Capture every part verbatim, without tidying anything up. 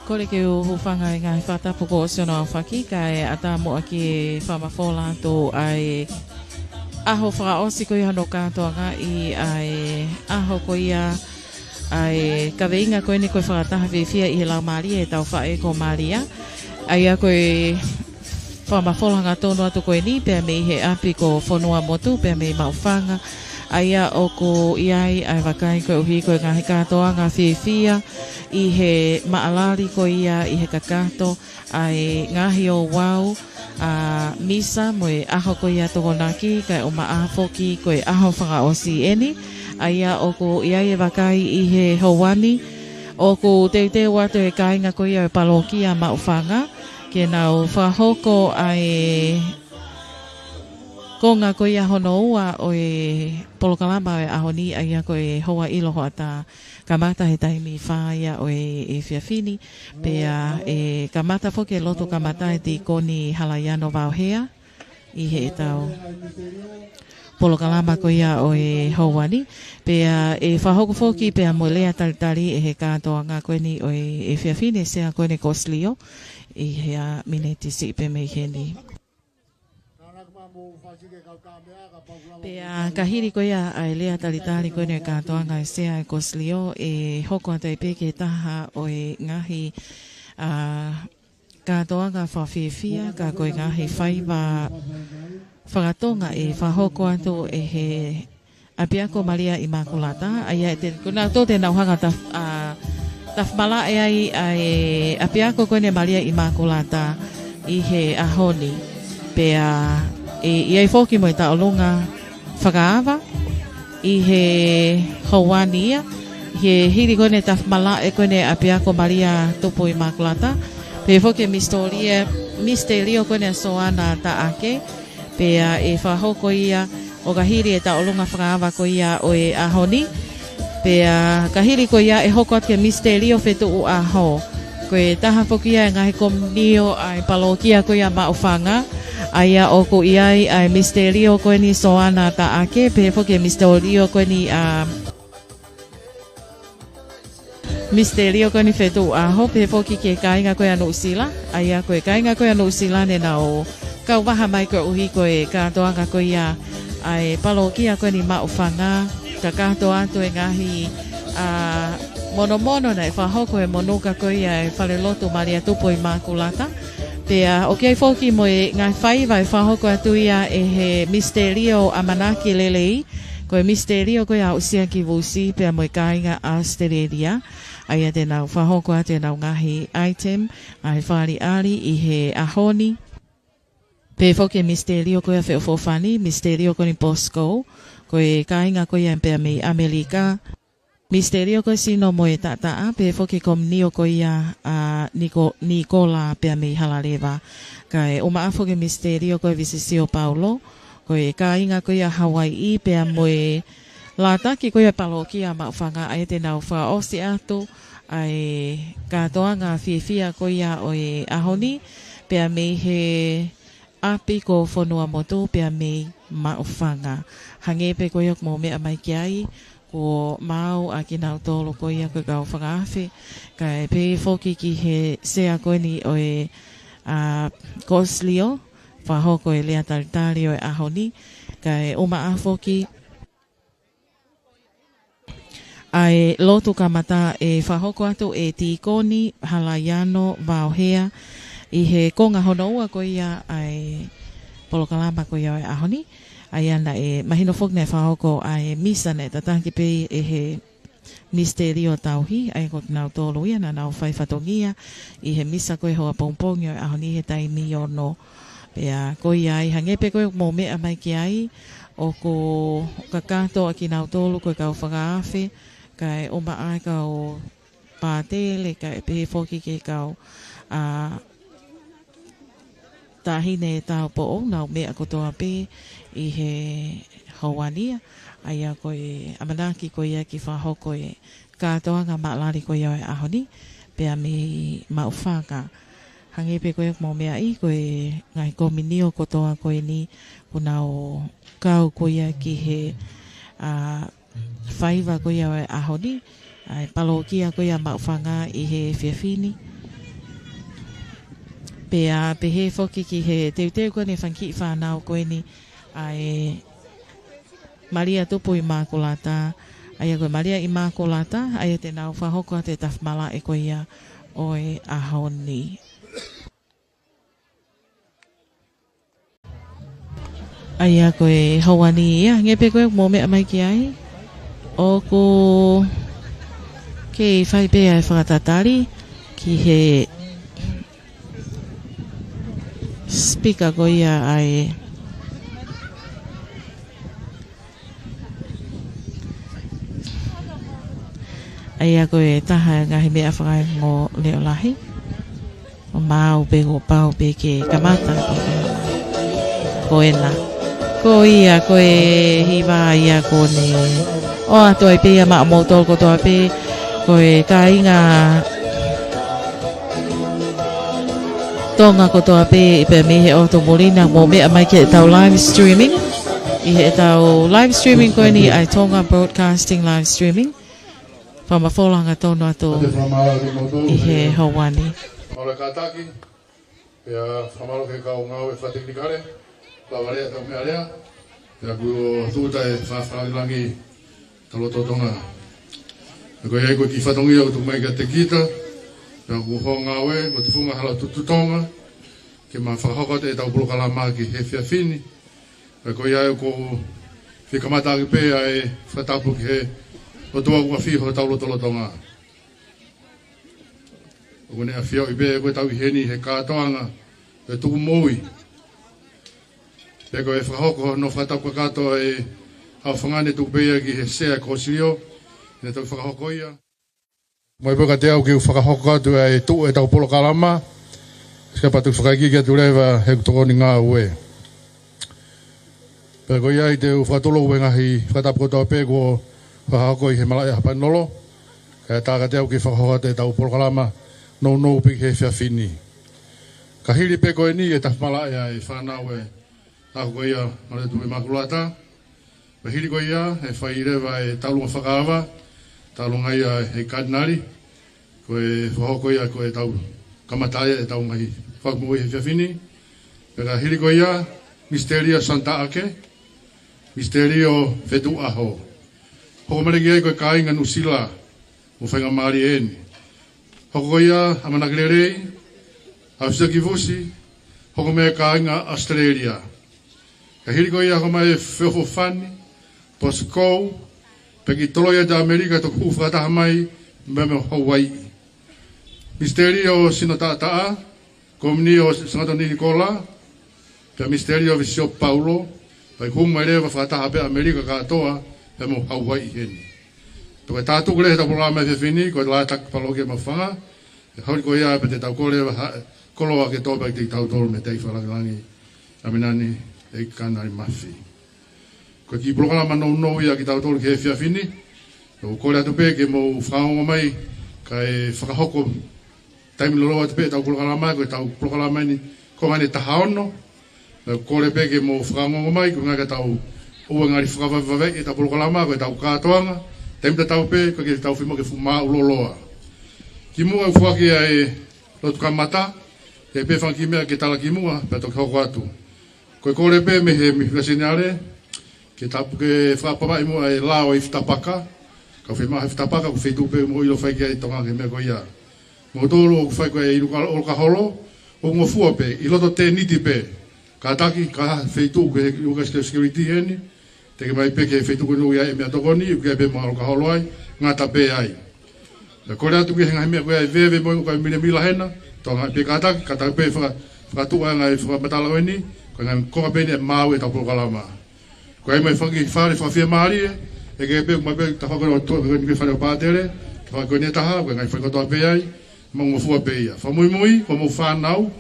Kole ke u hūfanga he ngaahi fakatapu kuo ʻosi hono aofaki, kae ʻatā muʻa ke fakamafola atu ʻa e ʻaho fakaʻosi ko ia hono kātoangaʻi ʻa e ʻaho ko ia ʻa e kaveinga ko eni ko e Fakataha Fiefia ʻi he Laumālie ʻi heʻetau faʻē ko Malia. ʻA ia ko e fakamafola hangatonu atu ko eni, pea mei he ʻapi ko Fonuamotu, pea mei Maʻufanga. ʻA ia ʻoku ʻi ai ʻa e vakai koeʻuhi ko e ngaahi kātoanga fiefia ʻi he maʻalali ko ia ʻi he kakato ʻa e ngaahi ouau, ʻa e misa mo e ʻaho ko ia Tokonaki, kae ʻumaʻā foki ko e ʻaho fakaʻosi eni. ʻA ia ʻoku ʻi ai e vakai ʻi he houa ni, ʻoku teuteu atu e kāinga ko ia ʻo e palōkia Maʻufanga, ke nau fakahoko ʻa e konga ko ia hono ua ʻo e polokalama ʻo e ʻaho ni, ʻa ia ko e houa ʻilo hoʻatā, kamata he taimi fā ia ʻo e, e efiafi ni, pea ʻe kamata foki e lotu kamata ʻe Tīkoni Halaiano Vaohea ʻi heʻetau polokalama ko ia ʻo e houa ni, pea ʻe fakahoko foki pea mo e lea talitali ʻe he kātoanga ko eni ʻo e, e efiafi ni, Sea ko eni ko Silio, ʻi he ʻa miniti siʻi pē mei heni. Pea ka hili ko ia ʻa e lea talitali ko eni ʻa e kātoanga ʻa e Sea ko Silio, ʻe hoko atu ai pē ki he taha ʻo e ngaahi, ʻa, kātoanga fakafiefia, ka ko e ngaahi faiva fakatonga ʻe fakahoko atu ʻe he ʻApiako Malia ʻImakulata, ʻa ia ʻe te, ko nautolu te nau hanga taf-, ʻa, tafamalaʻe ai ʻa e ʻapiako ko eni Malia ʻImakulata ʻi he ʻaho ni. Pea ʻe, ʻe ʻi ai foki mo e tauʻolunga fakaava ʻi he houa ni ia, ʻi he hili ko eni tafamalaʻe ko eni ʻapiako Malia Tupu ʻImakulata, pehē foki e misitolia, misitelio ko eni ʻa Soana Taʻake, pea ʻe fakahoko ia ʻo ka hili e tauʻolunga fakaava ko ia ʻo e ʻaho ni. Pea ka hili ko ia ʻe hoko atu ki he misitelio fetuʻu ʻaho. Ko e taha foki ia e ngaahi komiunio ʻa e palōkia ko ia Maʻufanga, ʻa ia ʻoku ʻi ai ʻa e misitelio ko eni Soana Taʻake, pehē foki e misitelio ko eni ʻa misitelio ko eni fetuʻu ʻaho, pehē foki ki he kāinga ko ia Nuʻusila, ʻa ia ko e kāinga ko ia Nuʻusila ne nau kau vaha mai koeʻuhi ko e kātoanga ko ia ʻa e palōkia ko eni Maʻufanga, kakato atu e ngaahi, ʻa, monomono naʻe fakahoko he monuka ko ia e Falelotu Malia Tupu ʻImakulata. Pea ʻoku ʻi ai foki mo e ngaahi faiva ʻe fakahoko atu ia ʻe he misitelio ʻAmanaki Lelei, ko e misitelio ko ia ʻa Usia ki Vusi pea mo e kāinga ʻAositelēlia, ʻa ia te nau fakahoko atu ʻenau ngaahi item, ngaahi fakaʻaliʻali ʻi he ʻaho ni. Pehē foki e misitelio ko ia Feʻofoʻofani, misitelio ko eni Bosco, ko e kāinga ko ia pea mei ʻAmelika. Misitelio ko e Sino mo e Taʻataʻa, pehē foki e komiunio ko ia ʻa Niko-, Nikola pea mei Halaleva. Kae ʻumaʻā foki e misitelio ko e Visisio Paulo, ko e kāinga ko ia Hawaiʻi pea mo e lātaki ko ia palōkia Maʻufanga, ʻa ia te nau fakaʻosi atu ʻa e kātoanga fiefia ko ia ʻo e ʻaho ni, pea mei he ʻapi ko Fonuamotu pea mei Maʻufanga. Hangē pē ko ia ʻoku mou meʻa mai ki ai, kuo maau ʻa kinautolu ko ia ko e kau fakaafe, kae pehē foki ki he sea ko eni ʻo e, ʻa, Kosilio, fakahoko e lea talitali ʻo e ʻaho ni, kae ʻumaʻā foki ʻa e lotu kamata ʻe fakahoko atu ʻe Tīkoni Halaiano Vaohea ʻi he konga hono ua ko ia ʻa e polokalama ko ia ʻo e ʻaho ni. ʻA ia naʻe mahino foki naʻe fakahoko ʻa e misa naʻe tataki pē ʻe he misitelio tauhi, ʻa ia ko kinautolu ia naʻa nau fai fatongia ʻi he misa ko e hoa pongipongi ʻo e ʻaho ni he taimi ono. Pea ko ia ai, hangē pē ko ia ʻoku mou meʻa mai ki ai, ʻoku kakato ʻa kinautolu ko e kau fakaafe, kae ʻumaʻā e kau pātele, kae pehē foki ki he kau, ʻa, taʻahine taupoʻou, nau meʻa kotoa pē ʻi he houa ni ia, ʻa ia ko e ʻamanaki ko ia ke fakahoko e kātoanga maʻalali ko ia ʻo e ʻaho ni, pea mei Maʻufanga. Hangē pē ko ia ʻoku mou meaʻi, ko e ngaahi komiunio kotoa ko eni, kuo nau kau ko ia ki he, ʻa, faiva ko ia ʻo e ʻaho ni, ʻa e palōkia ko ia Maʻufanga ʻi he efiafi ni. Pea pehē foki ki he teuteu ko eni e fanga kiʻi fānau ko eni ʻa e Malia Tupu ʻImakulata, ʻa ia ko e Malia ʻImakulata, ʻa ia te nau fakahoko atu e tafi malaʻe ko ia ʻo e ʻaho ni. ʻA ia ko e houa ni ia, hangē pē ko ē ʻoku mou meʻa mai ki ai, ʻoku kei fai pē ʻa e fakatatali ki he speaker ko ia ʻa e ʻA ia ko e taha e ngaahi meʻa fakaongo leʻo lahi. ʻO maau pē kuo pau pē ke kamata. Ko ena. Ko ia, ko e hiva ia ko eni. ʻOatu ai pē ia maʻamoutolu kotoa pē. Ko e kāinga Tonga kotoa pē, ʻi pē mei he ʻotu muli na mou meʻa mai ki heʻetau live streaming. ʻI heʻetau live streaming ko eni ʻa e Tonga Broadcasting live streaming. Fakamafola hangatonu atu ʻi he houa ni. Mālō e kātaki, pea fakamālō ki he kau ngāue fakatekinikale, lava lea tau meʻa lea, pea kuo tuʻuta e fakalangilangi ʻa e loto Tonga. Pea ko ia ko e kiʻi fatongia ʻoku tuku mai kiate kita, pea ko hono ngāue, ko e tufunga hala tutu Tonga, ke ma fakahoko atu ʻetau polokalama ki he efiafi ni, Pea ko ia ʻoku ou fie kamata ʻaki pē ʻa e fakatapu ki he ʻOtua ʻoku ʻafio ʻi hotau lotolotonga. ʻOku ne ʻafioʻi pē ko ʻetau ʻi heni he kātoanga ʻo e tuku moʻui. Pea ko e fakahoko hono fakatapu kakato ʻa e ʻaofangá ni, tuku pē ia ki he Sea Kōsilio, ne tau fakahoko ia. Mai pē kiate au ke u fakahoko atu ʻa e tuʻu ʻetau polokalama, ʻo ka patu fakaikiiki atu leva he ʻoku tokoni ngāue. Pea ko ia ai te u fakatulou he ngaahi fakatapu kotoa pē kuo fakahoko ʻi he malaʻe ʻa Hapanilolo, kae ʻatā kiate au ke fakahoko atu ʻetau polokalama nounou pē ki he efiafi ni. Ka hili pē ko eni e tafi malaʻe ʻa e fānau ʻa e ʻaho ko ia Malia Tupu ʻImakulata. Pea hili ko ia, ʻe fai leva e taulunga fakaava, taulunga ia ʻe he Katinali, ko e fakahoko ia ko ʻetau kamata ia ʻetau ngaahi fakamoʻui he efiafi ni. Pea ka hili ko ia, Misitelia Santa Ake, Misitelia Fetuʻu ʻAho. Hoko mai leva ki ai ko e kāinga Nuʻusila, mo e faingamālie eni. Hoko ko ia ʻAmanaki Lelei, ʻAfisa Kivusi, hoko mai e kāinga ʻAositelēlia. Ka hili ko ia hoko mai e Feʻofoʻofani, Posikou, pea ki Toloia ʻi ʻAmelika toki hū fakataha mai, mei, mei Hauaiʻi. Misitelia ʻo Sino Taʻataʻa, Komini ʻo Sangatoni Nikola, pea Misitelia ʻo Visiopu Paulo, pea ʻi hū mai leva fakataha pē ʻAmelika kātoa, pea mo Hauaiʻi heni. Pea ko e tātuku leva ʻetau polokalama he efiafi ni, ko e Lātaki Palokia Maʻufanga, ʻe haʻu ko ia pea te tau kole leva ha koloa ke toʻo pē kiate kitautolu mei he tei fakalangilangi, ʻa Minani, ʻEiki Katinali Mafi. Ko e kiʻi polokalama nounou ia kiate kitautolu ki he efiafi ni, ʻoku ou kole atu pē ke mou fakaongo mai, kae fakahoko taimi loloa atu pē ʻetau polokalama, ko ʻetau polokalama eni, ko e ngaahi taha ono. Pea kole pē ke mou fakaongo mai, ko e ngaahi ka tau ʻoua ngali fakavavevave ʻetau polokalama, ko ʻetau kātoanga, taimi tatau pē, ko e ke tau fimo ke fuʻu maʻu loloa. Kimuʻa ʻoku foaki ʻa e lotu kamata, ʻe pē fanga kiʻi meʻa ke tala kimuʻa, pea toki hoko atu. Ko e kole pē mei he Mifika Seniale, ke tapu ke fakapamaʻi muʻa e lao ʻi Fitapaka, ka fema he Fitapaka, ko e feituʻu pē mo ʻilo fai ki ai Tonga ki he meʻa ko ia. Mo tolo ʻoku fai ko e inu ka ʻolokaholo, ʻoku ngofua pē, ʻi loto tēniti pē, kātaki, ka feituʻu ke ʻuka security heni, te ke mai pē ki he feituʻu ko eni ʻoku ʻi ai e meʻatokoni, ʻoku ʻi ai pē mo ʻolokaholo ai, ngata pē ai. Pea kole atu ki he ngaahi meʻa ko ia ʻe veve mo ʻoku ʻikai milemila hena, tō ngaahi pē kātaki, kātaki pē faka-, fakatuʻa ngaahi fakamatala ko eni, ko e ngaahi konga pē eni ʻe maʻu ʻetau polokalama. Ko e ʻai mai fanga kiʻi fale fakafiemālie, ʻe ke pē mai pē tafaʻaki ko eni ʻo tō, ko eni fale ʻo pātele, tafaʻaki ko eni ʻe taha, ko e ngaahi fale kotoa pē ai, mo ngofua pē ia. Fakamuimui, ko hoʻomou fānau,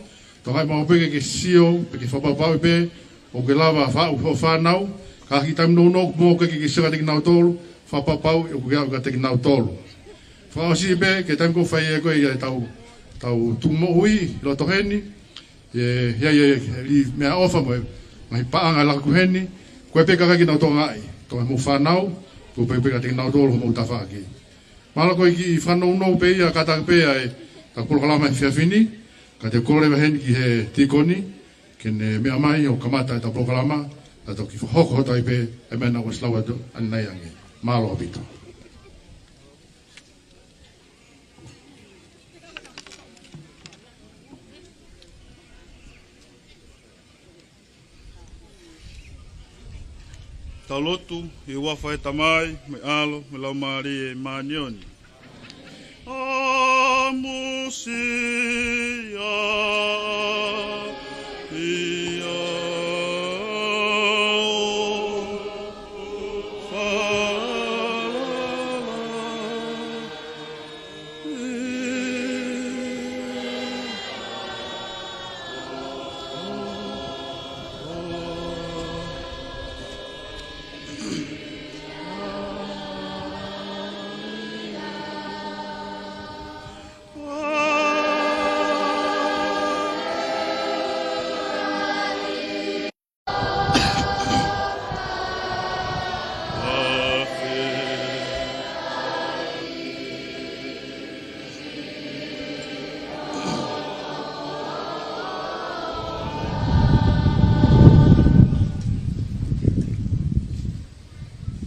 tō ngaahi maʻu pē ke ke sio, pē ke fakapapauʻi pē, ʻoku ke lava faʻu hoʻo fānau, ka ʻi he taimi nounou, mou ke ke sio kiate kinautolu, fakapapauʻi ʻoku ke aʻu kiate kinautolu. Fakaʻosi pē, ki he taimi ʻoku fai ʻe koe ʻa e tau, tau tuku moʻui, loto heni, ʻe, ʻe, ʻe, ʻe, ʻi meʻaʻofa mo e, ngaahi paʻanga laku heni, ko e pē kākā kinautolu ngaahi, tō ngaahi mou fānau, ko e pē pē kiate kinautolu hoʻomou tafaʻaki. Mālō ko e kiʻi fakanounou pē ia kātaki pē ʻa e, tau polokalama he efiafi ni, Ka te u kole leva heni ki he tīkoni, ke ne meʻa mai ʻo kamata ʻetau polokalama, ka toki fakahoko hotau ʻai pē, ʻa e meʻa naʻa ku ʻosi lau atu ʻanenai ange. Mālō ʻaupito. Tau lotu. ʻI he huafa ʻo e Tamai, mo e ʻAlo, mo e Laumālie Māʻoniʻoni. ʻĀmusia ia ʻo falala.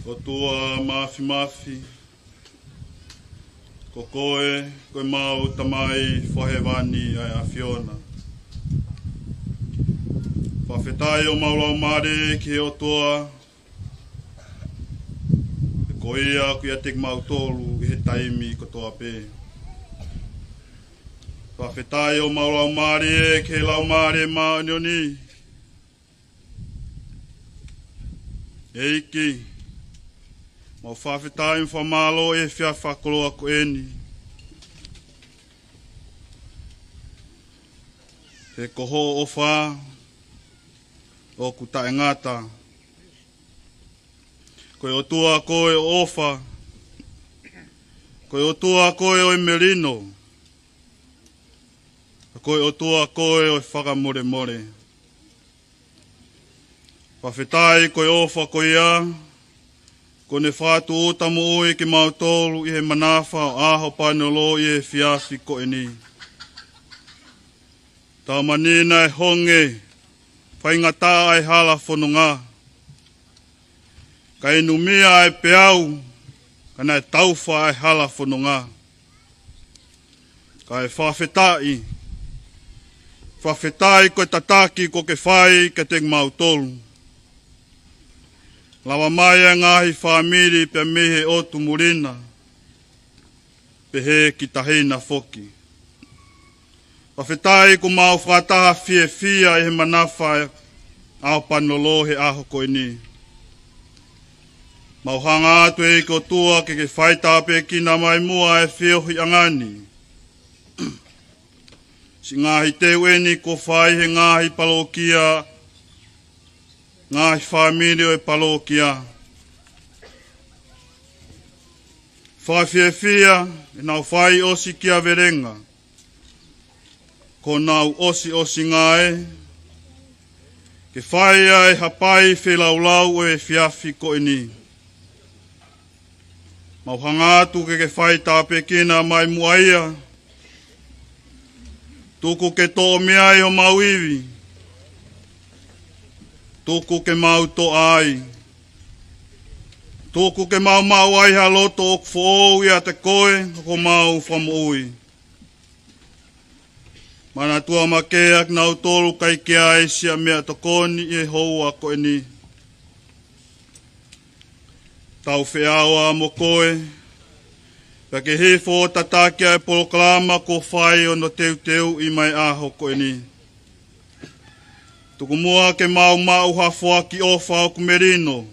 ʻOtua Māfimafi, ko koe, ko ʻemau Tamai Fakahēvani ʻa e ʻAfiona. Fakafetaʻi ʻo mau laumālie ki he ʻOtua, he ko ia ʻoku ʻiate kimautolu ʻi he taimi kotoa pē. Fakafetaʻi ʻo mau laumālie ki he Laumālie Māʻoniʻoni. ʻEiki, mau fakafetaʻi mo fakamālō he efiafi fakakoloa ko eni. He ko hoʻo ʻofa ʻoku taʻengata. Ko e ʻOtua koe ʻo e ʻofa. Ko e ʻOtua koe ʻo e melino. Ko e ʻOtua koe ʻo e fakamolemole. Fakafetaʻi ko e ʻofa ko ia, kuo ne fakatūʻuta moʻui kimautolu ʻi he manafa ʻo ʻAhopaneolo ʻi he efiafi ko eni. Tau manina e honge, faingataʻa e hala fononga. Ka inumia e peau, ka naʻe taufa e hala fononga. Kae fakafetaʻi, fakafetaʻi ko e tataki kuo ke fai kiate kimautolu. Lava mai e ngaahi fāmili pea mei he ʻotu muli na, pehē ki tahi na foki. Fakafetaʻi kuo mau fakataha fiefia ʻi he manafa ʻo ʻAhopaneolo he ʻaho ko eni. Mau hanga atu ʻEiki ʻOtua ke ke fai tāpuekina mai muʻa e feohiʻanga ni. Siʻi ngaahi teu eni kuo fai he ngaahi palōkia, ngaahi fāmili ʻo e palōkia. Fakafiefia ʻenau fai ʻosikiavelenga. Ko honau ʻosiʻosinga ē, ke fai ai e hapai feilaulau ʻo e efiafi ko eni. Mau hanga atu ke ke fai tāpuekina mai muʻa ia. Tuku ke toʻo mei ai homau ivi. Tuku ke mau toʻa ai. Tuku ke mau maʻu ai ha loto ʻoku foʻou ʻiate koe, ko homau Fakamoʻui. Manatua makehe ʻa kinautolu ʻoku ʻikai ke ʻi ai siʻa meʻatokoni ʻi he houa ko eni. Tau feʻao ā mo koe, pea ke hifo ʻo tataki ʻa e polokalama kuo fai ʻo hono teuteuʻi mai ʻaho ko eni. Tuku muʻa ke mau maʻu ha foaki ʻofa ʻoku melino.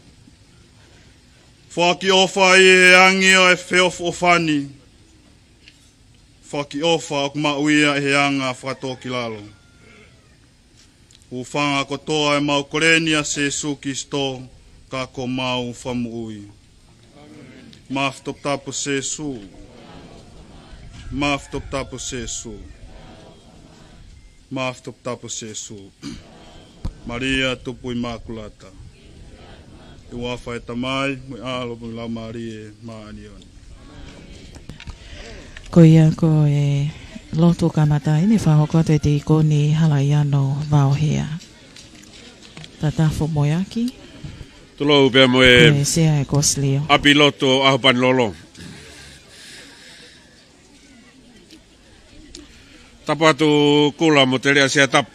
Foaki ʻofa ʻi he angi ʻo e feʻofoʻofani. Foaki ʻofa ʻoku maʻu ia ʻi he anga fakatōkilalo. Hūfanga kotoa ʻemau kole ni ʻia Sīsū Kalaisi, ka ko homau Fakamoʻui. Māfimafi toputapu Sīsū. Māfimafi toputapu Sīsū. Māfimafi toputapu Sīsū. Malia Tupu ʻImākulata. ʻI he huafa ʻo e Tamai, mo e ʻAlo, mo e Laumālie Māʻoniʻoni. Ko ia ko e Lotu kamata ʻeni, fakahoko atu ʻe Tīkoni Halaiano Vaohea. Tatafo Moeaki. Tulou pea mo e Sea e Kosilio. ʻApi lotu ʻo ʻAhopanilolo. Tapu atu Kula mo Telea Siatapu.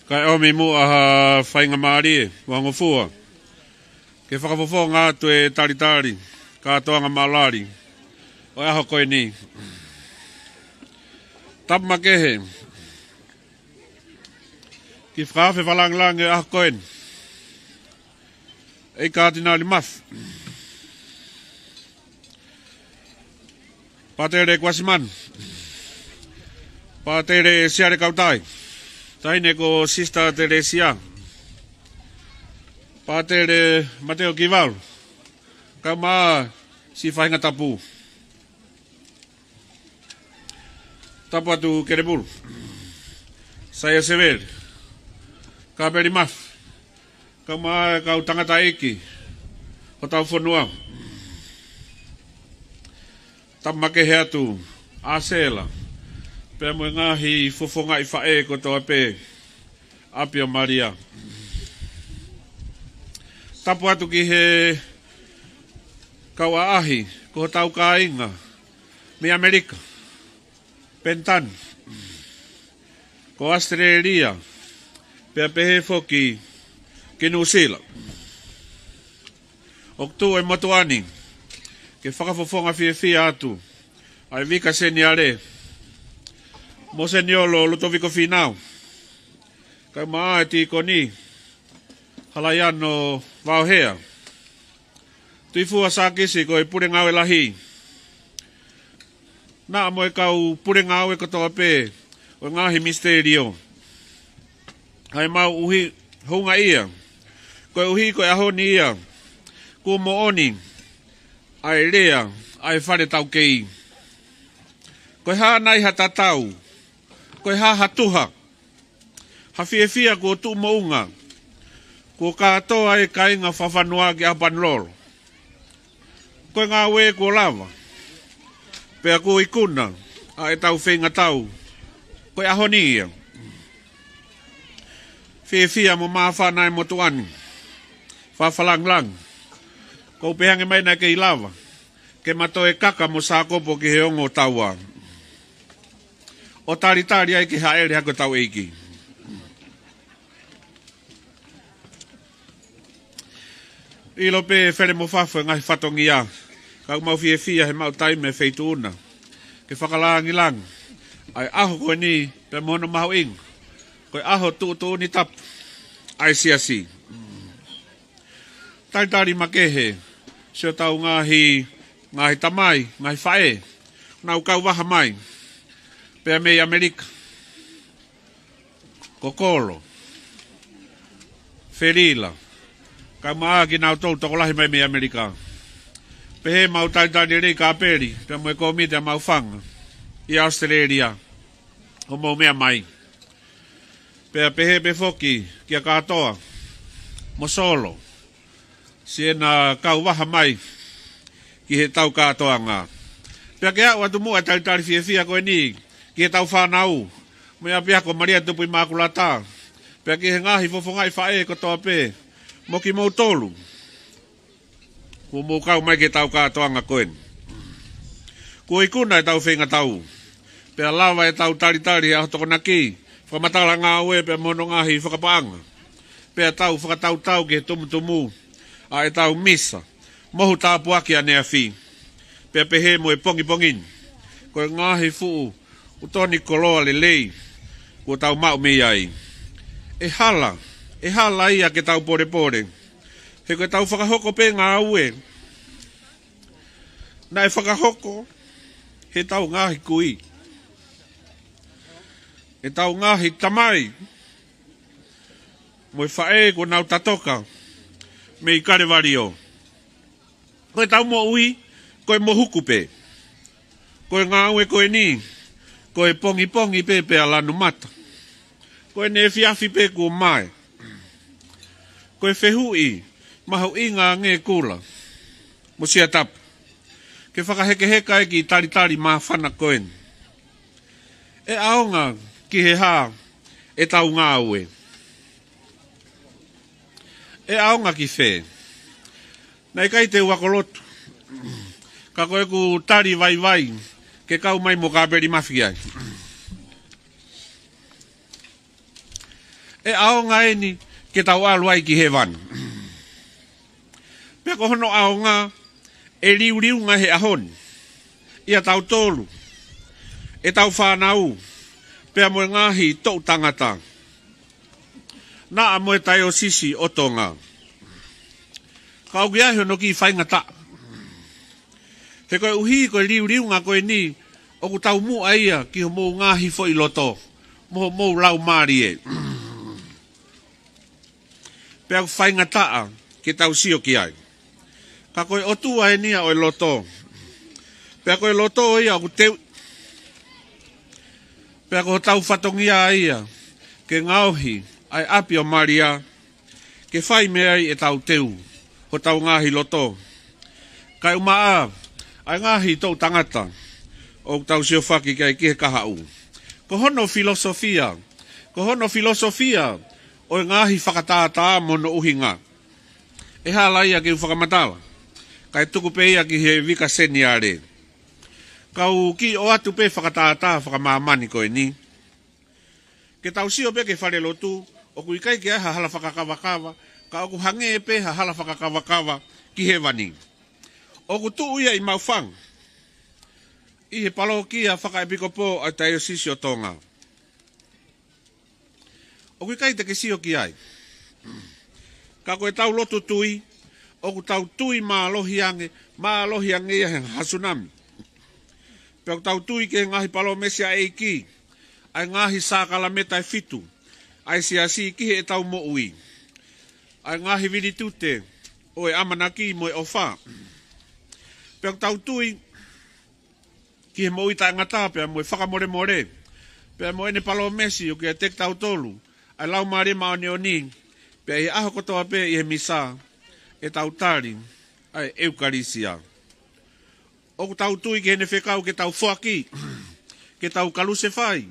Kae ʻomi muʻa ha faingamālie mo ha ngofua ke fakafofonga atu e talitali kātoanga māʻolali ʻo e ʻaho ko eni. Tapu makehe ki he fakaafe fakalāngilangi ʻo e ʻaho ko eni, ʻEiki Kātinale Mafi, Pātele Kuasimanu, Pātele Siale Kautai, Taʻahine ko Sister Telesia, Pātele Mateo Kivalu, kae ʻumaʻā siʻi faʻahinga tapu. Tapu atu Kelepulu, Saia Seveli, Kapeli Mafi, kae ʻumaʻā e kau tangataʻeiki hotau fonua. Tapu makehe atu ʻa Sela, pea mo e ngaahi fofongaʻi faʻē kotoa pē ʻapi ʻo Malia. Tapu atu ki he kau ʻaʻahi, ko hotau kāinga mei ʻAmelika, Penitani, ko ʻAositelēlia, pea pehē foki ki Nuʻusila. ʻOku tuʻu e motuʻa ni ke fakafofonga fiefia atu ʻa e Vika Seniale mo Seniolo Lutoviko Fīnau, kae ʻumaʻā e Tīkoni Halaiano Vaohea, Tuʻifua Sākisi ko e Pule Ngāue Lahi, naʻa mo e kau pule ngāue kotoa pē ʻo e ngaahi misitēlio. ʻA e mau ʻuhi houngaʻia, koeʻuhi ko e ʻaho ni ia kuo moʻoni ʻa e lea ʻa e fale taukei. Ko e hā nai ha tatau, ko e hā ha tuha, ha fiefia kuo tuʻu moʻunga, kuo kātoa e kāinga fakafanua ki ʻAhopanilolo. Ko e ngāue kuo lava, pea kuo ikuna ʻa ʻetau feingatau, ko e ʻaho ni ia. Fiefia mo māfana e motuʻa ni, fakafakalāngilangi. Ko u pehē ange mai naʻe kei lava ke ma toe kaka mo Sākopo ki he ongo taua, ʻo talitali ai ki he hāʻele hake ʻo hotau ʻEiki. ʻIlo pē fele mo fafo e ngaahi fatongia, ka ʻoku mau fiefia he maʻu taimi mo e feituʻu na ke fakalāngilangi ʻa e ʻaho ko eni pea mo hono mahuʻinga, ko e ʻaho tuʻutuʻuni tapu ʻa e Siasi. Talitali makehe siʻotau ngaahi, ngaahi tamai, ngaahi faʻē, nau kau vaha mai pea mei ʻAmelika, ko Kolo, Felila, kae ʻumaʻā kinautolu tokolahi mai mei ʻAmelika. Pehē mau talitali lelei Kapeli pea mo e kōmiti ʻa Maufanga ʻi ʻAositelēlia, hoʻomou meʻa mai. Pea pehē pē foki kia Kātoa mo Solo, siʻena kau vaha mai ki heʻetau kātoanga. Pea ke aʻu atu muʻa e talitali fiefia ko eni ki heʻetau fānau, mo e ʻapiako Malia Tupu ʻImākulata, pea ki he ngaahi fofongaʻi faʻē kotoa pē, mo kimoutolu kuo mou kau mai ki heʻetau kātoanga ko eni. Kuo ikuna ʻetau feingatau, pea lava ʻetau talitali he ʻaho Tokonaki, fakamatala ngāue pea mo hono ngaahi fakapaʻanga, pea tau fakatautau ki he tumutumu ʻa ʻetau misa mohu tāpuaki ʻaneafi, pea pehē mo e pongipongi ni, ko e ngaahi fuʻu ʻuto ni koloa lelei kuo tau maʻu mei ai. ʻE hala, ʻe hala ia ke tau polepole, he ko ʻetau fakahoko pē ngāue naʻe fakahoko heʻetau ngaahi kui, ʻetau ngaahi tamai mo e faʻē kuo nau tatoka mei Kalevalio. Ko ʻetau moʻui ko e mohuku pē. Ko e ngāue ko eni, ko e pongipongi pē pea lanu mata. Ko ʻene efiafi pē kuo mae. Ko e fehuʻi mahuʻinga ange Kula mo Siatapu, Ke fakahekeheka e kiʻi talitali māfana ko eni. ʻE ʻaonga ki he hā ʻetau ngāue? ʻE ʻaonga ki fē? Naʻe ʻikai te u ako lotu, ka ko ʻeku tali vaivai ke kau mai mo Kāpeli Mafi ai. ʻE ʻaonga eni ke tau ʻalu ai ki hēvani. Pea ko hono ʻaonga, ʻe liuliunga he ʻaho ni ʻia tautolu, ʻetau fānau, pea mo e ngaahi toʻu tangata, naʻa mo e Taiosisi ʻo Tonga. Ka ʻoku ʻi ai hono kiʻi faingataʻa. He koeʻuhi ko e liuliunga ko eni, ʻoku taumuʻa ia ki homou ngaahi foʻi loto mo homou laumālie. Pea ʻoku faingataʻa ke tau sio ki ai. Ka ko e ʻOtua eni ia ʻo e loto. Pea ko e loto ia ʻoku teu. Pea ko hotau fatongia ia ke ngaohi ʻa e ʻapi ʻo Malia, ke fai mei ai ʻetau teu hotau ngaahi loto. Kae ʻumaʻā ʻa e ngaahi toʻu tangata ʻoku tau siofaki ki ai ki he kahaʻu. Ko hono filosofia, ko hono filosofia ʻo e ngaahi fakatātā mo hono ʻuhinga, ʻe hala ia ke u fakamatala, kae tuku pē ia ki he vika seniale. Kau kiʻi ʻoatu pē fakatātā fakamāmani ko eni. Ke tau sio pē ki he falelotu, ʻoku ʻikai ke ʻi ai ha hala fakakavakava, ka ʻoku hangē pē ha hala fakakavakava ki hēvani. ʻOku tuʻu ia ʻi Maʻufanga, ʻi he palōkia fakaʻepikopō ʻa e Taiosisi ʻo Tonga. ʻOku ʻikai te ke sio ki ai. Ka ko ʻetau lotu tui, ʻoku tau tui mālohi ange, mālohi ange ia he hā tsunami. Pea ʻoku tau tui ki he ngaahi palōmesi ʻa e ʻEiki, ʻa e ngaahi sākalamēniti ʻe fitu ʻa e Siasi ki heʻetau moʻui, ʻa e ngaahi vilitute ʻo e ʻamanaki mo e ʻofa. Pea ʻoku tau tui ki he moʻui taʻengata pea mo e fakamolemole, pea mo ʻene palōmesi ʻoku ʻiate kitautolu ʻa e Laumālie Māʻoniʻoni, pea ʻi he ʻaho kotoa pē ʻi he misa ʻe tau tali ʻa e ʻEukalisia. ʻOku tau tui ki heʻene fekau ke tau foaki, ke tau kalusefai,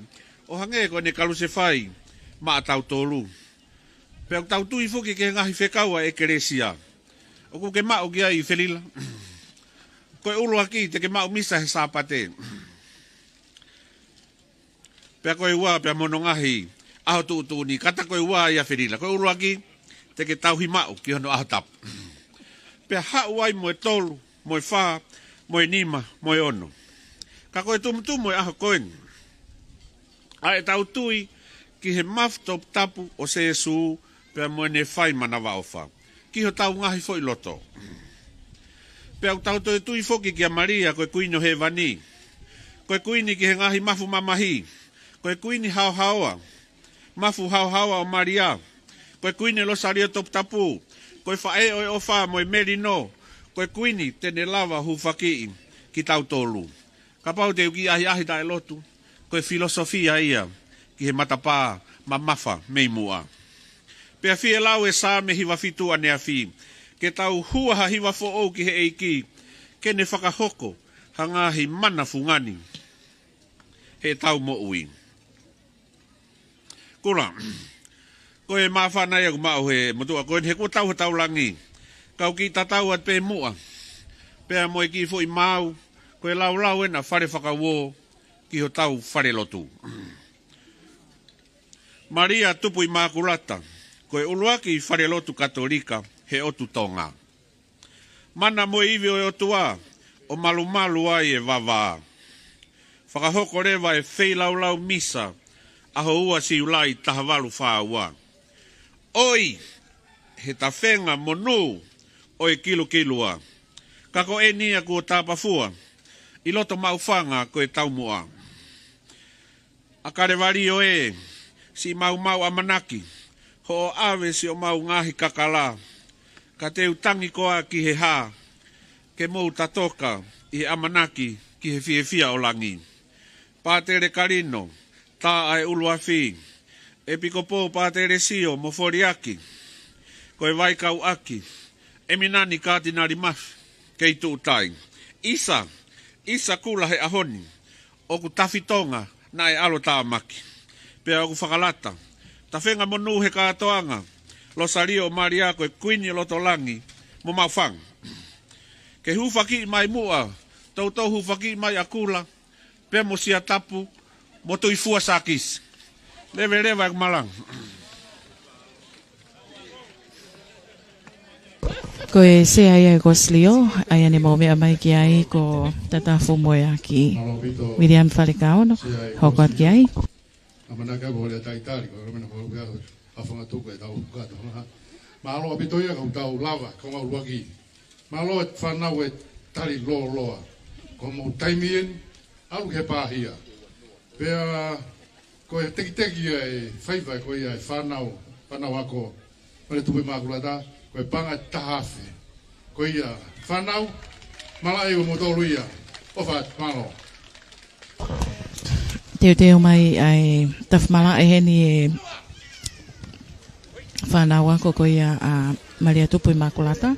ʻo hangē ko ʻene kalusefai maʻatautolu. Pea ʻoku tau tui foki ki he ngaahi fekau ʻa e ʻEkelesia. ʻOku ke maʻu ki ai ʻi Felila? Ko e ʻuluaki, te ke maʻu misa he Sāpate. Pea ko e ua, pea mo hono ngaahi ʻaho tuʻutuʻuni, kātaki ko e ua ia Felila. Ko e ʻuluaki, te ke tauhi maʻu ki hono ʻaho tapu. Pea haʻu ai mo e tolu, mo e fā, mo e nima, mo e ono. Ka ko e tumutumu ʻo e ʻaho ko eni, ʻa ʻetau tui ki he mafu toputapu ʻo Sēsū, pea mo ʻene fai manavaʻofa ki hotau ngaahi foʻi loto. Pea ʻoku tau toe tui foki kia Malia, ko e Kuini ʻo Hēvani, ko e Kuini ki he ngaahi mafu mamahi, ko e Kuini haohaoa, mafu haohaoa ʻo Malia, ko e Kuini Losalio Toputapu, ko e Faʻē ʻo e ʻOfa mo e Melino, ko e Kuini te ne lava hufakiʻi kitautolu. Kapau te u kiʻi ʻahiʻahi taʻelotu, ko e filosofia ia ki he matapā mamafa mei muʻa. Pea fielau e Saame hiva fitu ʻaneafi, ke tau hua ha hiva foʻou ki he ʻEiki, ke ne fakahoko ha ngaahi mana fungani heʻetau moʻui. Kula, ko e māfana ia ʻoku maʻu he motuʻa ko eni, he kuo tau hotau langi. Kau kiʻi tatau atu pē muʻa, pea mo e kiʻi foʻi maau, ko e laulau ena fale fakauō ki hotau falelotu. Malia Tupu ʻImākulata, ko e ʻuluaki falelotu Katolika he ʻotu Tonga. Mana mo e ivi ʻo e ʻOtua, ʻo malumalu ai e vavā. Fakahoko leva e feilaulau misa, ʻaho ua Siulai taha valu fā ua. ʻOi, he tafenga monū ʻo e kilukilua. Ka ko eni ia kuo tāpafua, ʻi loto Maʻufanga ko e taumuʻa. ʻA Kalevalio ē, siʻi maumau ʻamanaki, hoʻo ʻave siʻomau ngaahi kakala, ka te u tangi koā ki he hā, ke mou tatoka ʻi he ʻamanaki ki he fiefia ʻo langi. Pātele Kalino, tā ʻa e ʻuluafi, ʻEpikopō Pātele Sio mo Foliaki, ko e vaikauʻaki, ʻEminani Kātinali Mafi, kei tuʻutai, ʻIsa, ʻisa kula he ʻaho ni, ʻoku tafitonga naʻe ʻalotāmaki. Pea ʻoku fakalata, tafenga monū he kātoanga, Losalio ʻo Malia ko e Kuini ʻo Lotolangi, mo Maʻufanga. Ke hūfaki mai muʻa, toutou hūfaki mai ʻa Kula, pea mo Siatapu, mo Tuifua Sakisi. Leveleva e malanga. Ko e sea ia ʻo e Kosilio, ʻa ia ne mau meʻa mai ki ai ko Tatafu Moeaki. William Falekaono, hoko atu ki ai. ʻAmanaki ʻaupito ʻa e talitali, ko e ʻamanaki ʻaupito ʻa e fanga tuku ʻetau kata. Mālō ʻaupito ia ka tau lava, ko e ngaahi ʻuluaki. Mālō e fānau e tali lōloa. Ko hoʻomou taimi eni, ʻalu ke pāhia. Pea ko e tekiteki ia e faiva ko ia e fānau, fānau ako, Malietopuimakulata, ko e paʻanga ʻe taha afe. Ko ia, fānau, malaʻe ʻo moutolu ia, ʻofa atu, mālō. Teuteu mai ʻa e tafa malaʻe heni e fānau ako ko ia ʻa Malietopuimakulata.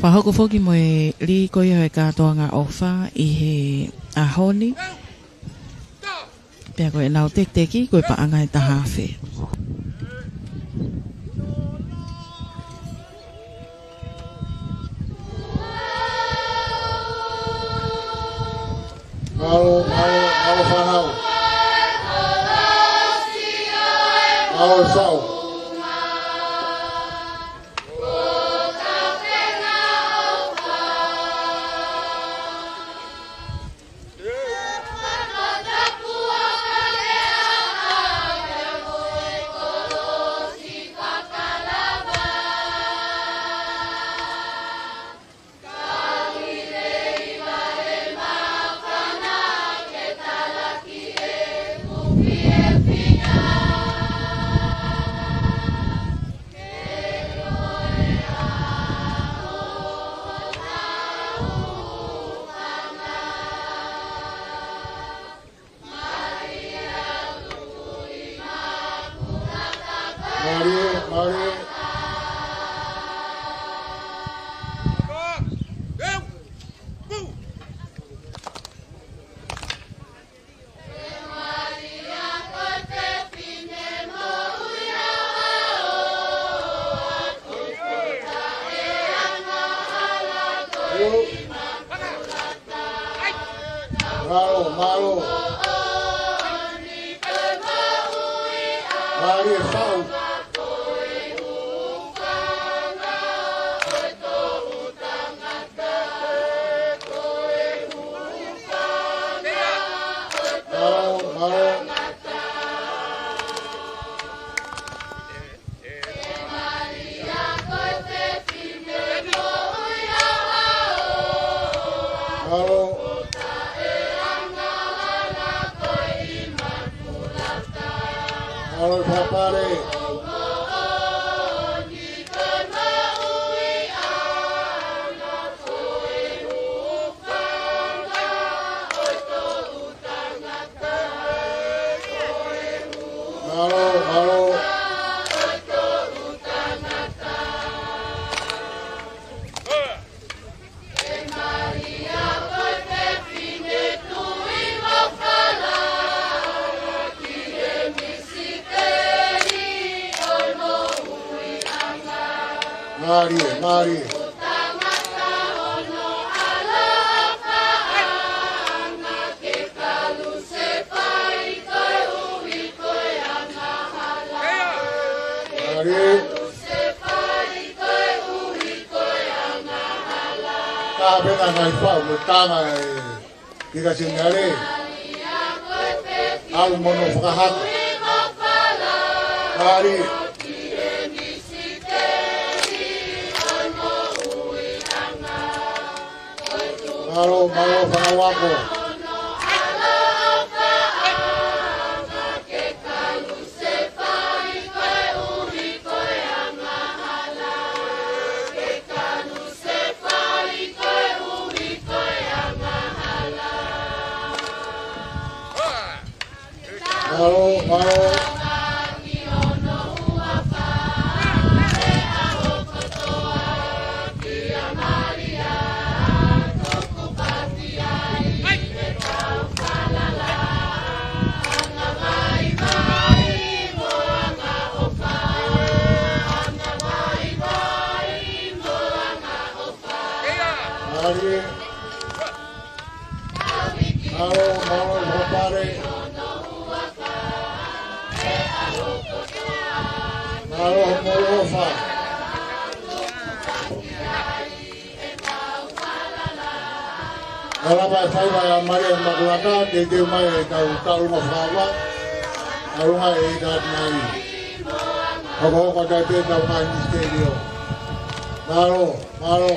Fakahoko foki mo e lī ko ia ʻo e kātoanga ʻofa ʻi he ʻaho ni. Pea ko ʻenau tekiteki, ko e paʻanga ʻe taha afe. Mālō, mālō, mālō fānau. Mālō e faʻu. Mālō, mālō. Mālō, mālō. Mālie faʻu. Mālō, mālō. Mālō. Mālō, Papale. Mālō, mālō. Mālie, mālie. Mālie. Ka pena ngai fau mo tanga e tika seniale. Au mono fakahaka. Mālie. Mālō, mālō, fānau ako. Mālō, mālō. Mālō hoʻomou ʻofa. Mālō e faiva ʻa Malia ʻImakulata, teuteu mai ʻetau taulunga fakaava, taulunga ʻe ʻikai mai. Hokohoko atu pē ʻetau ngaahi misiterio. Mālō, mālō.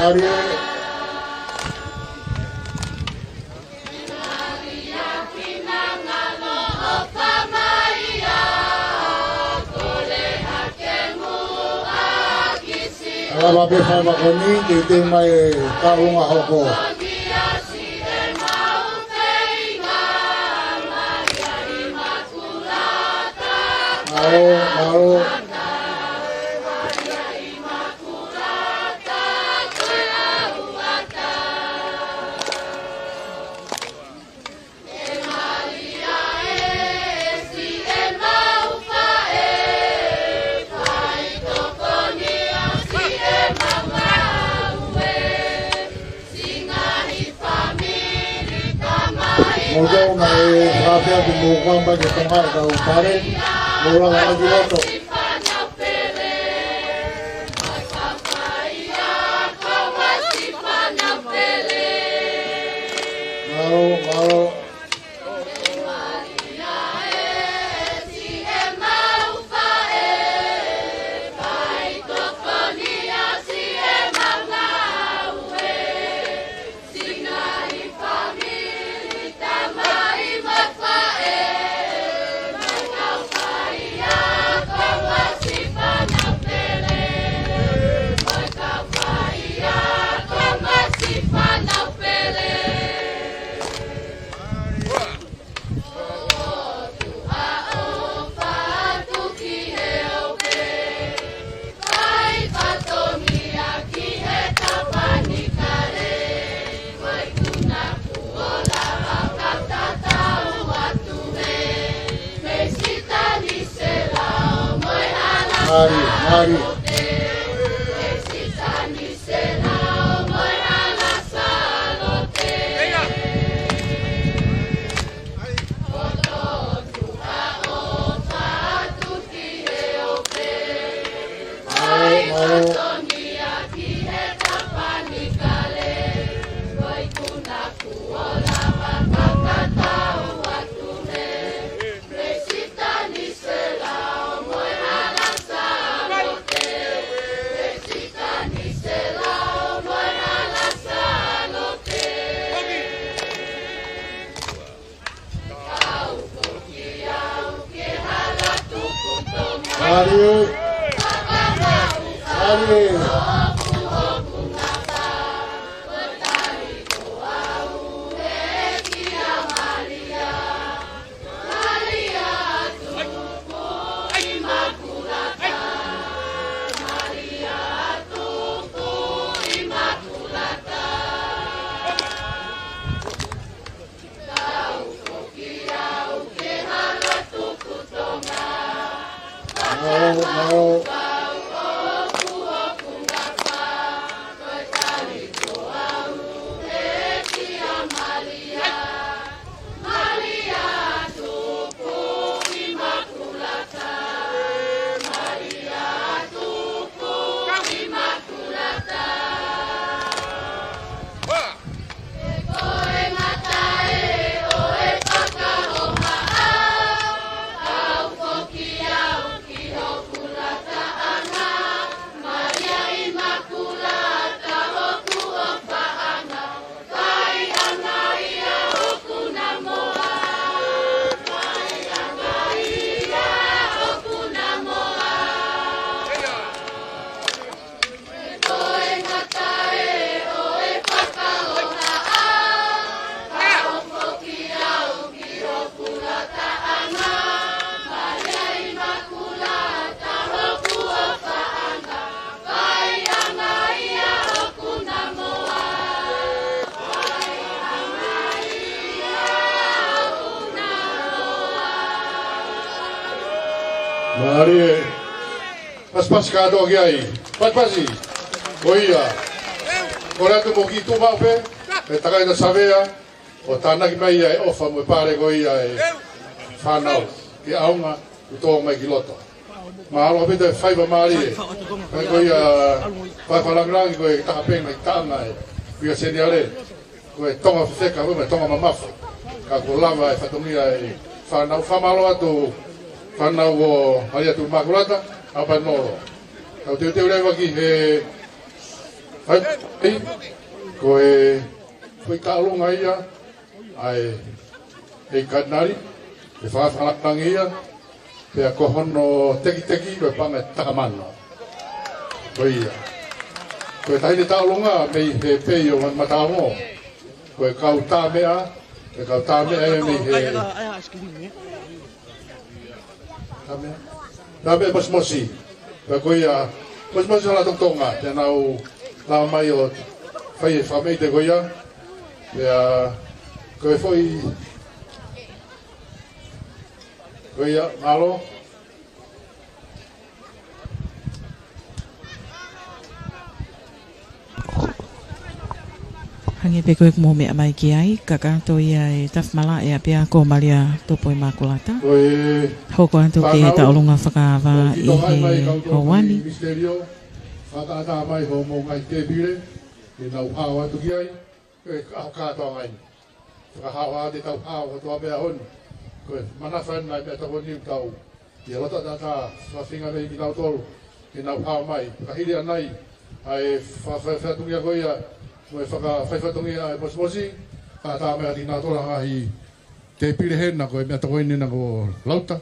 Maria. Mālō pē faiva ko eni, teuteu mai e taulunga hoko. Mālō, mālō. Mou tau mai, ʻa pea ki mou kamba ke tonga e kau pare, mou lava ʻaki loto. Mālō, mālō. Mālō, mālō. Mālō, mālō. Mālō. Mālō. Pasipasi kātoa ki ai. Pasipasi. Ko ia. Kole atu mo kī tuʻu maʻu pē. ʻE takai na savea. ʻO tānaki mai ia e ʻofa mo e pale ko ia e fānau. Ke ʻaonga, ʻo tō mai ki loto. Mahalo pē te fai pa mālie. Fai ko ia, fai pa langilangi ko e taha pē ngaahi taʻanga e. Pia seniale. Ko e Tonga fefeka, ko e Tonga mamafa. Ka kuo lava e fatongia e fānau. Fakamālō atu fānau ʻo Haliatu Makulata, ʻa Panolo. Tau teuteu leva ki he, hai, ko e, ko e taʻolunga ia, ʻa e, e Katinali, e fakafalangi ia, pea ko hono tekiteki ko e paʻanga ʻe taha mano. Ko ia. Ko e taʻahine taʻolunga mei he Pei ʻo Mataongo. Ko e kau tā meʻa, ko e kau tā meʻa ia mei he tā meʻa. Tā meʻa mosimosi. Pea ko ia, mosimosi hala tokotonga, te nau lava mai ʻo fai e fakameʻite ko ia. Pea ko e foʻi Ko ia, mālō. Hangē pē ko e mou meʻa mai ki ai, kakato ia e tafi malaʻe ʻa e ʻapiako Malia Tupu ʻi Makulata. Ko e hoko atu ki he taʻolunga fakaava ʻi he ʻaho ni. Fakataha mai hoʻomou ngaahi tēpile, ke nau hao atu ki ai. Ko e ʻaho kātoanga eni. Fakahao ʻa e tau hao kotoa pē ʻaho ni. Ko e manava eni ʻa e meʻatokoni ʻoku tau. ʻI he loto taʻataʻa, fakafinga mai kinautolu. Ke nau hao mai. Fakahili anai. ʻA e fa-, fa-, fatongia ko ia. Mo e faka-, fai fatongia ʻa e mosimosi. Fakataha mai ʻa kinautolu ʻa e ngaahi tēpile hena ko e meʻatokoni ena ko Lauta.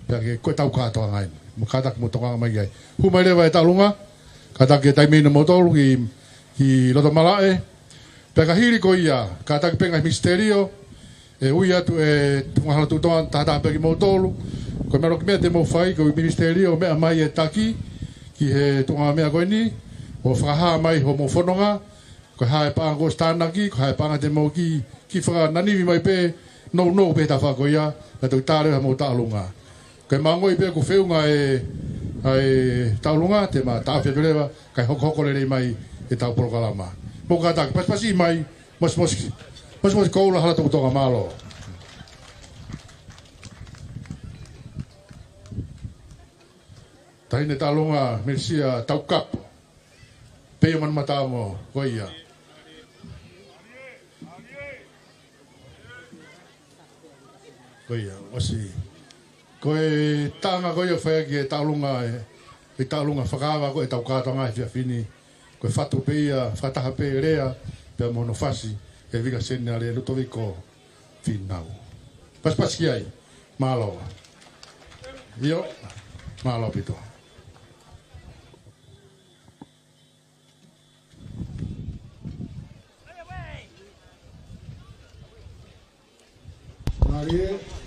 Pea ke ko e tau kātoanga eni. Mo kātaki mo toka mai ki ai. Hū mai leva e taʻolunga. Kātaki e taimi ʻeni moutolu ki, ki loto malaʻe. Pea ka hili ko ia, kātaki pē ngaahi misiterio, ʻe ui atu e tuʻunga hala tuʻutonga tahataha pē kimoutolu, ko e meʻa loki meʻa te mou fai, ko e misiterio, meʻa mai e taki, ki he tuʻunga meʻa ko eni, ʻo fakahā mai hoʻomou fononga, ko e hā e paʻanga kuo ʻosi tānaki, ko e hā e paʻanga te mou kī, kī fakananivi mai pē, nounou pē he tafaʻaki ko ia, ka toki tā leva homou taʻolunga. Ko e maʻu ngoi pē ʻoku feʻunga e, ʻa e taʻolunga, te ma taʻofi atu leva, kae hokohoko lelei mai e tau polokalama. Mou kātaki, pasipasi mai, mosimosi, mosimosi koula hala tokotonga mālō. Taʻahine taʻolunga Melisia Taukapo. Pei ʻo Manumataongo, ko ia. Ko ia, ʻosi. Ko e taʻanga ko ia ʻoku fai ʻaki e taʻolunga e, e taʻolunga fakaava ko e tau kātoanga he efiafi ni. Ko e fatu pē ia, fakataha pē lea, pea mo hono fasi, e Vika Seniale Lutoviko Finau. Pasipasi ki ai, mālō. ʻIo, mālō ʻaupito.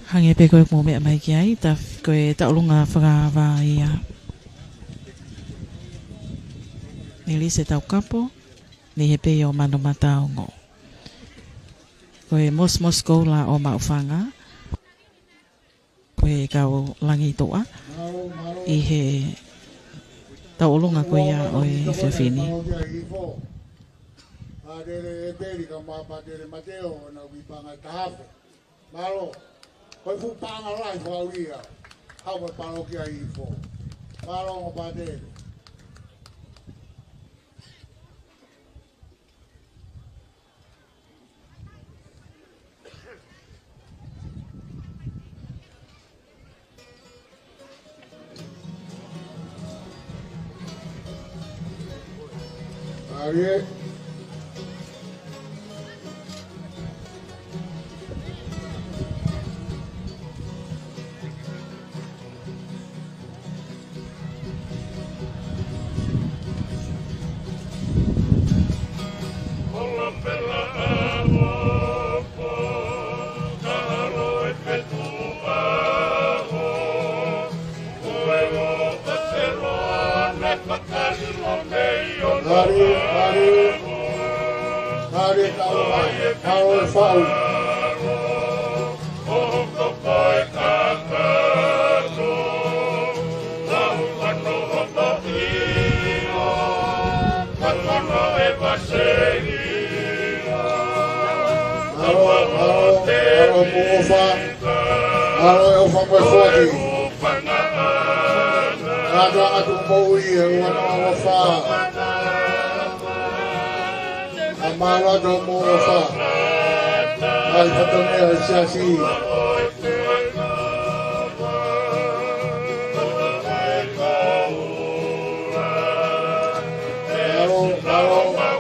Hangē pē ko e mou meʻa mai ki ai, ta ko e taʻolunga fakaava ia. Melisia Taukapo, mei he Pei ʻo Manumataongo. Ko e mosimosi koula ʻo Maʻufanga. Ko e kau langi toʻa ʻi he taʻolunga ko ia ʻo e efiafi ni. Pātele ʻEpeli kae ʻumaʻā Pātele Mateo, ʻo nau ui paʻanga tahafe. Mālō. Ko e fuʻu paʻanga lahi fakaʻulia. Hau mai palokia ʻi Hihifo. Mālō ongo Pātele. Hari, hari, hari, kau, kau, kau. Mālō, mālō, mālō mo e ʻofa. Mālō e ʻofa mo e foaki. Kātoanga tuʻu moʻui ʻe ua noa ua fā. ʻA mālō atu mo e ʻofa. ʻAi fatongia ʻa e siasi. Mālō, mālō. Mālō.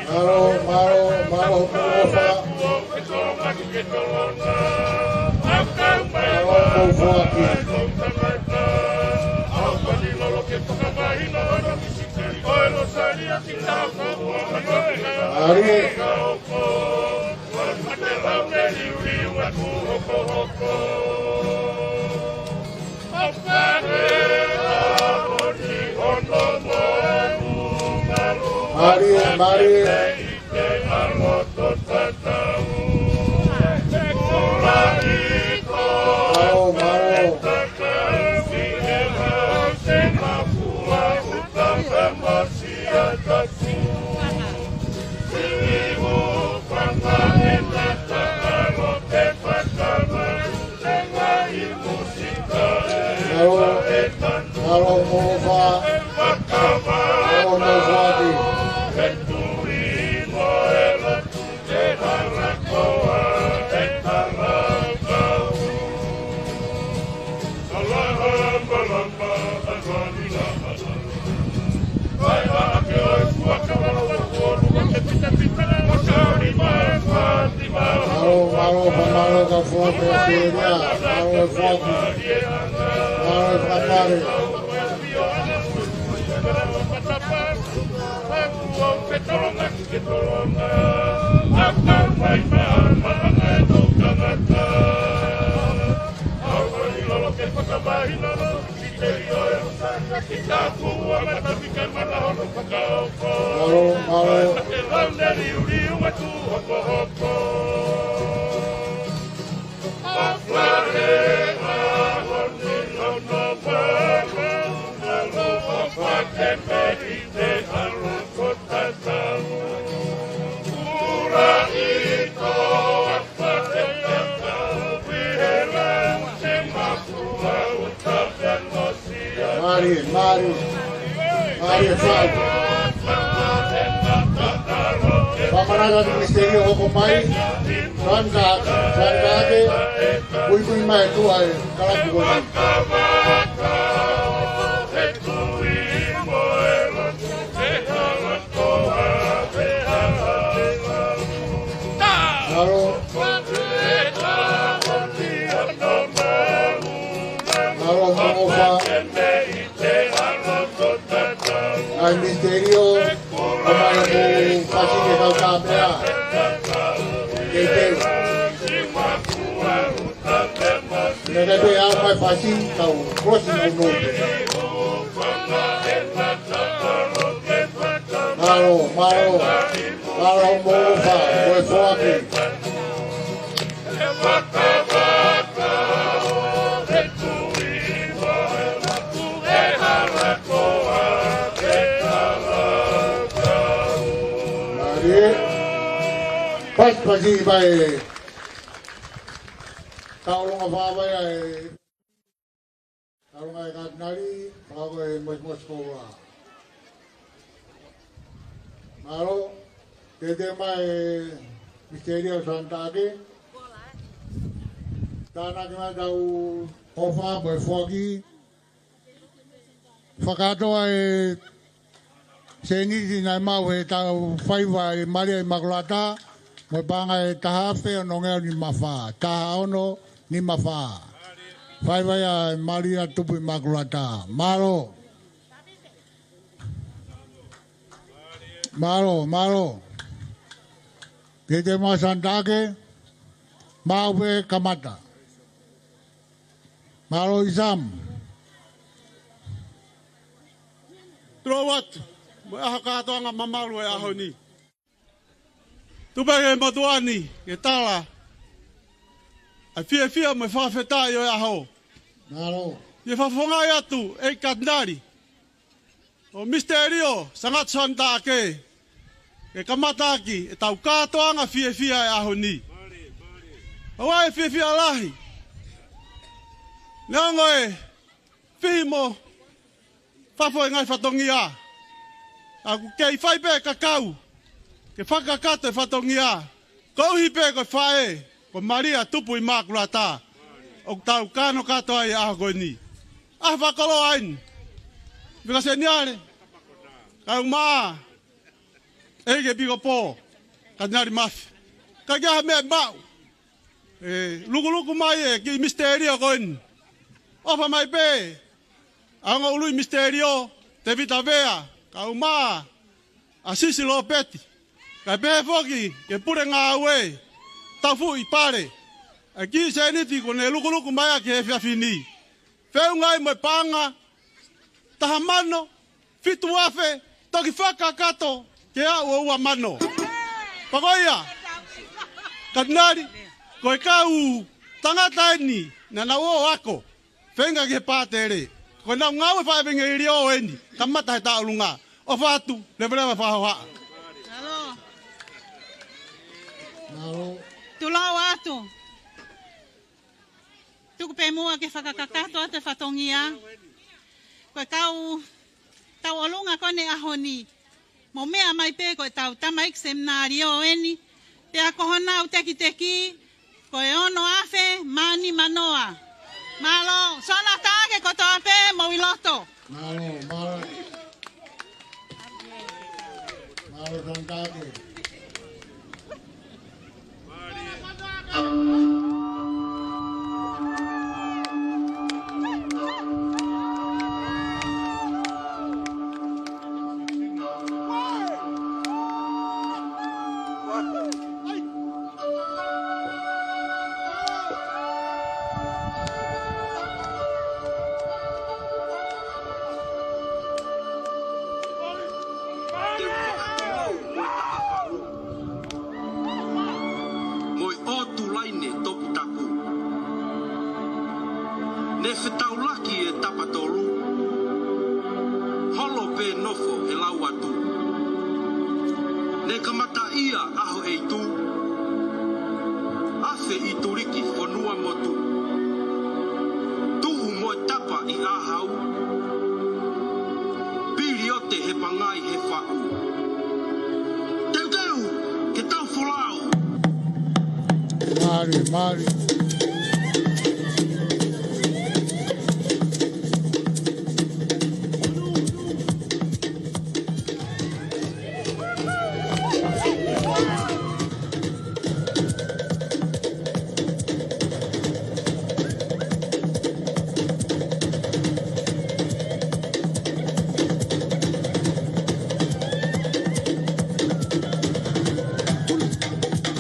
Mālō, mālō, mālō, mālō. Mālō, mālō, mālō. Mālō. Mālō, mālō. Mālō, mālō. Mālō, mālō mo e ʻofa. Mālō mo e foaki. Mālō, mālō, mālō, ka foaki ʻa e Australia. Mālō e foaki. Mālō e fakapale. Mālō, mālō. Mālie, mālie. Mālie fau. Fakamanatu atu Misiterio hoko mai. Santa, Santa ake. Kuikui mai tuʻa e kalapu ko eni. Mālō. Mālō mo e ʻofa. ʻAi Misiterio, ʻomai hoʻomo fasi ke kau tāpea. Teuteu. Meʻa pē ʻomai fasi, kau kolosi mo nō. Mālō, mālō. Mālō mo e ʻofa, mo e foaki. Mālie. Pasi, pasi mai. Tau longa fāvai ai. Tau longa e katinali, pau ko e mosimosi koula. Mālō, teuteu mai Misiterio Santa ake. Tānaki mai tau ʻofa mo e foaki. Fakatoa e sēniti naʻe maʻu he tau faiva ʻa Malia ʻImakulata, mo e paʻanga ʻe taha afe ono ngeau nima fā, taha ono nima fā. Faiva ia ʻa Malia Tupu ʻImakulata. Mālō. Mālō, mālō. Teuteu mai Santa ake. Maʻu pē kamata. Mālō Isam. Tulou atu mo e ʻaho kātoanga mamalu ʻo e ʻaho ni. Tuku pē ke motuʻa ni ke tala ʻa e fiefia mo e fakafetaʻi ʻo e ʻaho. Mālō. ʻI he fakafofongaʻi atu ʻe he Katinali ʻo Misitēlio Sangatu Soana Taʻake, ke kamata ʻaki ʻetau kātoanga fiefia ʻo e ʻaho ni. ʻOku ʻi ai e fiefia lahi. Neongo e fihi mo fafo e ngaahi fatongia, ʻoku kei fai pē e kakau ke fakakakato e fatongia, koeʻuhi pē ko e faʻē ko Malia Tupuimakulata ʻoku tau kano kātoa ai e ʻaho ko eni. ʻAho fakakoloa eni. Fika Seniale, kae ʻumaʻā ʻEiki Epikopō Katinali Mafi. Ka ʻoku ʻi ai ha meʻa maʻu ʻe lukuluku mai e kiʻi misitēlio ko eni. ʻOfa mai pē ʻa e ongo ului misitēlio, Tēvita Vea, kae ʻumaʻā ʻa Sisi Lopeti, kae pehē foki ki he pule ngāue, Taufuʻi Pale, ʻa e kiʻi sēniti kuo ne lukuluku mai ʻaki he efiafi ni, feʻunga ai mo e paʻanga taha mano fitu afe, toki fakakakato ke aʻu ʻo ua mano. Pea ko ia, Katinali, ko e kau tangata eni naʻa nau ō ʻo ako, feinga ki he pātele. Ko ʻenau ngāue fakaʻevangelio eni, kamata he Taʻolunga. ʻOfa atu, leveleva fakahohaʻa. Mālō. Mālō. Tulou atu. Tuku pē muʻa ke fakakakato atu e fatongia. Ko e kau tauʻolunga ko eni ʻaho ni, mou meʻa mai pē ko ʻetau tamaiki seminalio eni, pea ko honau tekiteki ko e ono afe mā nima noa. Mālō, Soana Taʻake kotoa pē mou ʻi loto. Mālō, mālō. Mālō Soana Taʻake. Mo e ʻOtu Laine Toputapu. Ne fetaulaki e tapa tolu, holo pē nofo he lau atu. Ne kamataʻia ʻAho ʻEitu, afe ʻi tuliki fonua motu. Tuʻu mo e tapa ʻi ʻahau, piliote he pangai he faʻu. Teuteu ke tau folau. Mālie, mālie.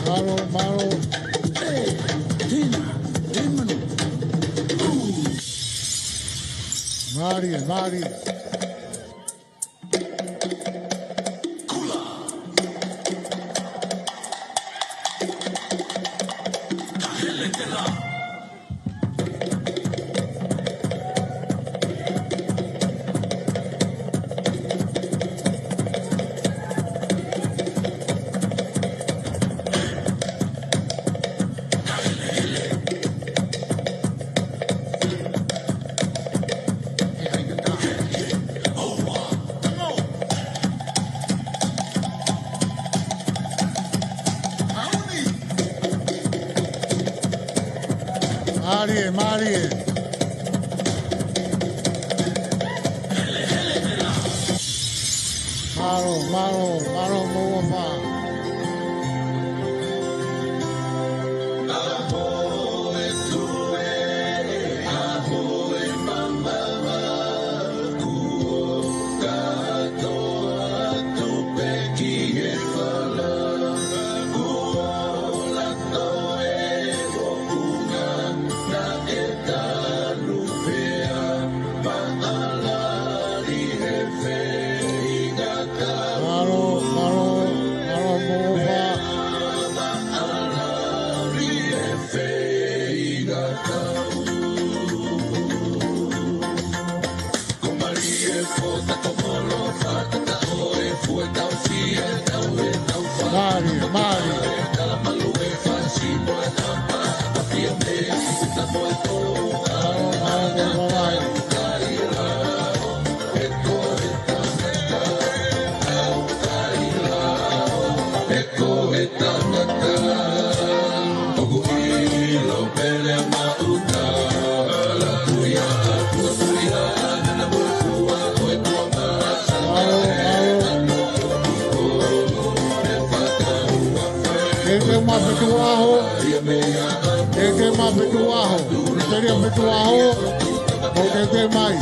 Mālō, mālō. Mālie, mālie. Mālie, mālie. Mālō, mālō, mālō, mālō. Teuteu mai Fetuʻu ʻAho. Teuteu mai Fetuʻu ʻAho. Teuteu mai Fetuʻu ʻAho. ʻO teuteu mai.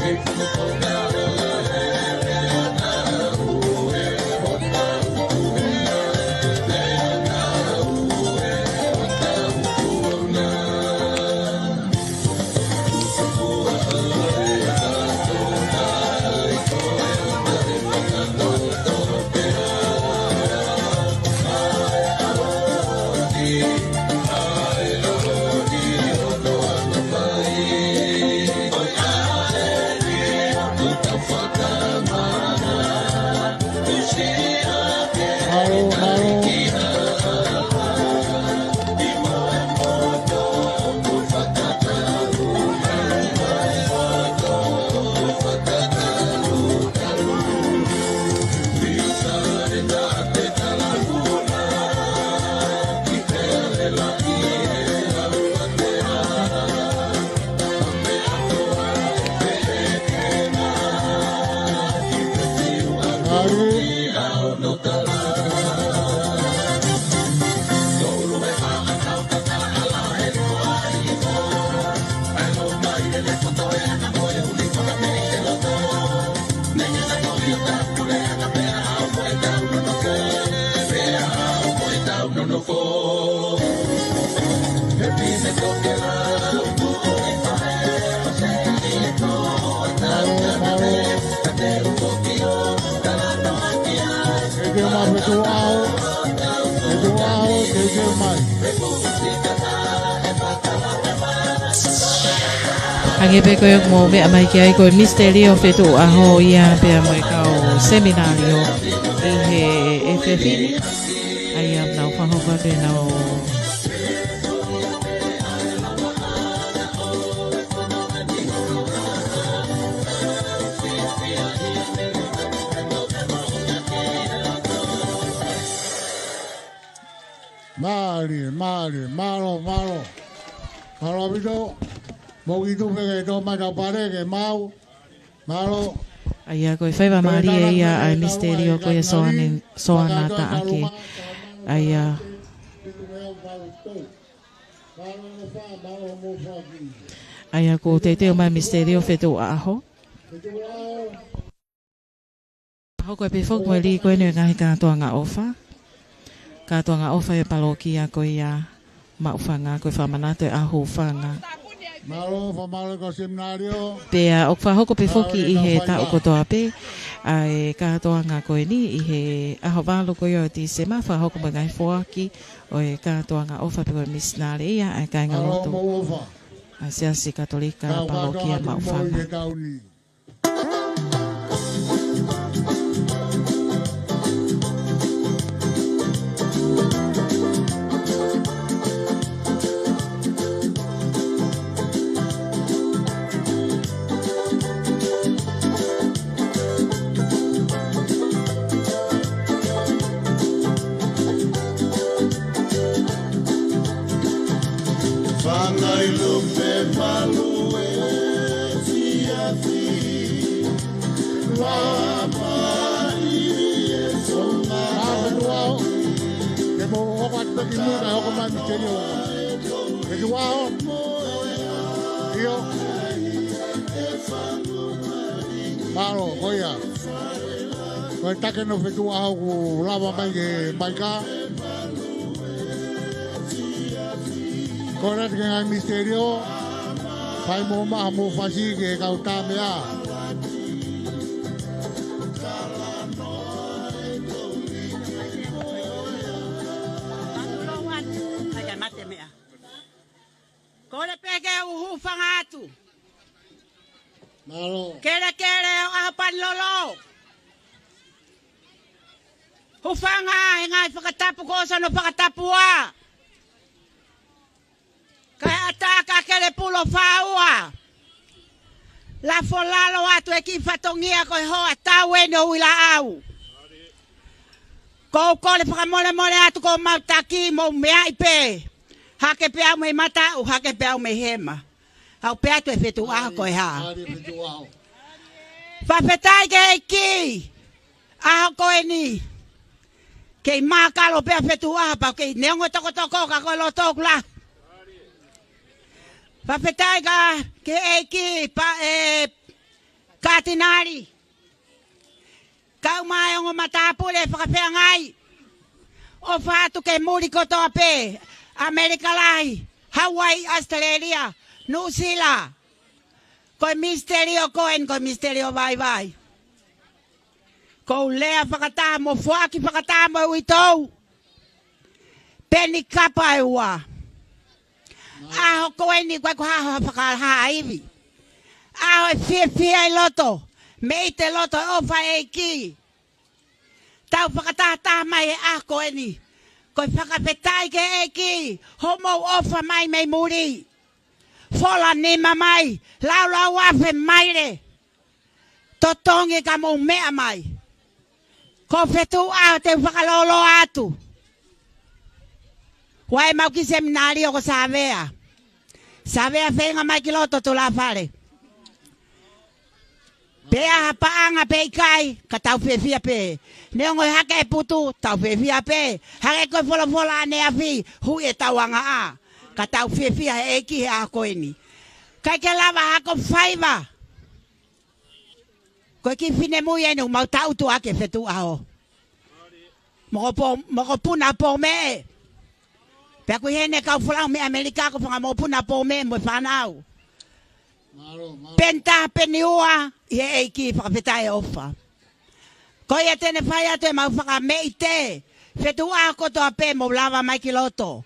Teuteu mai Fetuʻu ʻAho. Fetuʻu ʻAho, teuteu mai. Hangē pē ko ia ʻoku mou meʻa mai ki ai, ko e Misiteli ʻo Fetuʻu ʻAho ia pea mo e kau seminalio ʻi he efiafi ni. ʻA ia nau fakahoko atu ʻenau Mālie, mālie, mālō, mālō. Mālō ʻaupito. Mou kiʻi tuʻu pē ke tō mai ʻetau pale ke mau. Mālō. ʻA ia ko e faiva mālie ia ʻa e Misiteli ʻo ko ia Soane, Soana Taʻake. ʻA ia. ʻA ia ko e teuteu mai Misiteli ʻo Fetuʻu ʻAho. Hoko pē foki mo e lī ko eni ʻo e ngaahi kātoanga ʻofa. Kātoanga ʻofa ʻi he palokia ko ia Maʻufanga, ko e fakamanatu ʻa e ʻaho hūfanga. Mālō, fakamālō ko e seminalio. Pea ʻoku fakahoko pē foki ʻi he taʻu kotoa pē ʻa e kātoanga ko eni ʻi he ʻaho valu ko ia ʻo Tīsema, fakahoko mo e ngaahi foaki ʻo e kātoanga ʻofa pē ko e misinale ia ʻa e kāingalotu ʻa e Siasi Katolika palokia Maʻufanga. Fangai lupe malu e siasi. Lama i e songa. Ā, Fetuʻu ʻAho. Ke mou hoko atu pē ki mui kae hoko mai Misiteli ʻo Fetuʻu ʻAho. ʻIo. Mālō, ko ia. Ko e take ʻo Fetuʻu ʻAho kuo lava mai ke maika. Ko e lati ke ngaahi misiteli ʻo fai mo maha mo fasi ke kau tā meʻa. Kole pē ke u hūfanga atu. Mālō. Kelekele ʻo ʻAhopanilolo. Hūfanga he ngaahi fakatapu ko ʻosi hono fakatapu ā. Kae ʻatā ka kele pulo fāua. Lafo lalo atu e kiʻi fatongia ko e hoa tau eni ʻo Uilaʻau. Pea u kole fakamolemole atu ko mau taki mo meaʻi pē. Hake pē au mei mataʻu, hake pē au mei hema. ʻOku pehē atu e fetuʻu ʻaho ko e hā. Fakafetaʻi ki he ʻEiki. ʻAho ko eni. Kei mākalo pē ʻa e fetuʻu ʻaho pea kei neongo tokotoko ka ko e loto ʻoku lahi. Fakafetaʻi ka ki he ʻEiki pea e Katinali. Kau mai ongo matāpule fakafeangai. ʻOfa atu ke muli kotoa pē. ʻAmelika Lahi, Hawaii, ʻAositelēlia, Nuʻusila. Ko e misiteli ʻo koeni, ko e misiteli ʻo vaivai. Ko u lea fakataha mo foaki fakataha mo uitou. Peni kapa e ua. ʻAho ko eni ko e ko haho fakahāivi. ʻAho e fiefia ʻi loto. Mei te loto e ʻofa ʻEiki. Tau fakatahataha mai he ʻaho ko eni. Ko e fakafetaʻi ki he ʻEiki. Hoʻomou ʻofa mai mei muli. Fola nima mai. Laulau afe maile. Totongi ka mou meʻa mai. Ko e fetuʻu ʻaho te u fakalōloa atu. Vakai mau ki seminalio ko Savea. Savea feinga mai ki loto tulafale. Pe ʻa ha paʻanga pe ʻikai, ka tau fiefia pē. Neongo e hake e putu, tau fiefia pē. Hake ko e folofola ʻaneafi, hui e tauangaʻa. Ka tau fiefia he ʻEiki he ʻaho ko eni. ʻIkai ke lava hako faiva. Ko e kiʻi finemui eni ʻoku mau taʻutu ʻaki e fetuʻu ʻaho. Mokopuna pō meʻe. Pea ko e heni kau folau mei ʻAmelika ko e fanga mokopuna pō meʻe mo e fānau. Peni taha peni ua ʻi he ʻEiki fakafetaʻi e ʻofa. Ko ia te ne fai atu e mau fakameʻite. Fetuʻu ʻaho kotoa pē mou lava mai ki loto.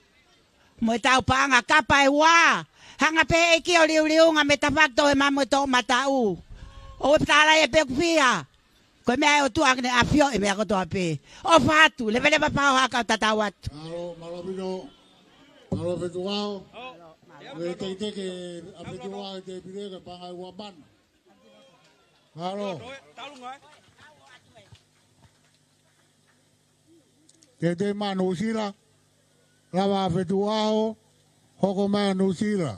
Mo e tau paʻanga kapa e ua. Hanga pē ʻEiki ʻo liuliunga mei tafaʻaki toʻo e mamo e toʻomataʻu. ʻOua ʻe tālai e pē ʻoku fiha. Ko e meʻa ʻa e ʻOtua ʻoku ne ʻafioʻi e meʻa kotoa pē. ʻOfa atu, leveleva pau haka tatau atu. Mālō, mālō pino. Mālō fetuʻu ʻaho. Ko e teitei ke ʻa fetuʻu ʻaho e te pire ke pangai ua mano. Mālō. Teitei mai Nuʻusila, lava fetuʻu ʻaho, hoko mai Nuʻusila.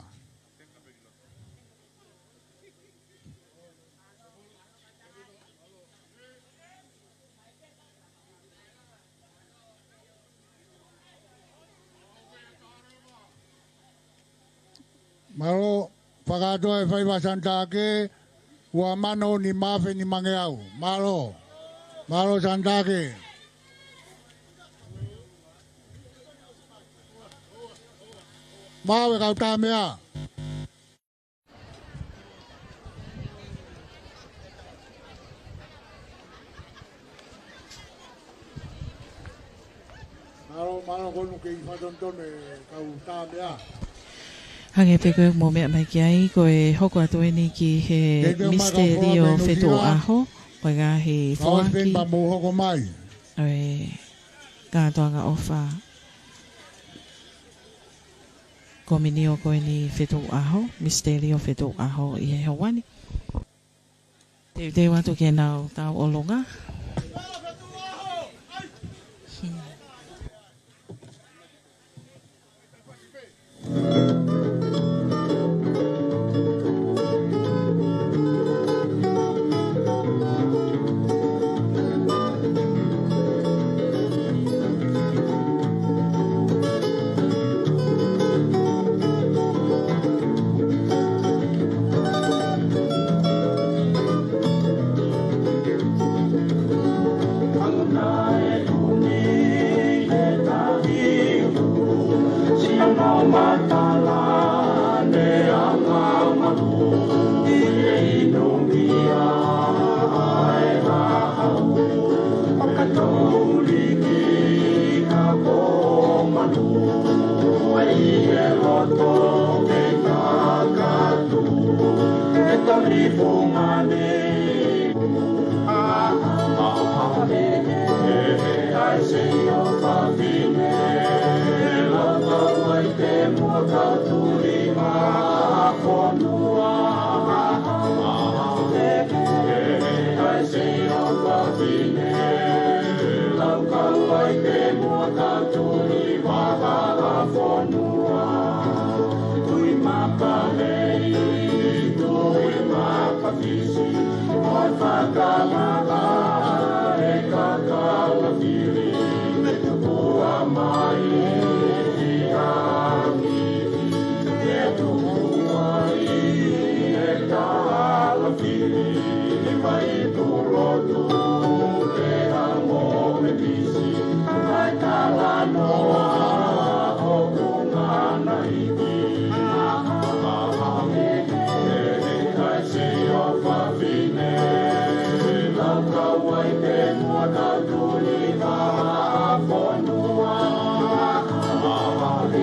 Mālō, fakatoa e faiva Sanitake, ua mano nima afe nimangeau. Mālō. Mālō Sanitake. Mālō e kau tā meʻa. Mālō, mālō konu kei fatonton e kau tā meʻa. Hangē pē ko e mou meʻa mai ki ai, ko e hoko atu eni ki he misiteli ʻo fetuʻu ʻaho, ko e ngaahi foaki. Peni pa mou hoko mai. ʻO e kātoanga ʻofa. Kominio ko eni fetuʻu ʻaho, misiteli ʻo fetuʻu ʻaho ʻi he houa ni. Teuteu atu ke nau tau ʻolunga. Tui Vahaʻafonua, Tui Makalei, Tui Makafisi, ko e fakalala ʻe Kakalafili, tupu mai ʻi ʻAkiti, ke tupu ai ʻe Kalafili, ʻi Vaitulotu, pea mo Mepisi, ʻa e talanoa ʻoku ngana ʻi ki. ʻE, ʻe, ʻe, ʻe, ʻe, Seʻi ʻo Fafine, Laukau ai pē muʻa kau Tui Vahaʻafonua. ʻE, ʻe,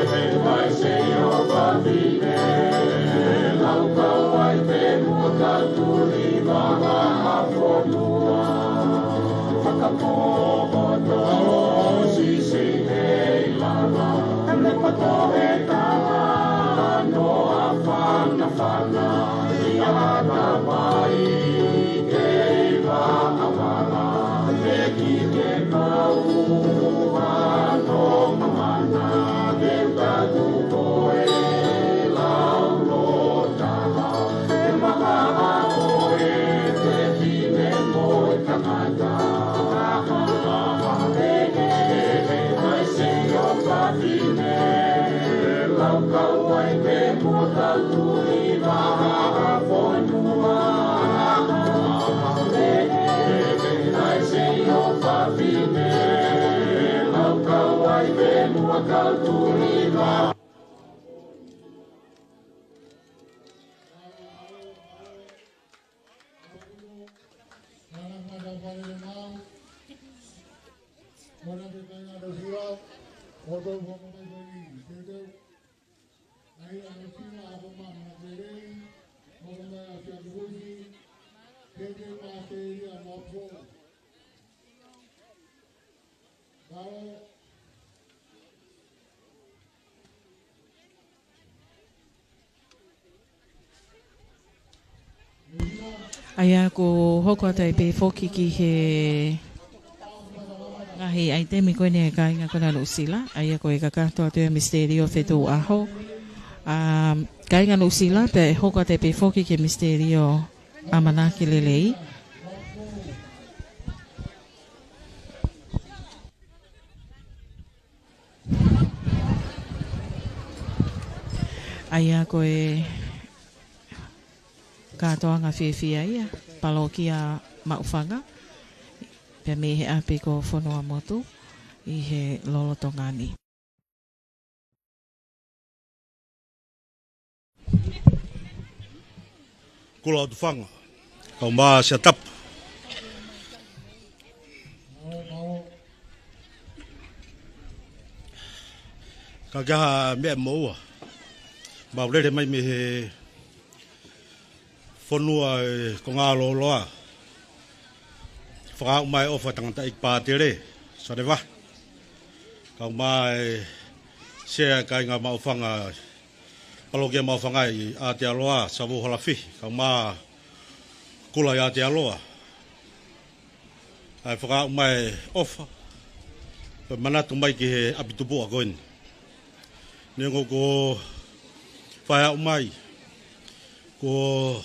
ʻe, ʻe, Seʻi ʻo Fafine, Laukau ai pē muʻa kau Tui Vahaʻafonua. Fakapoʻopoʻo Sisitei lava, ne poto e talanoa fanafana, ʻi ʻAtamai kei Vaʻavaʻa, ʻe kei ke kau hano mamana, ke taku ko e laulo taha, e mahaʻa ʻo e fefine mo e tangata. Seʻi ʻo Fafine, Laukau ai pē muʻa kau Tui Vahaʻafonua. Seʻi ʻo Fafine, Laukau ai pē muʻa kau Tui Vahaʻafonua. ʻA ia ko e hoko atu ai pē foki ki he ngaahi ʻaitemi ko eni ʻa e kāinga ko ena Nuʻusila. ʻA ia ko e kakato atu ia Misiterio Fetuʻu ʻAho. ʻA, kāinga Nuʻusila, pea ʻe hoko atu ai pē foki ki he Misiterio ʻAmanaki Lelei. ʻA ia ko e kātoanga fiefia ia, Palokia Maʻufanga, pea mei he ʻapi ko Fonuamotu ʻi he lolotonga ni. Kula ʻo Tufanga, kau mai Siatapu. Ka ko e hā e meʻa ʻe moʻua? Mau lele mai mei he fonua ʻo e Konga Loloa. Fakaaʻu mai e ʻofa ʻa e tangataʻeiki pātele, Salevahi. Kau mai e sea ʻa e kāinga Maʻufanga, Palokia Maʻufanga ʻi Aotearoa, Savou Halafihi, kau mai e kula ʻi Aotearoa. ʻA e fakaaʻu mai e ʻofa, pea manatu mai ki he ʻapi tupuʻa ko eni. Neongo ko e fai aʻu mai, ko e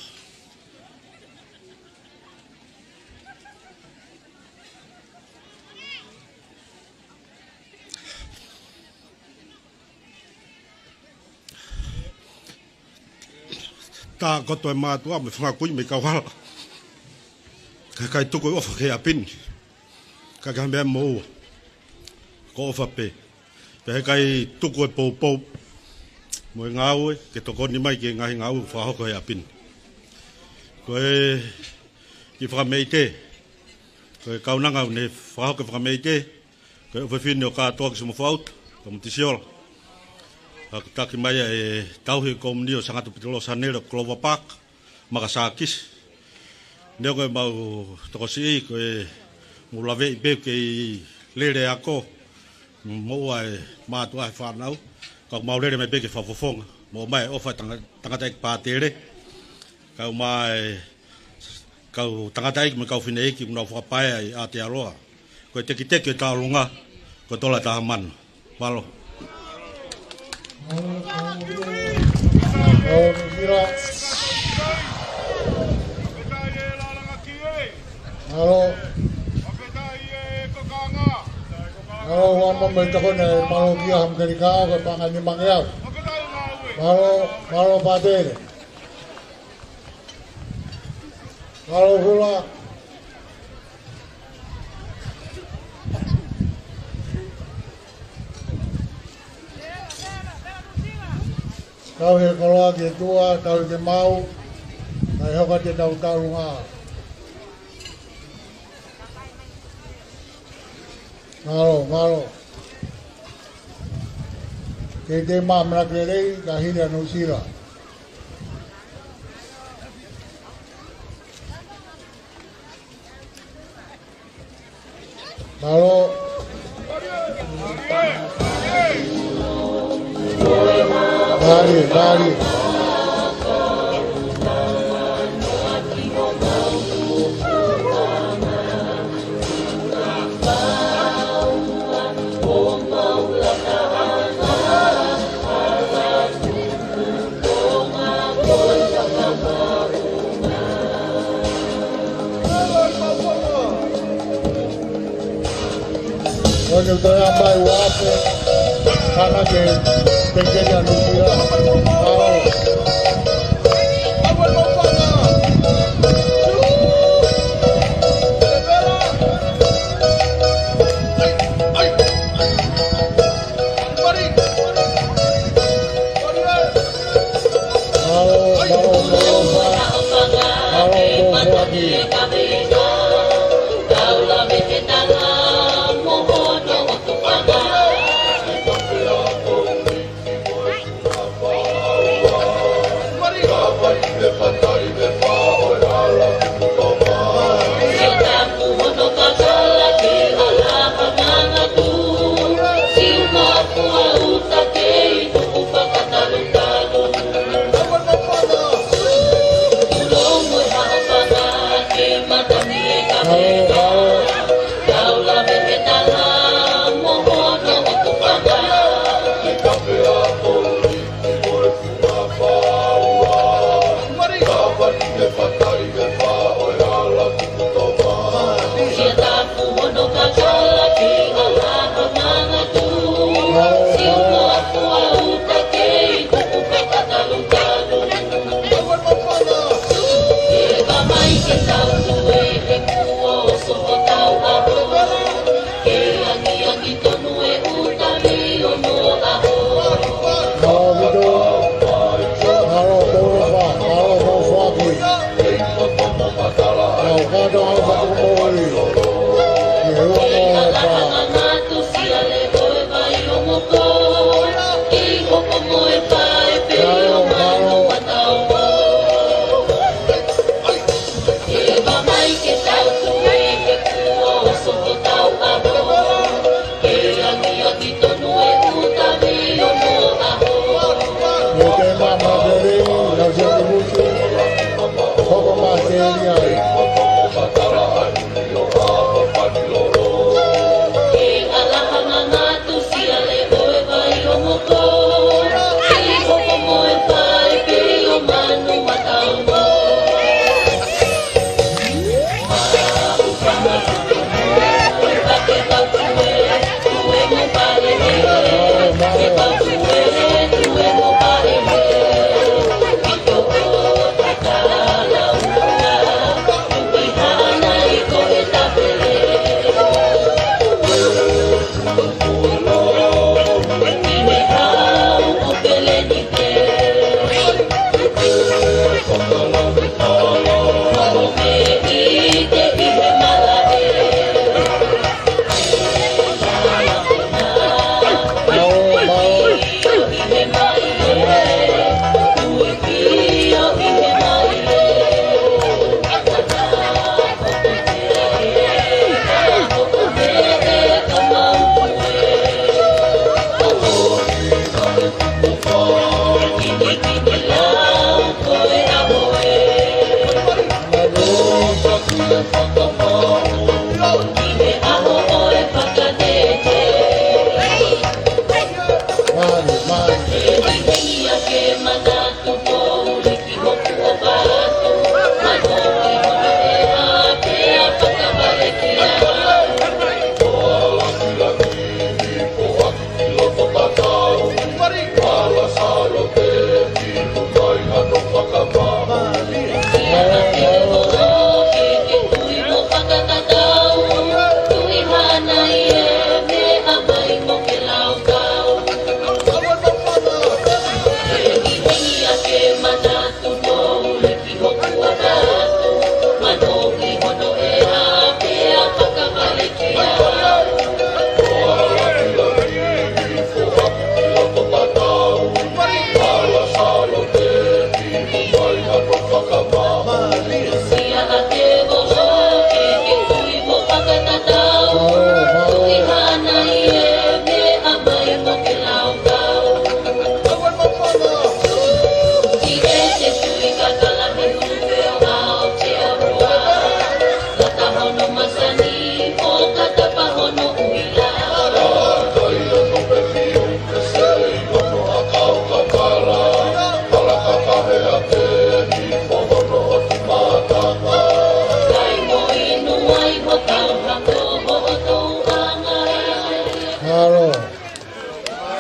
tā koto e mātuʻa mo e fanga kui mei kauhala. Ka ʻikai tuku e ʻofa ki he ʻapi ni, ka ko e hā e meʻa ʻe moʻua? Ko e ʻofa pē. Pea ʻikai tuku e poupou mo e ngāue ke tokoni mai ki he ngaahi ngāue fakahoko he ʻapi ni. Ko e kiʻi fakameʻite, ko e kaunanga ʻoku ne fakahoko e fakameʻite, ko e ʻofefine ʻo Kātoa ki Simofoʻauta, ko Mutisiola. Ka ko e taki mai ʻa e tauhi e kōmuni ʻo Sangata Pitiloa Sanele ʻo Clover Park, Makasākisi. Neongo ʻemau tokosiʻi, ko e mou laveʻi pē ke lele ako, moʻua e mātuʻa he fānau, ka ʻoku mau lele mai pē ke fakafofonga, mo ʻomai e ʻofa ʻa e tanga-, tangataʻeiki pātele, kau mai e kau tangataʻeiki mo e kau fineʻeiki ʻoku nau fakapaea ʻi Aotearoa. Ko e tekiteki e taulunga, Ko e tola taha mano. Mālō. Mālō. Mālō, ua mo me tokone, mālō kia Hamukelekao, ko e paʻanga nimangeau. Mālō, mālō Patele. Mālō Hula. Tauhi e koloa ki tuʻa, tauhi ke mau, kae hoko atu e tau taulunga. Mālō, mālō. Ke te mā mena kelei, ka hili a Nuʻusila. Mālō. Mālie, mālie. Ko ʻene toe ʻa mai ua ape, hanga ke teke ia Nuʻusila. Mālō.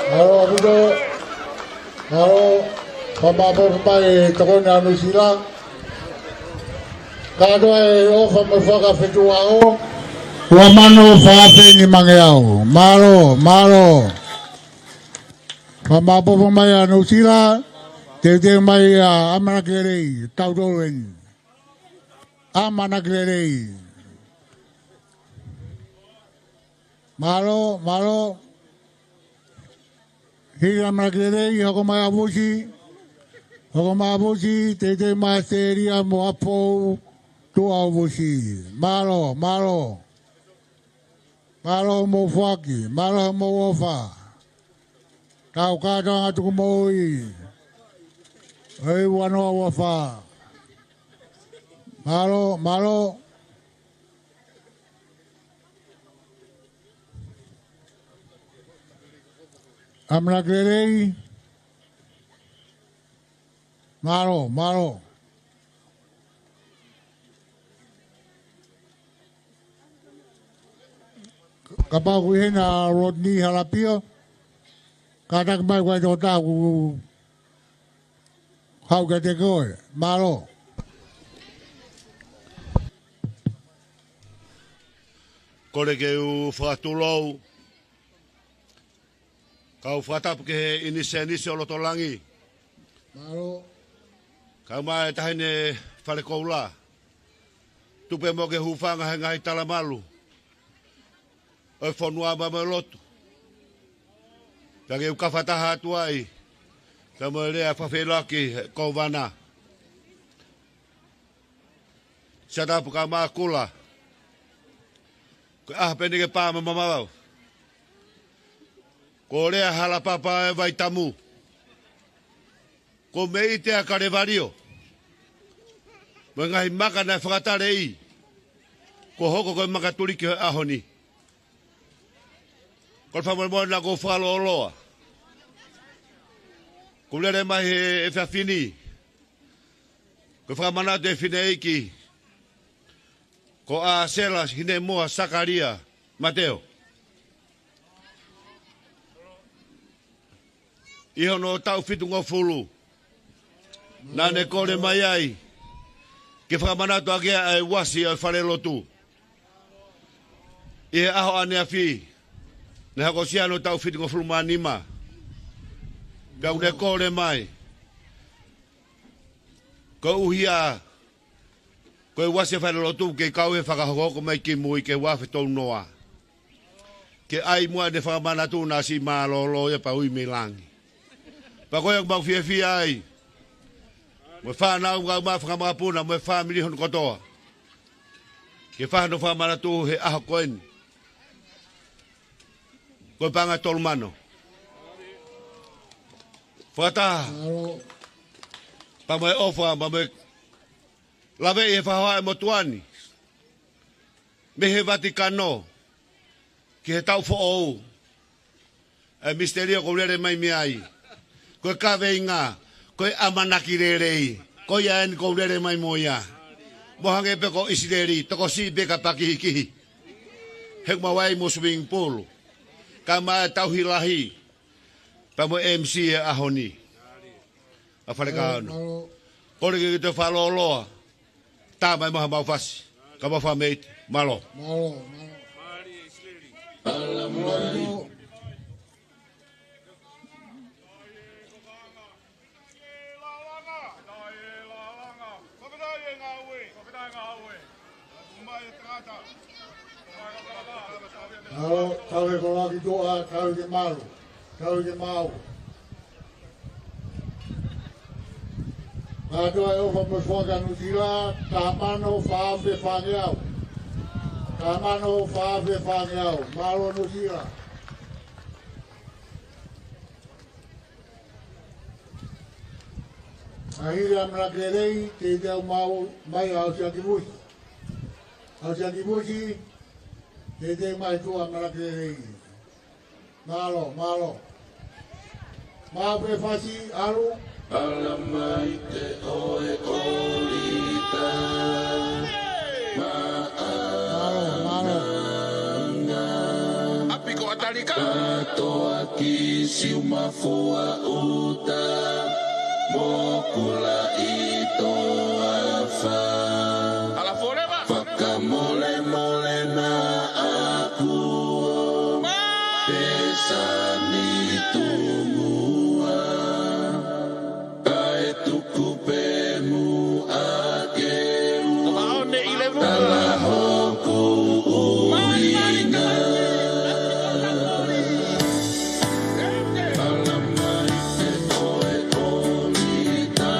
Mālō ʻaupito. Mālō. Fakamālō mai e tokoni ʻa Nuʻusila. Kātoa e ʻofa mo e fakafetuʻaʻaki. Ua mano fā afe nimangeau. Mālō, mālō. Fakamālō mai ʻa Nuʻusila. Teuteu mai ʻa ʻAmanaki Lelei. Tautolu eni. ʻAmanaki Lelei. Mālō, mālō. Hili ʻAmanaki Lelei, hoko mai ʻa Vusi. Hoko mai ʻa Vusi, teuteu mai ʻa Selia mo ʻApou, tuʻa ʻo Vusi. Mālō, mālō. Mālō hoʻomou foaki, mālō hoʻomou ʻofa. Tau kātoanga tuku moʻui. ʻEi, ua noa ua fā. Mālō, mālō. ʻAmanaki Lelei. Mālō, mālō. Kapau ʻoku ʻi heni ʻa Rodney Halapio, kātaki mai ko e tokotaha ʻoku haʻu kiate koe. Mālō. Kole ke u fakatulou, kau fakatapu ki he ʻInisēnisi ʻo Lotolangi. Mālō. Kau mai e Taʻahine Falekoula. Tuku pē muʻa ke hūfanga he ngaahi talamalu ʻo e fonua mo e lotu. Pea ke u kau fakataha atu ai, pea mo e lea fakafeʻiloaki he Kōvana. Siʻa tapu ka mākula. Ko e ʻaho pē eni ke pā mo mamavau. Ko e lea hala papa e Vaitamu. Ko e meʻa ʻi he Kalevalio. Mo e ngaahi maka naʻe fakataleʻi. Kuo hoko ko e makatuliki he ʻaho ni. Ko e fakamolemole naʻa ku fakalōloa. Kuo lele mai he efiafi ni. Ko e fakamanatu e fineʻeiki ko ʻAsela Hinemoa Sakalia Mateo. ʻI hono taʻu fitungofulu. Naʻa ne kole mai ai ke fakamanatu ʻaki ʻa e uasi ʻo e falelotu. ʻI he ʻaho ʻaneafi, naʻe hokosia hono taʻu fitungofulu mā nima. Pea ʻoku ne kole mai. Koeʻuhi ko e uasi e falelotu ke kau he fakahoko mai ki mui ki he ua afe tolu noa. Ke ʻai muʻa ʻene fakamanatu naʻa siʻi mālōlō ia pea ui mei langi. Pea ko ia ʻoku mau fiefia ai. Mo e fānau, ngaahi ʻumaʻā fanga makapuna, mo e fāmili hono kotoa. Ke fai hono fakamanatu he ʻaho ko eni. Ko e paʻanga ʻe tolu mano. Fakataha. Pea mo e ʻofa, pea mo e laveʻi he fakahohaʻa ʻo e motuʻa ni. Mei he Vatikano ki he taʻu foʻou. ʻA e misitelia ʻoku ou lele mai mei ai. Ko e kaveinga, ko e ʻamanaki lelei. Ko ia eni ʻoku ou lele mai mo ia. Mo hangē pē ko ʻIsileli, tokosiʻi pē ka pakihikihi. He ʻoku mau ʻi ai mo e swimming pool. Ka mo e tauhi lahi. Pea mo e M C he ʻaho ni. ʻA Falekaono. Kole ke ke toe fakalōloa. Tā mai mo haʻamau fasi. Ka mau fakameʻite. Mālō. Mālō, mālō. Mālō. Mālō, kau he koloa ki tuʻa, kau ke malu, kau ke mau. Kātoa e ʻofa mo e foaki ʻa Nuʻusila, taha mano fā afe fāngeau. Taha mano fā afe fāngeau. Mālō Nuʻusila. ʻA hili ʻAmanaki Lelei, teuteu mai ʻa ʻOsiaki Vusi. ʻOsiaki Vusi, teuteu mai tuʻa ʻAmanaki Lelei. Mālō, mālō. Maʻu pē fasi, ʻalu. Ala mai te oe ʻōlita. Mālō, mālō. ʻApi ko ʻAtalika. Katoa ki Siumafua ʻuta, mokula ʻi toafa. Ala forever. Fakamolemole na aku ʻo pēsani tungua. Kae tuku pē muʻa ke u tala hoku ʻuhinga. Tala mai pē ʻoe ʻolita.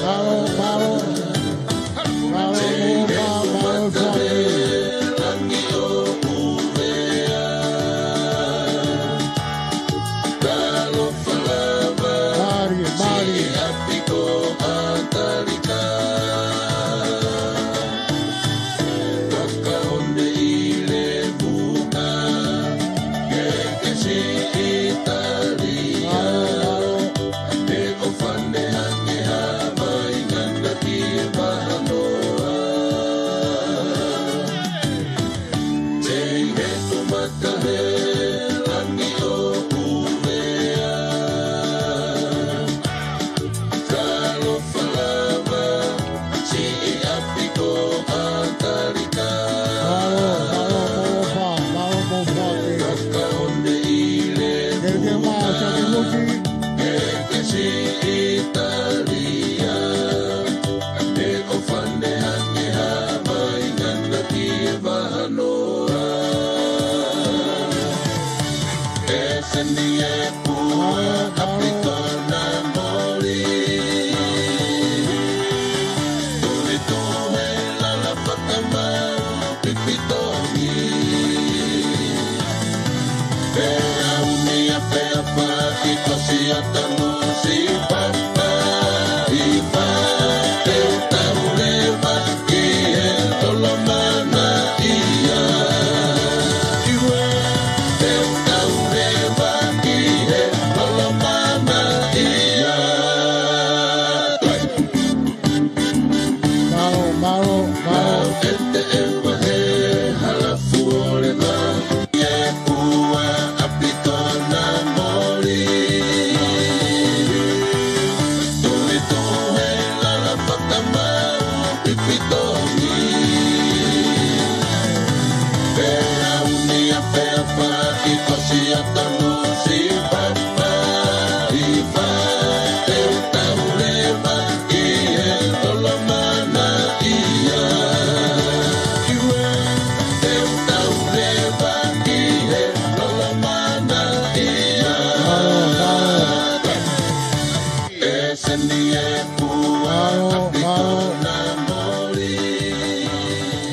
Mālō, mālō, mālō. Mālō, mālō.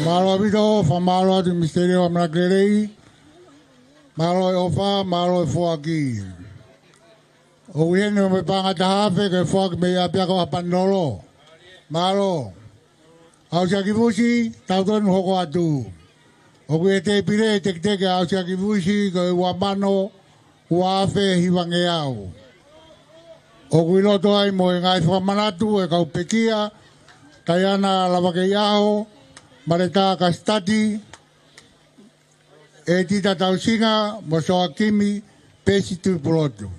Mālō ʻaupito, fakamālō atu Misiteli ʻAmanaki Lelei. Mālō e ʻofa, mālō e foaki. ʻOku ʻi heni mo e paʻanga ʻe taha afe ke foaki mei ʻapiako ʻa Panolo. Mālō. ʻAusiakivusi, tau tonu hoko atu. ʻOku ʻi he tēpile e teketeke ʻa ʻAusiakivusi ko e ua mano, ua afe hivangeau. ʻOku ʻi loto ai mo e ngaahi fakamanatu e kau pekia, Taiana Lavakeiʻaho, Maleta Kasitati, ʻEtita Tausinga, mo Soakimi Pesi Tuʻipulotu.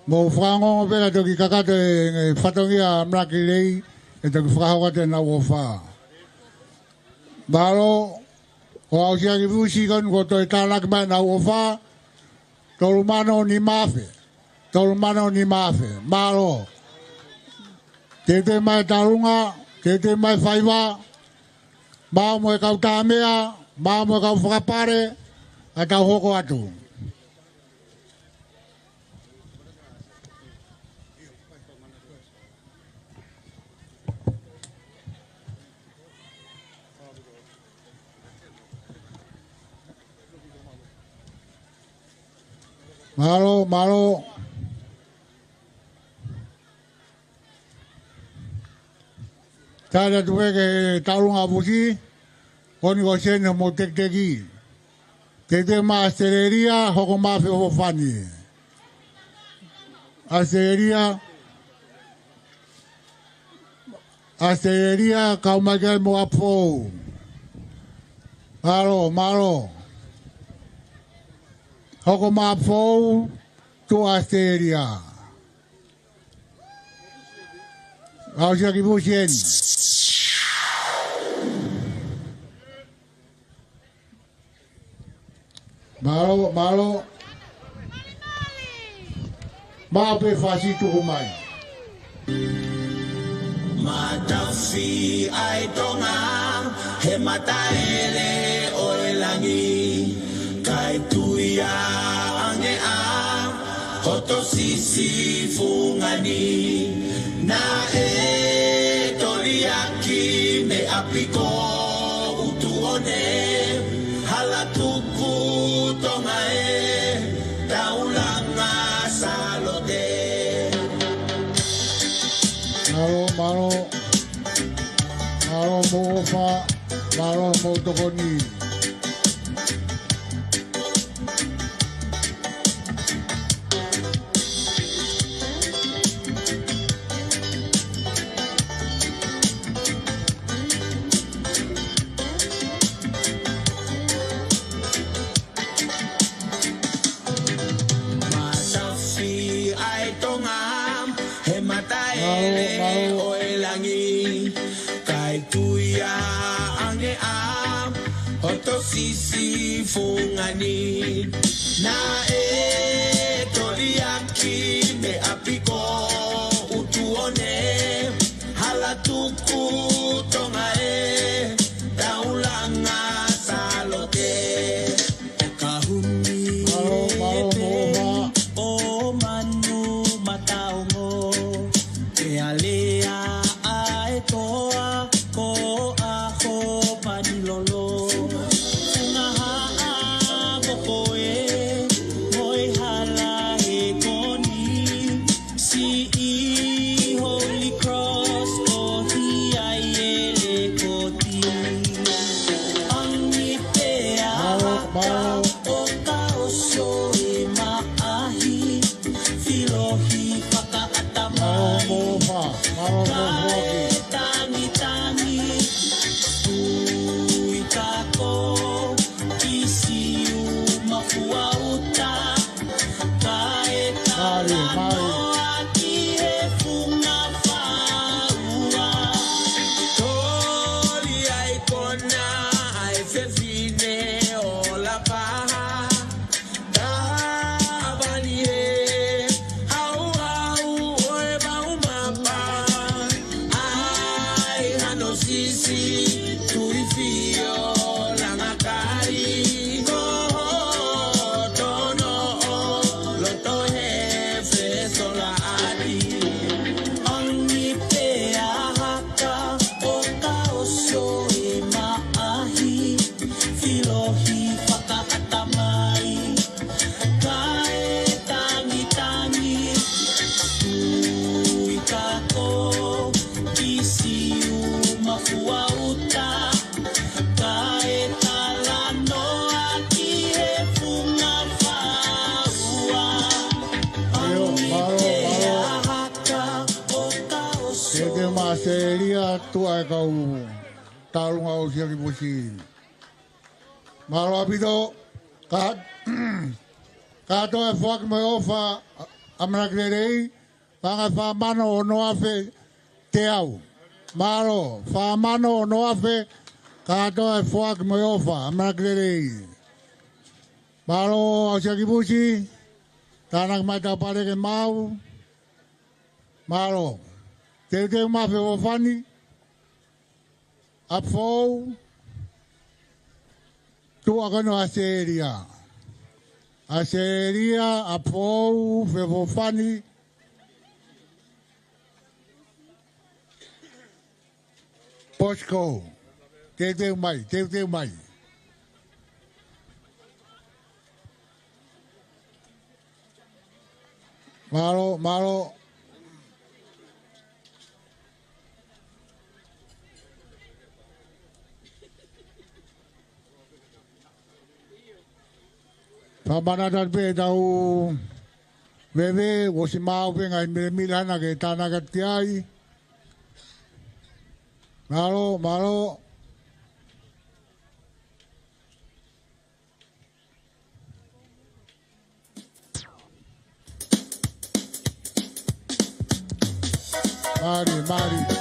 Mou fakaongoongo pē ka toki kakato e, e fatongia ʻAmanaki Lelei, ʻe toki fakahoko atu ʻenau ʻofa. Mālō, ko ʻAusiakivusi ko eni kuo toe tānaki mai ʻenau ʻofa, tolu mano nima afe. Tolu mano nima afe. Mālō. Teuteu mai e tālunga, teuteu mai e faiva, maʻu mo e kau tāmeʻa, maʻu mo e kau fakapale, ka tau hoko atu. Mālō, mālō. Tali atu pē ki he tauʻolunga ʻo Fusi, ko eni ko Seni mo Tekiteki. Teuteu mai ʻAositelēlia, hoko mai Feʻofoʻofani. ʻAositelēlia, ʻAositelēlia, kau mai ki ai mo ʻApifou. Mālō, mālō. Hoko mai ʻApifou, tuʻu ʻAositelēlia. ʻAusia ki Fusi eni. Mālō, mālō. Maʻu pē Fasi tuku mai. Matafi ʻa e Tonga, he mataele ʻo e langi, kae tuia ange ʻa hoto sisi fungani. Naʻe toliaki mei ʻapi ko ʻUtuone, hala tuku Tonga ē, taulanga Sālote. Mālō, mālō. Mālō hoʻomou ʻofa, mālō hoʻomou tokoni. Matafi ʻa e Tonga, he mataele ʻo e langi, kae tuia ange ʻa hoto sisi fungani. Naʻe toliaki mei ʻapi ko ʻUtuone, hala tuku Tonga ē, taulanga Sālote. ʻO Kahuni, mālō, mālō, ʻo Manu Mataongo, ʻe alea ʻa e toa ko ʻAhopanilolo. Funga Haʻa Mokoe, mo e hala he koni, siʻi Holy Cross ko Hiaiele Koti. ʻAngi pē ʻa Haka ʻo ka ʻosi ʻi maʻahi, filohi fakaʻatamai. Kae tangitangi, tui kako, kisi uma fuauta. Kae talanoa ki he funga fāua. Toli ai kona ʻa e fefine ʻo Lapaha. Tavani he hauhau ʻo e vau mapa. ʻAi hano sisi, Tuifio Langakai, ko hoto noʻo loto he fesola ʻapi. ʻAngi pē ʻa Haka ʻo ka ʻosi ʻi maʻahi, filohi fakaʻatamai. Kae tangitangi, tui kako, kisi uma fuauta. Kae talanoa ki he funga fāua. ʻAngi pē ʻa Haka ʻo ka ʻosi. Teuteu mai ʻAositelēlia, tuʻa e kau tauʻolunga ʻo ʻAusia ki Fusi. Mālō ʻaupito, ka, kātoa e foaki mo e ʻofa, ʻamanaki lelei, paʻanga ʻe fā mano ono afe teau. Mālō, fā mano ono afe, kātoa e foaki mo e ʻofa, ʻamanaki lelei. Mālō, ʻAusia ki Fusi, tānaki mai tau pale ke mau. Mālō, teuteu mai Feʻofoʻofani, ʻApifou, tuʻa ko eni ʻAositelēlia. ʻAositelēlia, ʻApifou, Feʻofoʻofani, Bosco, teuteu mai, teuteu mai. Mālō, mālō. Fakamanatu atu pē ʻetau veve, ʻosi maʻu pē ngaahi milemile ʻana ke tānaki atu ki ai. Mālō, mālō. Mālie, mālie.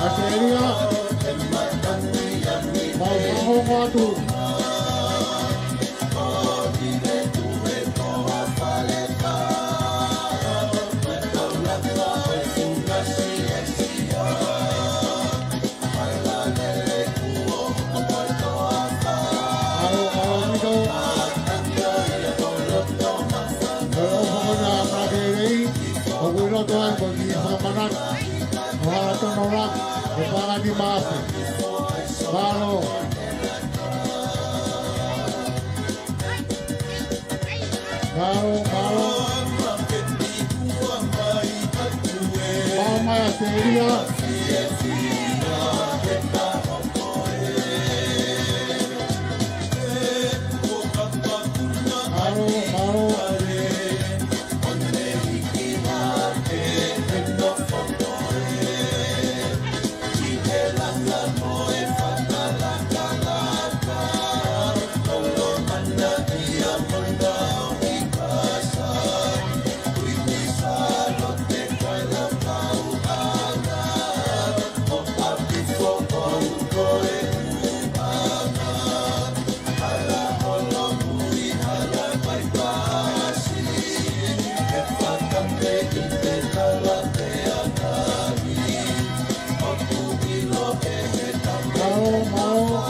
ʻAsitelia, mau fakaongo atu. Mālō, mālō. Mālō mai ʻAsitelia. Mālō, mālō.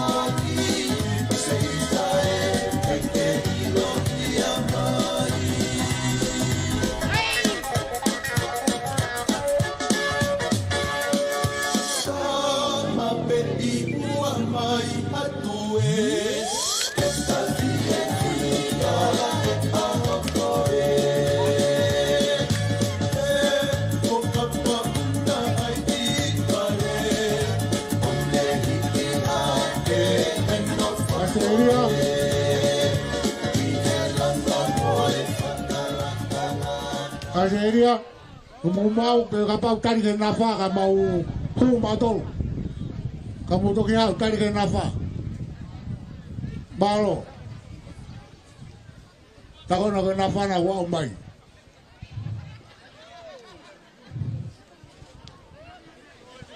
ʻAsitelia. ʻAsitelia. Kuo mou maʻu pē kapau tali ke nafa ka mau hū mautolu. Ka mou toki haʻu tali ke nafa. Mālō. Takona ke nafa na ua o mai.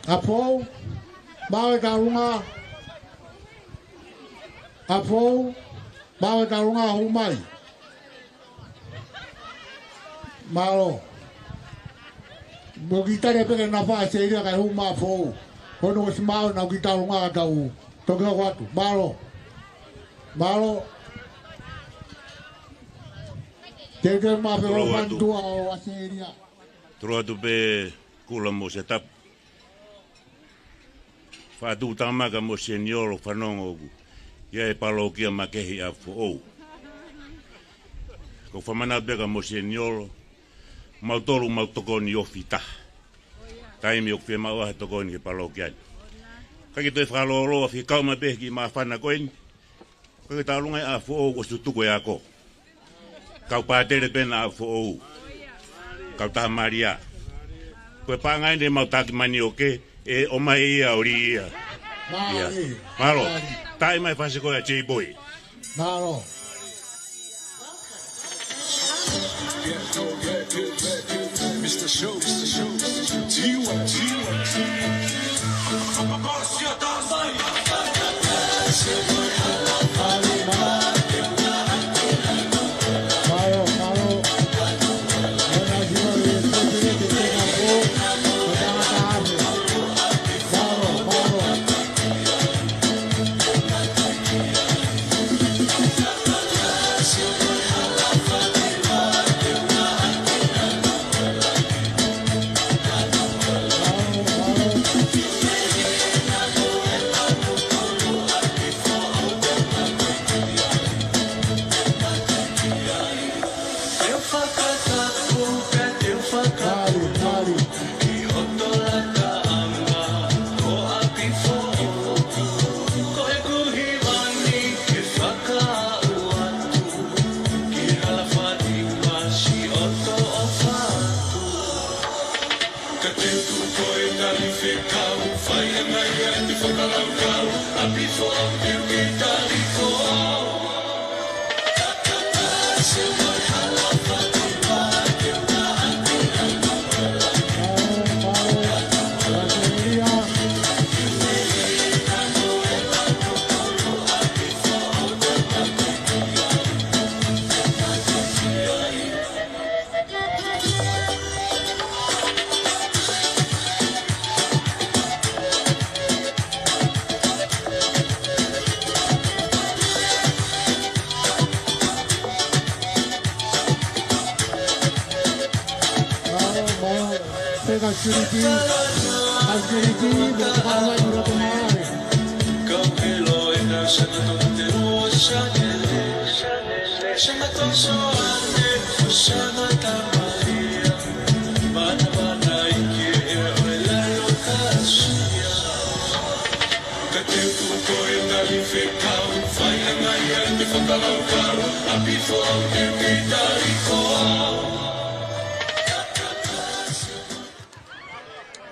ʻApifoʻou, maʻu e tauʻolunga. ʻApifoʻou, maʻu e tauʻolunga hū mai. Mālō. Mou kiʻi tali pē ke nafa ʻAsitelia kae hū mai ʻApifoʻou. Hono ʻosi maʻu ʻenau kiʻi tauʻolunga ka tau toki hoko atu. Mālō. Mālō. Teuteu mai pē Tolou atu. Fakamanatu ʻo ʻAsitelia. Tolou atu pē Kula mo Setapu. Faʻa tuʻu tama ka mo Seniolo fanongo ʻoku ʻi ai e palokia makehe ʻi ʻApifoʻou. Ko e fakamanatu pē ka mo Seniolo, mautolu mau tokoni ofi taha. Taimi ʻoku fiemaʻu ai ha tokoni ki he palokia ni. Ka ke toe fakalōloa fekau mai pē ki he māfana ko eni. Ka ke tauʻolunga ʻi ʻApifoʻou ʻoku tutuku e ako. Kau pātele pē ʻa ʻApifoʻou. Kau taha malia. Ko e paʻanga eni ʻemau taki manioke, ʻe ʻomai ia ʻo lī ia. Mālō. Ia. Mālō. Mālō. Taʻi mai fasi ko ia J-Boy. Mālō. Pega siriki, a siriki, mo ka mai ura ko mai.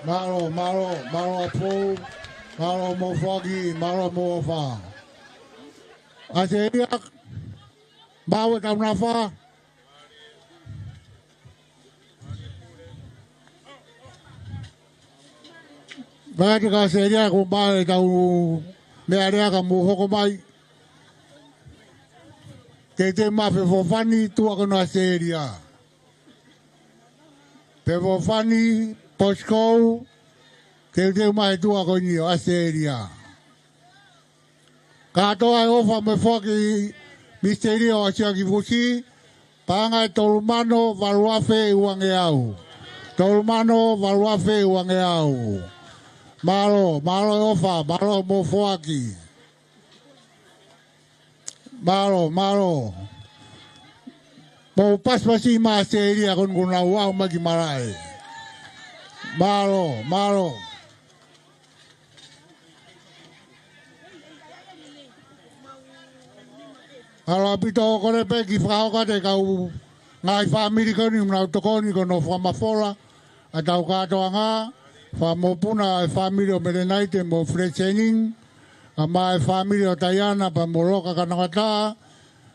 Mālō, mālō, mālō ʻaupito, mālō mo e foaki, mālō mo e ʻofa. ʻAselia, maʻu ʻetau nafa. Vakai kia ʻAselia, ko e maʻu ʻetau meʻalea ka mou hoko mai. Teuteu mai Feofofani, tuʻa ko eni ʻo ʻAselia. Feofofani Posikou, teuteu mai tuʻa ko eni ʻo ʻAselia. Kātoa e ʻofa mo e foaki, Misitelia ʻo Siakivusi, paʻanga ʻe tolu mano valu afe uangeau. Tolu mano valu afe uangeau. Mālō, mālō e ʻofa, mālō mo e foaki. Mālō, mālō. Mou pasipasi mai ʻAselia ko eni kuo nau aʻu mai ki malaʻe. Mālō, mālō. Mālō ʻaupito, kole pē ke fakahoko atu e kau ngaahi fāmili ko eni ʻoku nau tokoni ki hono fakamafola ʻa ʻetau kātoanga, fakamokopuna e fāmili ʻo Melenaite mo Fletcher Henning, kae ʻumaʻā e fāmili ʻo Taiana pea mo Loka Kanongata,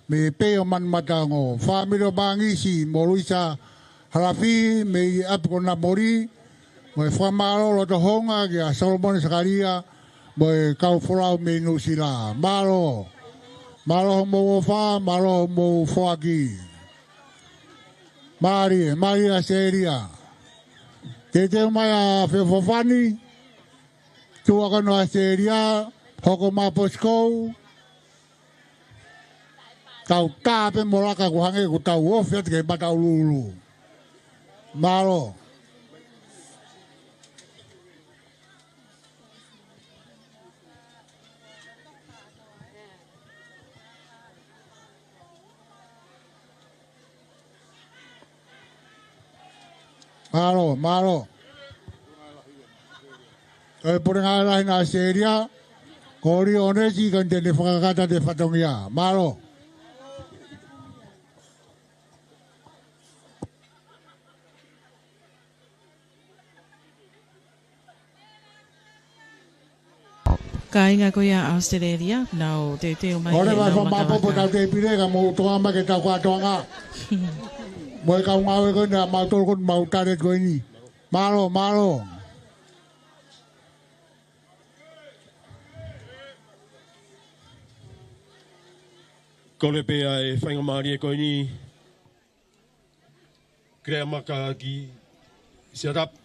mei Peio Manumataongo, fāmili ʻo Mangisi mo Luisa Halafi, mei ʻapi ko Namoli, mo e fakamālō loto houngaʻia kia Solomone Sakalia, mo e kau folau mei Nuʻusila. Mālō, mālō hoʻomou ʻofa, mālō hoʻomou foaki. Mālie, mālie ʻAselia. Teuteu mai ʻa Feofofani, tuʻa ko eni ʻo ʻAselia, hoko mai Posikou. Tau tā pē mo laka ʻo hangē ʻoku tau ofi atu ki he mataʻululu. Mālō. Mālō, mālō. Ko e puleʻanga lahi ʻa ʻAselia, ko Lionesi, ka ʻoku ne fakakata e fatongia. Mālō. Kāinga ko ia ʻAositelēlia, nau teuteu mai ʻOle he vai nau fa mapopo makavaka. Tau te pile ka mou toa mai ke tau kātoanga. Mo e kau ngāue ko eni ʻa mautolu ko eni mau talent ko eni. Mālō, mālō. Kole pē ʻa e faingamālie ko eni. Kelea maka ki Siatapu,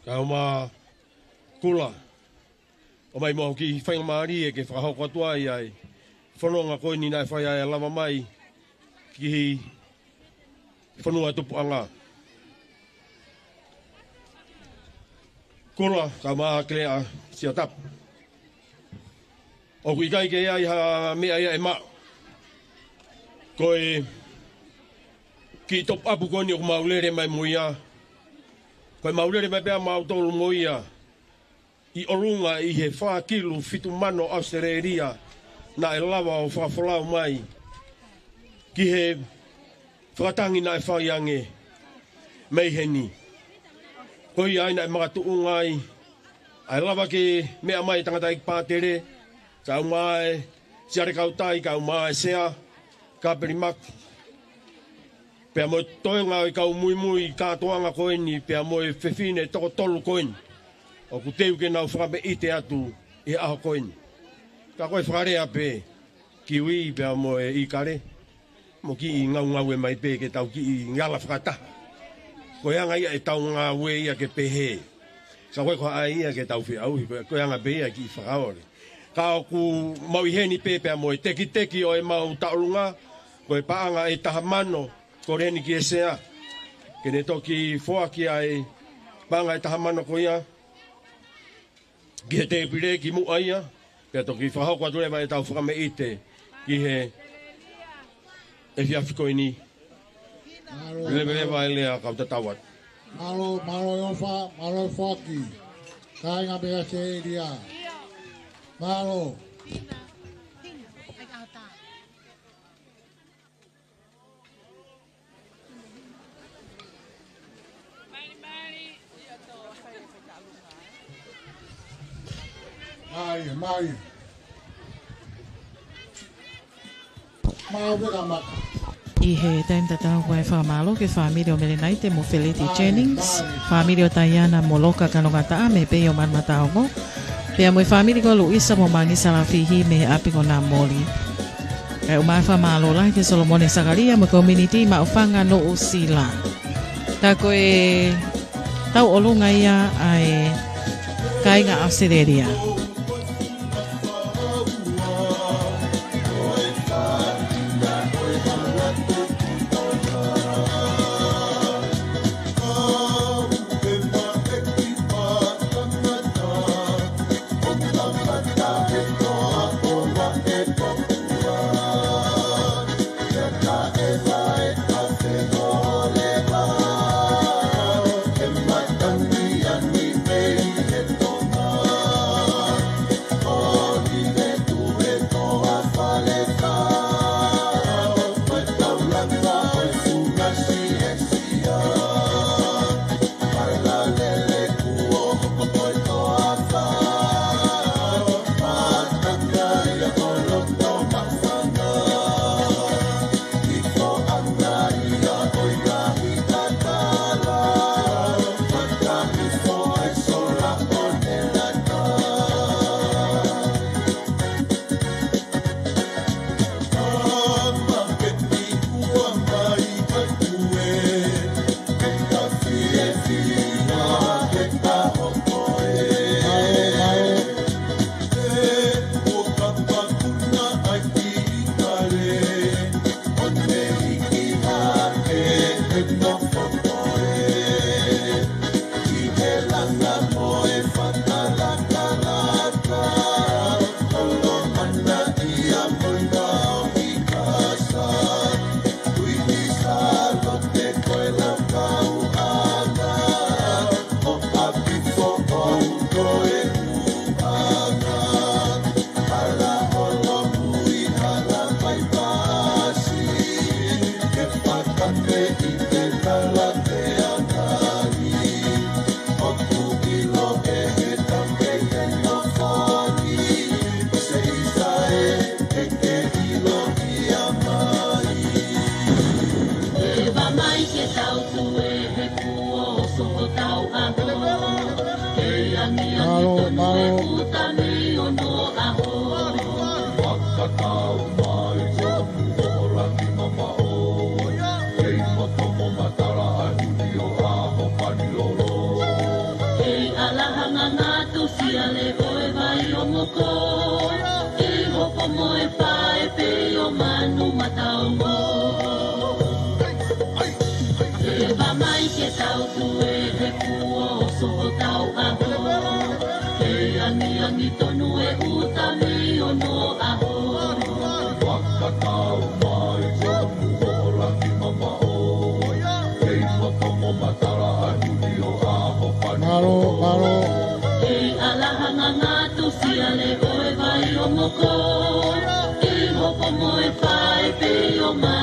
kae ʻumaʻā Kula. ʻOmai mo au ki he faingamālie ke fakahoko atu ai ʻa e fononga ko eni naʻe fai ai ʻa e lava mai ki he fonua tupuʻanga. Kula, kae ʻumaʻā Kelea, Siatapu. ʻOku ʻikai ke ʻi ai ha meʻa ia ʻe maʻu. Ko e kiʻi top up ko eni ʻoku mau lele mai mo ia. Ko e mau lele mai pē ʻa mautolu mo ia ʻi ʻolunga ʻi he fā kilu fitu mano ʻAositelēlia naʻe lava ʻo fakafolau mai ki he fakatangi naʻe fai ange mei heni. Ko ia ai naʻe makatuʻunga ai ʻa e lava ke meʻa mai tangataʻeiki pātele, kae ʻumaʻā e siale kautai, kae ʻumaʻā e sea, Kapelimaki. Pea mo e toenga ʻo e kau muimui kātoanga ko eni, pea mo e fefine toko tolu ko eni. ʻOku teu ke nau fakameʻite atu ʻi he ʻaho ko eni. Ka ko e fakalea pē, kiwi pea mo e ʻikale. Mo kiʻi ngaungaue mai pē ke tau kiʻi ngala fakataha. Ko e anga ia ʻetau ngāue ia ke pehē. Ka ko e ko ai ia ke tau feʻauhi, ko e, ko e anga pē ia kiʻi fakaole. Ka ʻoku mau ʻi heni pē pea mo e tekiteki ʻo e mau tauʻolunga, ko e paʻanga ʻe taha mano, ko eni ki he sea. Ke ne toki foaki ʻa e paʻanga ʻe taha mano ko ia ki he tēpile kimuʻa ia, pea toki fakahoko atu leva ʻetau fakameʻite ki he efiafi ko eni. Mālō, leveleva mālō. E lea kau tatau atu. Mālō, mālō e ʻofa, mālō e foaki. Kāinga mei ʻAositelēlia. Mālō. Mai, mai. Mau pē ka maka. ʻI he taimi tatau ko e fakamālō ki he fāmili ʻo Melenaite mo Feleti Jennings, fāmili ʻo Taiana mo Loka Kanongataʻa mei Peio Manumataongo, pea mo e fāmili ko Luisa mo Mangisa Lafihi mei he ʻapi ko Namoli. Kae ʻumaʻā e fakamālō lahi kia Solomone Sakalia mo e community maʻu fanga Nuʻusila. Ka ko e tauʻolunga ia ʻa e kāinga ʻAositelēlia.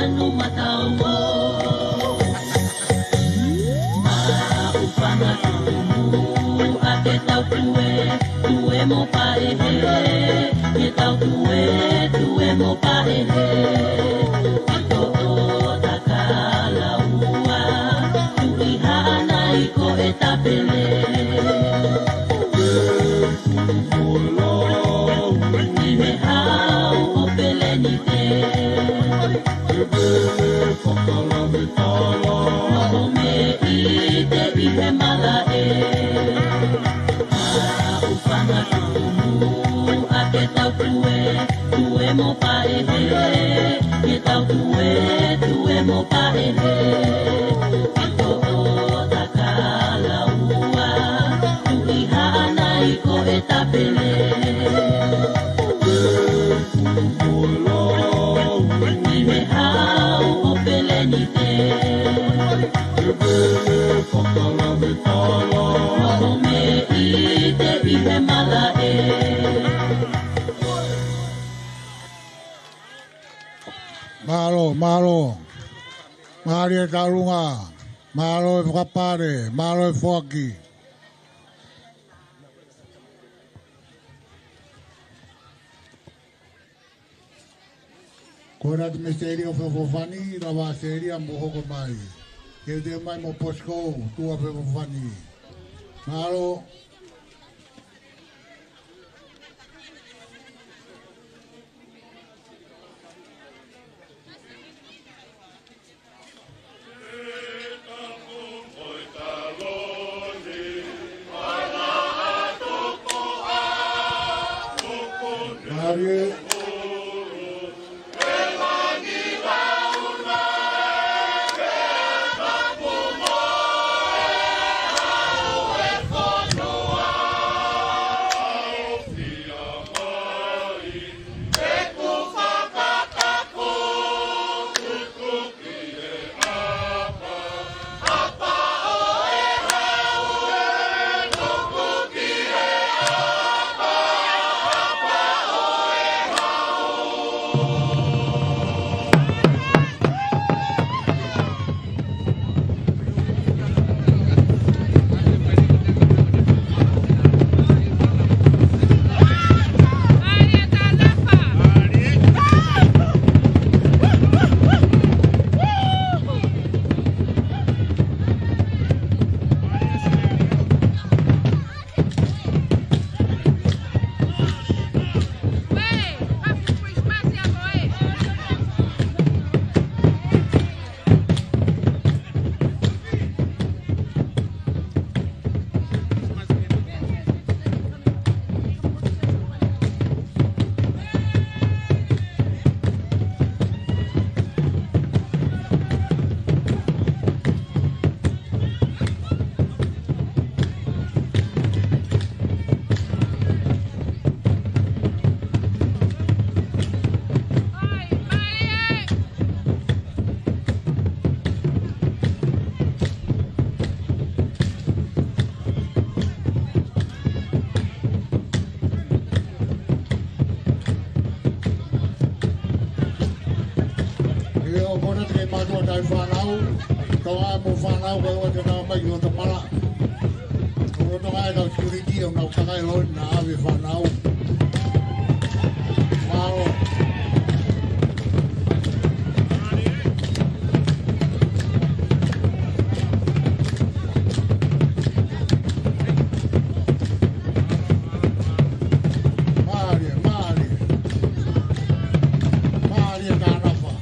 Anu matau o. Maʻu fanga tuʻumu ake tau tue, tue mo paʻehe. Ke tau tue, tue mo paʻehe. Ke toʻo takala ua, tuʻi haʻanai ko e tapele. Ui he hau ʻo Pelenite. Ui he fakalavetala. Maʻu meʻite ʻi he malaʻe. Maʻu fanga tuʻumu ake tau tue, tue mo paʻehe. Ke tau tue, tue mo paʻehe. Ke toʻo takala ua, tuʻi haʻanai ko e tapele. Ui he hau ʻo Pelenite. Ui he fakalavetala. Maʻu meʻite ʻi he malaʻe. Mālō, mālō. Mālie e kaulunga. Mālō e fakapale, mālō e foaki. Ko e lati mei Sēlia ʻo Feofofani, lava Sēlia mo hoko mai. Ke te mai mo Bosco, tua Feofofani. Mālō. Mālie. ʻIo, ko ena te ke mātuʻa tai fānau, tau ai mo fānau, ko e ua te nau mai ki loto mala. Ko loto ngai kau security, ʻo nau takai loi na ave fānau. Mālō. Mālie, mālie. Mālie Tanafa.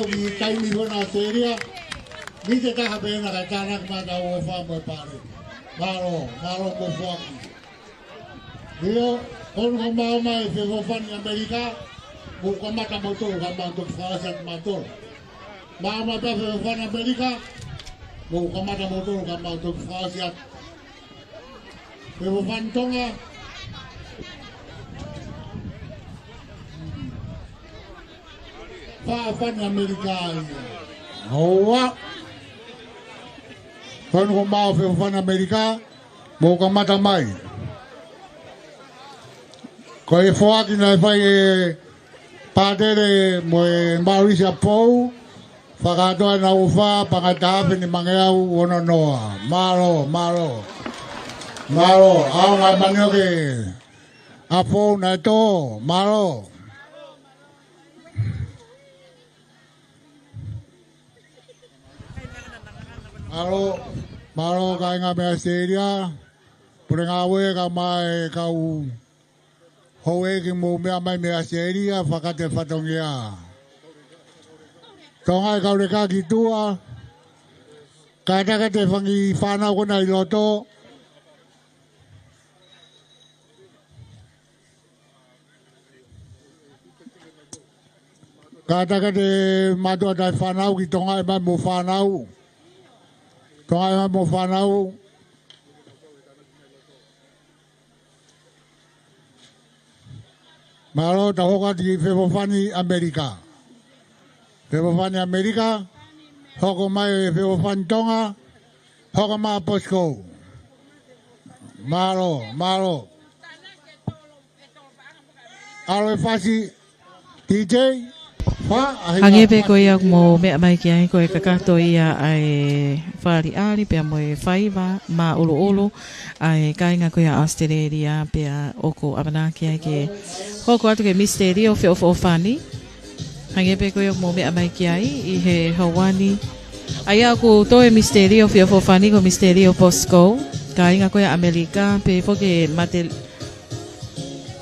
ʻI he taimi ko ena ʻAositelēlia, mite taha pē ena kae tānaki mai ʻetau ʻofa mo e pale. Mālō, mālō mo e foaki. ʻIo, ko eni kuo maʻu mai e feʻofoʻofani ʻAmelika, mou kamata moutolu kae mau toki fakaʻosi atu mautolu. Maʻu mai pē feʻofoʻofani ʻAmelika, mou kamata moutolu kae mau toki fakaʻosi atu. Feʻofoʻofani Tonga. Feʻofoʻofani ʻAmelika ia. ʻOua. Ko eni kuo maʻu feʻofoʻofani ʻAmelika, mou kamata mai. Ko e foaki naʻe fai ʻe Pātele mo e Maʻulisi ʻApou, fakakātoa ʻenau ʻofa, paʻanga ʻe taha afe nimangeau ono noa. Mālō, mālō. Mālō, ʻaonga e manioke ʻApou naʻe tō, mālō. Mālō, mālō kāinga mei ʻAositelēlia, pule ngāue kae ʻumaʻā e kau houʻeiki mou meʻa mai mei ʻAositelēlia, fakakātoa e fatongia. Tonga e kau leka ki tuʻa, kātaki atu e fanga fānau ko ena ʻi loto. Kātaki atu e mātuʻa taʻefānau ke tongaʻi mai mo e fānau. Tongaʻi mai mo e fānau. Mālō, tau hoko atu ki he feʻofoʻofani ʻAmelika. Feʻofoʻofani ʻAmelika, hoko mai e feʻofoʻofani Tonga, hoko mai ʻa Bosco. Mālō, mālō. ʻAlu e fasi, D J, fā, ʻa e Hangē pē ko ia fasi. Kuo mou meʻa mai ki ai, ko e kakato ia ʻa e fakaʻaliʻali pea mo e faiva māʻuluʻulu ʻa e kāinga ko ia ʻAositelēlia, pea ʻoku ʻamanaki ai ke hoko atu ki he misitēlio feʻofoʻofani. Hangē pē ko ia kuo mou meʻa mai ki ai ʻi he houa ni. ʻA ia ʻoku tō e misitēlio feʻofoʻofani ko e misitēlio Bosco, kāinga ko ia ʻAmelika, pehē foki e mate-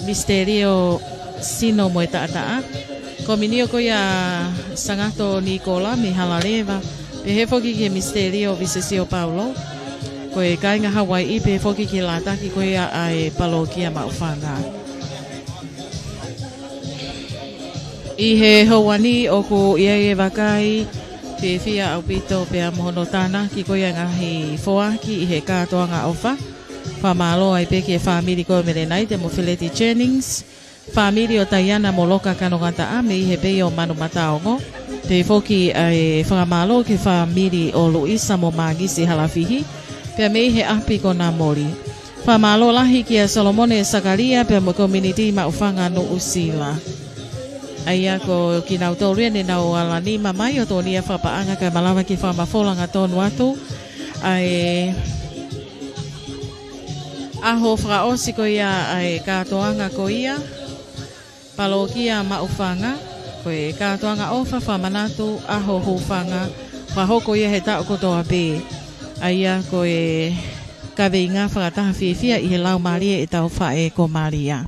misitēlio Sino mo e Taʻataʻa. Ko e minio ko ia Sangato Nikola mei Halaleva. Pehē foki ki he misitēlio Visesio Paulo. Ko e kāinga Hauaiʻi, pehē foki ki he lātaki ko ia ʻa e palokia Maʻufanga. ʻI he houa ni ʻoku ʻi ai e vakai fiefia ʻaupito pea mo hono tānaki ko ia e ngaahi foaki ʻi he kātoanga ʻofa. Fakamālō ai pē ki he fāmili ko ē ʻo Melenaite mo Feleti Jennings, fāmili ʻo Taiana mo Loka Kanongataʻa mei he pei ʻo Manumataongo, pehē foki ʻa e fakamālō ki he fāmili ʻo Luisa mo Mangisi Halafihi, pea mei he ʻapi ko Namoli. Fakamālō lahi kia Solomone Sakalia pea mo e community Maʻufanga Nuʻusila. ʻA ia ko kinautolu ia ne nau ala nima mai ʻo tō nia fakapaʻanga kae malava ke fakamafola hangatonu atu ʻa e ʻaho fakaʻosi ko ia ʻa e kātoanga ko ia, palokia Maʻufanga, ko e kātoanga ʻofa fakamanatu ʻaho hūfanga, fakahoko ia he taʻu kotoa pē. ʻA ia ko e kaveinga fakataha fiefia ʻi he laumālie ʻetau faʻē ko Malia.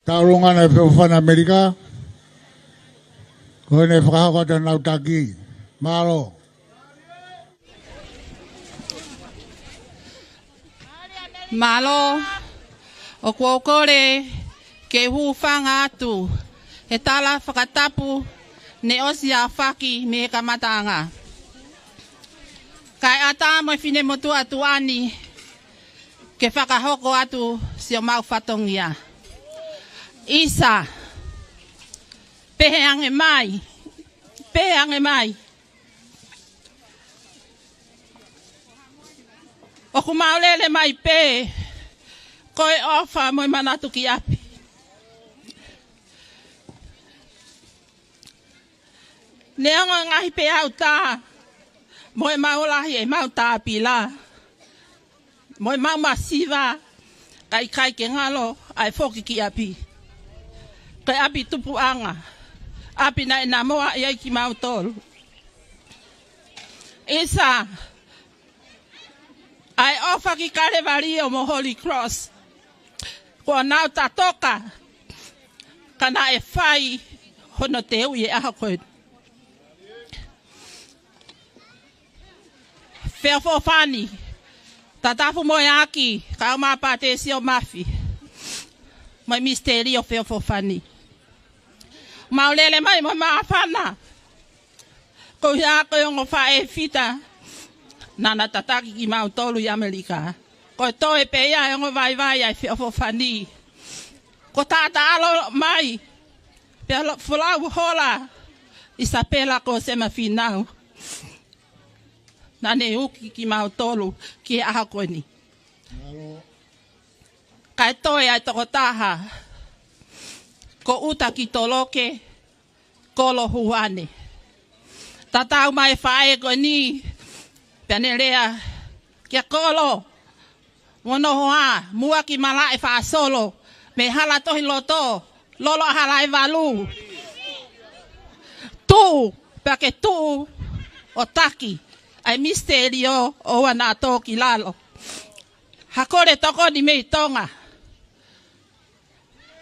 Tau ʻolunga ʻa e feʻofoʻofani ʻAmelika, ko ʻene fakahoko atu ʻenau taki. Mālō. Mālō, ʻoku ou kole ke u hūfanga atu he tala fakatapu ne ʻosi aofaki mei he kamataʻanga. Kae ʻatā mo e finemotuʻa tuʻa ni ke fakahoko atu siʻomau fatongia. ʻIsa, pehē ange mai, pehē ange mai. ʻOku mau lele mai pē, ko e ʻofa mo e manatu ki ʻapi. Neongo e ngaahi peau tā, mo e mau lahi ʻemau tāpila, mo ʻemau masiva, ka ʻikai ke ngalo ʻa e foki ki ʻapi. Ko e ʻapi tupuʻanga, ʻapi naʻe namoa ai kimautolu. ʻIsa, ʻa e ʻofa ki Kalevalio mo Holy Cross, kuo nau tatoka, ka naʻe fai hono teuʻi e ʻaho ko eni. Feʻofoʻofani, Tatafumoeaki, kau mai Pātesio Mafi, mo e Misiteli ʻo Feʻofoʻofani. Mau lele mai mo e māfana, ko ia ko e ongo faʻē fita naʻa na tataki kimautolu ʻi ʻAmelika. Ko e toe pē ia e ongo vaivai ʻa e Feʻofoʻofani. Ko taʻataʻalo mai, pea lo-, folau hola ʻIsapela ko Sema Finau. Naʻa ne uki kimautolu ki he ʻaho ko eni. Kae toe ʻa e tokotaha ko ʻUta ki Toloke, Kolo Huane. Tatau mai e faʻē ko eni, pea ne lea kia Kolo, mo noho ā, muʻa ki malaʻe faʻa solo, mei Halatohiloto, lolo ʻa Halaevalu. Tuʻu, pea ke tuʻu ʻo taki ʻa e misiteli ʻo ʻoua naʻa tō ki lalo. Ha kole tokoni mei Tonga.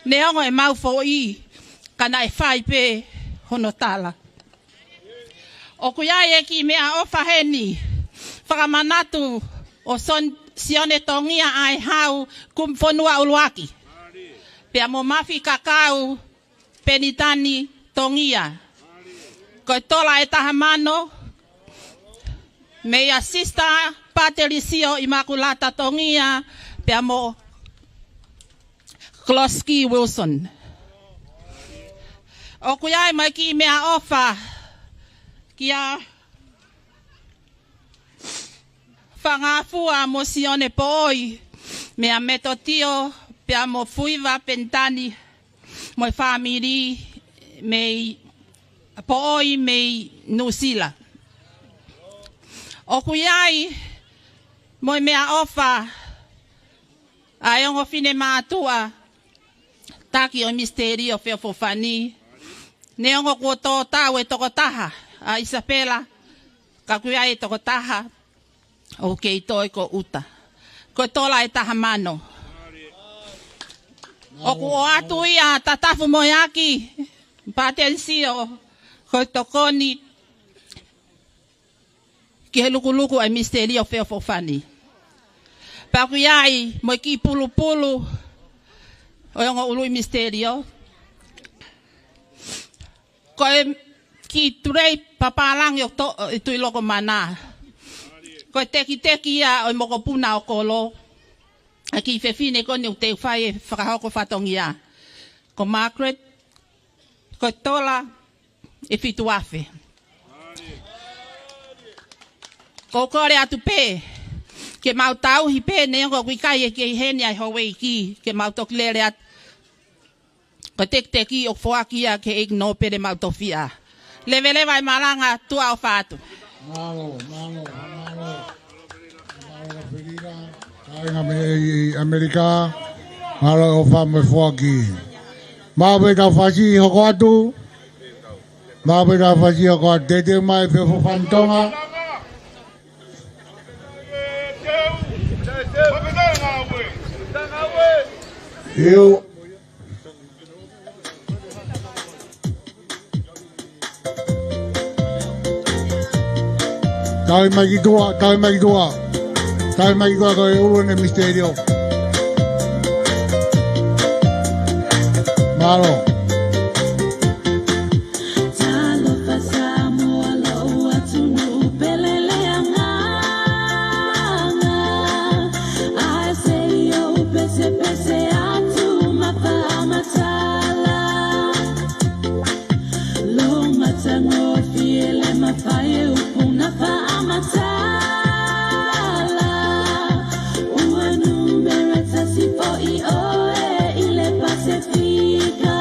Neongo ʻemau foʻi, ka naʻe fai pē hono tala. ʻOku ʻi ai e kiʻi meʻaʻofa heni, fakamanatu ʻo Son-, Sione Tongia ʻa e Hau Kumifonua ʻUluaki. Pea mo Mafi Kakau Penitani Tongia. Ko e tola ʻe taha mano, mei a Sister Patelisio ʻImakulata Tongia, pea mo Kloski Wilson. ʻOku ʻi ai mai e kiʻi meʻaʻofa kia Fangafua mo Sione Poʻoi, mei a Metotio, pea mo Fuiva Penitani, mo e fāmili mei Poʻoi mei Nuʻusila. ʻOku ʻi ai mo e meʻaʻofa ʻa e ongo finemātuʻa taki ʻo e Misiteli ʻo Feʻofoʻofani. Neongo kuo tō tau e tokotaha ʻa ʻIsapela, ka ʻoku ʻi ai e tokotaha ʻoku kei toe ko ʻUta. Ko e tola ʻe taha mano. ʻOku ʻoatu ia Tatafumoeaki, Pātensio, ko e tokoni ki he lukuluku ʻa e Misiteli ʻo Feʻofoʻofani. Pea ʻoku ʻi ai mo e kiʻi pulupulu ʻo e ongo ului misiteli. Ko e kiʻi tulei papālangi ʻo to-, ʻi Tuʻilokomana. Ko e tekiteki ia ʻo e mokopuna ʻo Kolo. ʻA e kiʻi fefine ko eni ʻoku teu fai e fakahoko fatongia. Ko Margaret, ko e tola ʻe fitu afe. Ko e kole atu pē, ke mau tauhi pē neongo ʻoku ʻikai ke ʻi heni ʻa e houʻeiki, ke mau toki lele atu. Ko e tekiteki ʻoku foaki ia ki he ʻEiki Nōpele maʻu tofiʻa. Leveleva e malanga, tuʻa ʻofa atu. Mālō, mālō, mālō. Mālō Felila, kāinga mei ʻAmelika, mālō e ʻofa mo e foaki. Mau pē tau fasi hoko atu. Mau pē tau fasi hoko atu. Teuteu mai Feʻofoʻofani Tonga. ʻIo. Tauhi mai ki tuʻa, tauhi mai ki tuʻa. Tauhi mai ki tuʻa ko e ʻulu ʻene misiteli. Mālō. Talofa Samoa, loʻu atunuʻu pele leʻanga. ʻAi seʻi ou pesepese atu ma faʻa matala. Loʻu matangofie le mafai e upu na faʻa matala. Ua numera tasi foʻi ʻoe ʻi le Pasifika.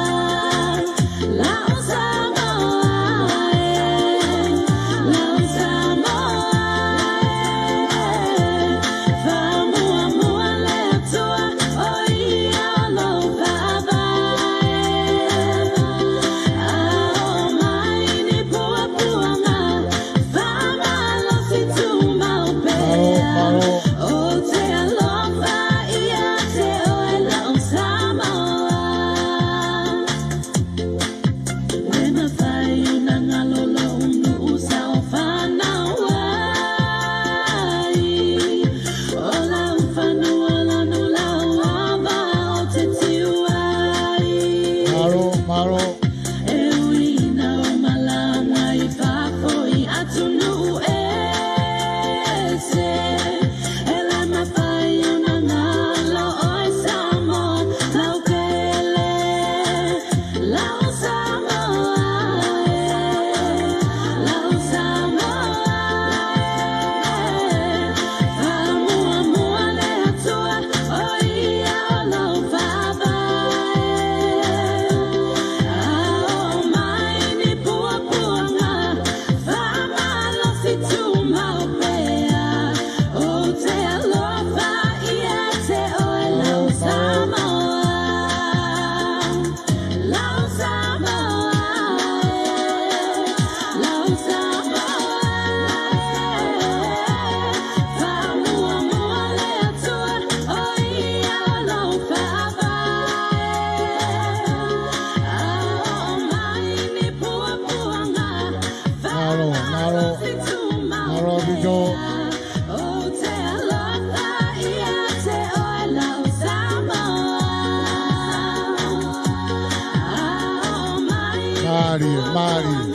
Mālie, mālie.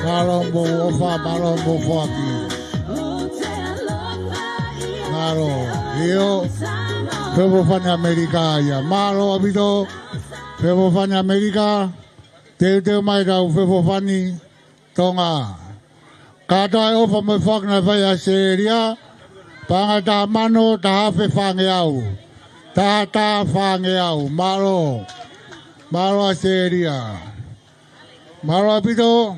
Mālō mo e ʻofa, mālō mo e foaki. Mālō. ʻIo. Feʻofoʻofani ʻAmelika ia. Mālō ʻaupito. Feʻofoʻofani ʻAmelika. Teuteu mai ʻetau feʻofoʻofani Tonga. Kātoa e ʻofa mo e foaki naʻe fai ʻe ʻAositelēlia. Paʻanga ʻe taha mano, taha afe fāngeau. Taha taha fāngeau. Mālō. Mālō ʻAositelēlia. Mālō ʻaupito.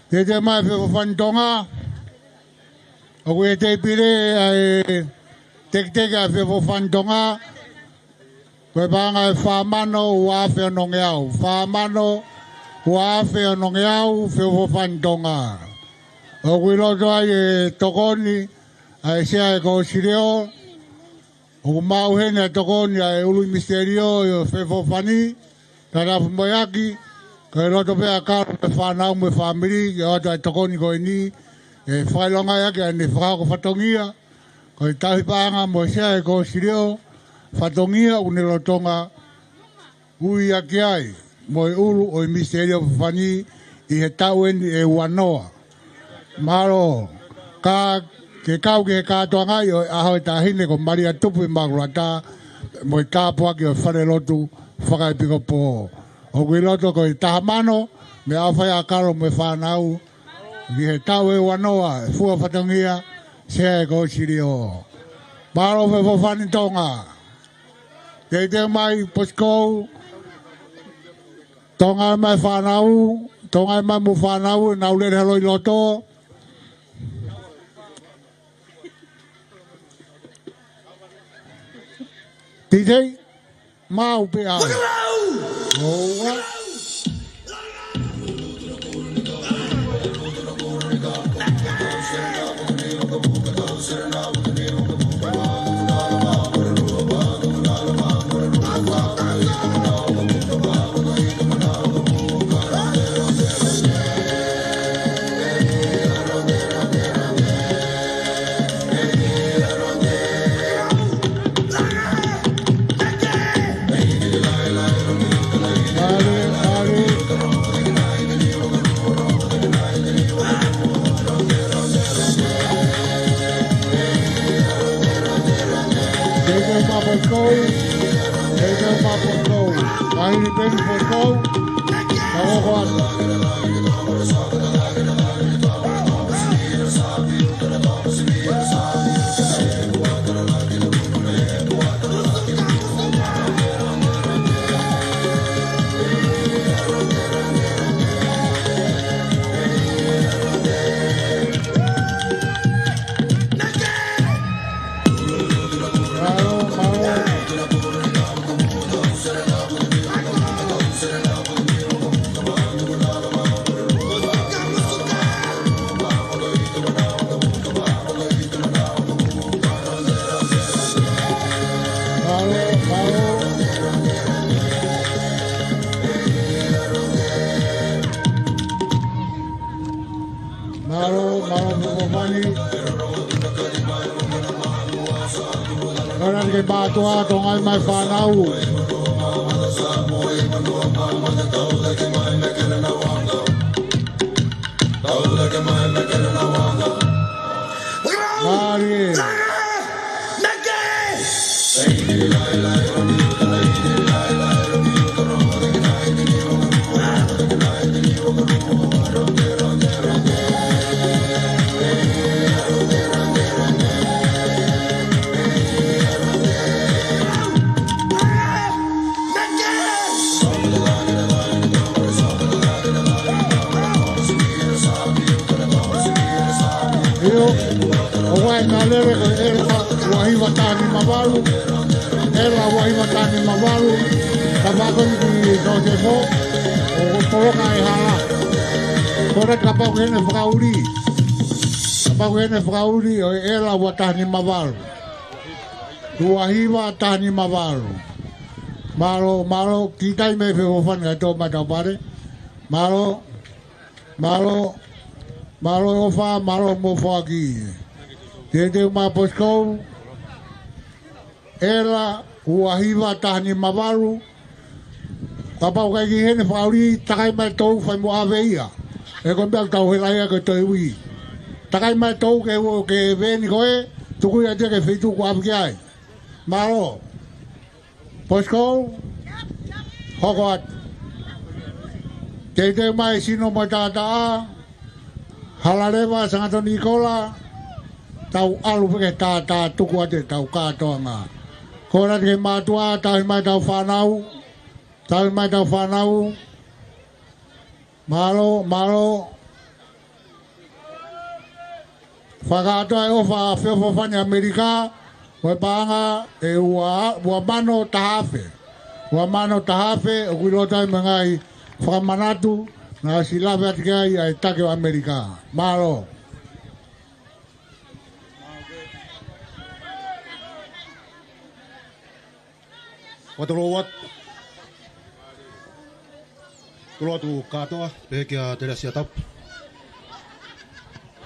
Teuteu mai feʻofoʻofani Tonga. ʻOku ʻi he teipile ʻa e tekiteki ʻa e feʻofoʻofani Tonga. Ko e paʻanga ʻe fā mano ua afe onongeau. Fā mano ua afe onongeau, feʻofoʻofani Tonga. ʻOku ʻi loto ai e tokoni ʻa e Sea ʻo e Kōsilio. ʻOku maʻu heni ʻa e tokoni ʻa e ʻulu misiterio ʻo e feʻofoʻofani. Tatafu mo e ʻEiki, ko e loto pē ʻa Kalo mo e fānau mo e fāmili, ke ʻoatu ʻa e tokoni ko eni, ʻe fakaʻilongaʻi ʻaki ʻa ʻene fakahoko fatongia, ko e tauhi paʻanga mo e Sea ʻo e Kōsilio, fatongia ʻoku ne lolotonga ui ʻaki ai, mo e ʻulu ʻo e misiterio feʻofoʻofani ʻi he taʻu eni ʻe uanoa. Mālō, ka ke kau ki he kātoangaʻi ʻo e ʻaho ʻo e Taʻahine ko Malia Tupu ʻImakulata, mo e tāpuaki ʻo e falelotu fakaʻepikopō. ʻOku ʻi loto ko e taha mano, mei he ʻaofai ʻa Kalo mo e fānau, ki he taʻu ʻe uanoa, ʻe fua fatongia, Sea ʻo e Kōsilio. Mālō feʻofoʻofani Tonga. Teuteu mai Posikou. Tonga mai fānau, Tonga mai mo e fānau, ʻenau lele holo ʻi loto. Pītei, maʻu pē ʻa e. ʻOua. Teuteu mai Posikou. Teuteu mai Posikou. Tahili peni Posikou. Ka oko atu. Mālō, mālō, feʻofoʻofani. Kātaki ke mātuʻa, Tonga mai fānau. Mālie. ʻIo, ʻoku ʻi ai e lele ko e ʻEla ua hiva taha nima valu. ʻEla ua hiva taha nima valu. Ka fākoni ki Sosefo, ʻo polonga e hala. Ko e kapau ʻoku ʻi ai e fakaʻuli. Kapau ʻoku ʻi ai e fakaʻuli ʻo e ʻEla ua taha nima valu. Ua hiva taha nima valu. Mālō, mālō, kiʻi taimi feʻofoʻofani kae tō mai ʻetau pale. Mālō, mālō, mālō ʻofa, mālō mo e foaki. Teuteu mai Posikou. ʻEla ua hiva taha nima valu. Kapau ʻoku ʻikai ke ʻi heni fakaʻuli, takai mai ʻa e tou, fai mo ʻave ia. He ko e meʻa ʻoku tau hela ai ko e toe ui. Takai mai ʻa e tou ke ʻoua ke veni koe, tuku ia ʻiate ia ki he feituʻu kuo ʻave ki ai. Mālō. Bosco, hoko atu. Teuteu mai Sino mo Taʻataʻa, Halaleva, Sangato Nikola, tau ʻalu pē ki he taʻataʻa, tuku atu ʻetau kātoanga. Ko ena ke mātuʻa, tauhi mai ʻetau fānau, tauhi mai ʻetau fānau. Mālō, mālō. Fakakātoa e ʻofa ʻa e feʻofoʻofani ʻAmelika, ko e paʻanga ʻe ua, ua mano taha afe. Ua mano taha afe, ʻoku ʻi loto ai mo e ngaahi fakamanatu naʻe ʻosi lave atu ki ai ʻa e taki ʻo ʻAmelika. Mālō. Fakatulou atu. Tulou atu kātoa, pehē kia Telesi ʻa Tapu.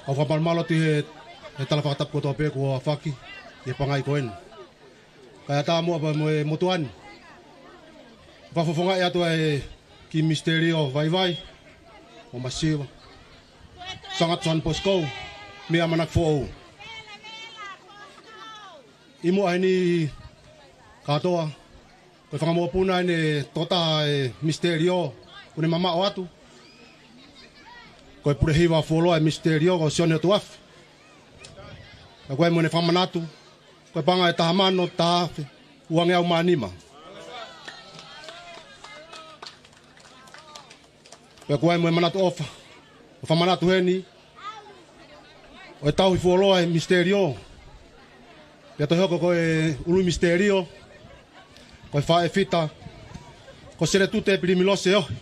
ʻOku ou fakamalumalu atu he, he tala fakatapu kotoa pē kuo aofaki ʻi he pangai ko eni. Kae ʻatā muʻa pea mo e motuʻa ni. Fakafofongaʻi atu ʻa e kiʻi misitelia vaivai, ʻo masiva. Sangato San Bosco, mei ʻAmanaki Foʻou. ʻI muʻa heni kātoa, ko e fanga mokopuna ʻeni tokotaha e misitelia, ʻoku ne mamaʻo atu. Ko e pule hiva fuoloa e misitelia, ko Sione Tuafi. Ka ko e mo ʻene fakamanatu, ko e paʻanga ʻe taha mano, taha afe, uangeau mā nima. Pea ko e mo e manatu ʻofa, ʻo fakamanatu heni, ʻo e tauhi fuoloa e misitelia. Pea toe hoko ko e ʻulu misitelia, ko e faʻē fita, ko Seletute Pilimilose ʻOhi.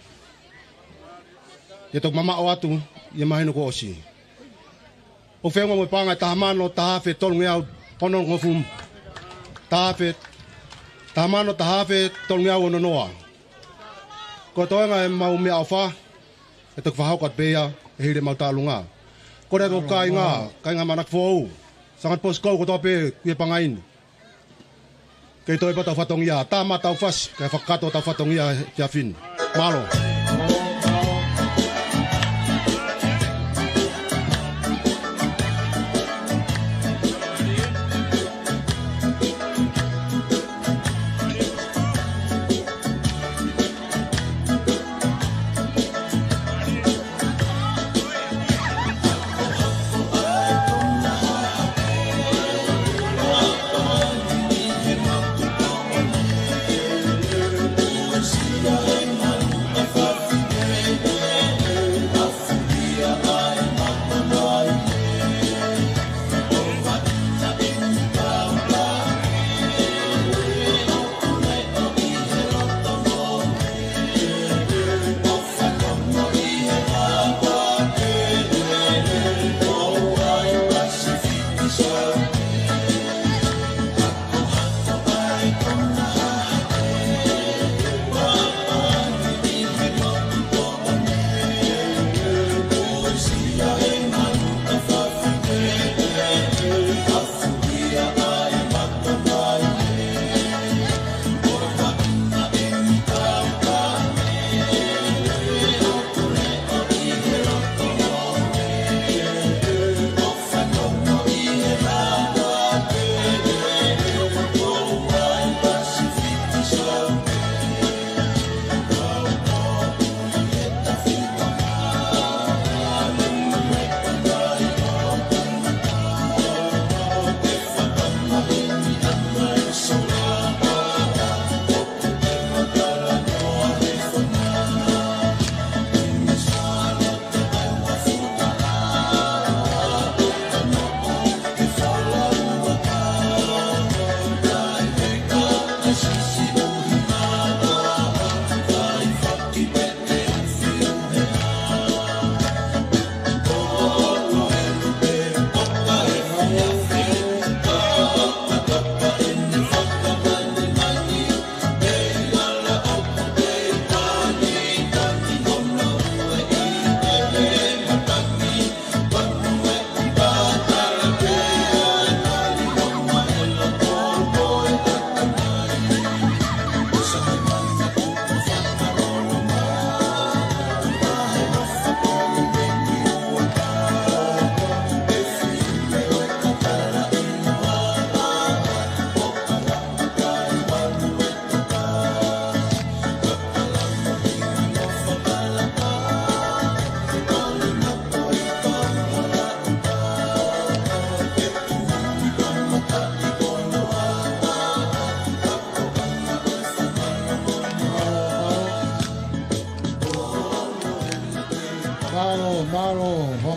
ʻE toki mamaʻo atu, ʻi he māhina kuo ʻosi. ʻOku feʻunga mo e paʻanga ʻe taha mano, taha afe, tolungeau, onongofulu. Taha afe, taha mano, taha afe, tolungeau, ononoa. Ko e toenga ʻemau meʻaʻofa, ʻe toki fakahoko atu pē ia, ʻe hili ʻemau taʻalunga. Kole atu ki he kāinga, kāinga ʻAmanaki Foʻou. Sangato Bosco kotoa pē, ʻoku ʻi he pangai ni. Kei toe pē ʻetau fatongia, tā mai ʻetau fasi, kae fakakātoa ʻetau fatongia he efiafi ni. Mālō.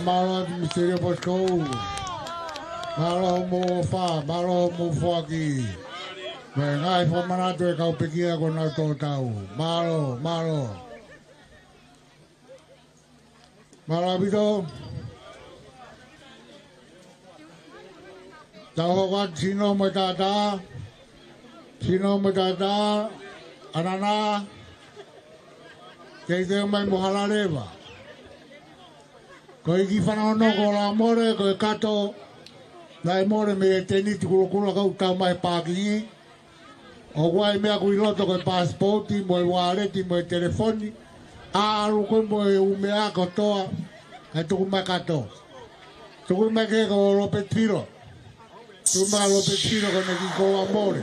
Mālō atu Misiteli Posikau. Mālō mo e ʻofa, mālō mo e foaki. Mo e ngaahi fakamanatu ʻa e kau pekia kuo nau tō tau. Mālō, mālō. Mālō ʻaupito. Tau hoko atu Sino mo e Taʻataʻa. Sino mo e Taʻataʻa. ʻAnana. Teitei mai mo Halaleva. Ko e kiʻi fanongo ko Laumole, ko e kato. Naʻe mole mei he tēniti kulokula kau tau mai pākingi. ʻOku ʻi ai e meʻa ʻoku ʻi loto ko e paasipooti, mo e uāleti, mo e telefoni. ʻAlu koe mo e ʻū meʻa kotoa, kae tuku mai kato. Tuku mai ki he ko Lopeti Filo. Tuku mai Lopeti Filo ko ʻene kiʻi koula mole.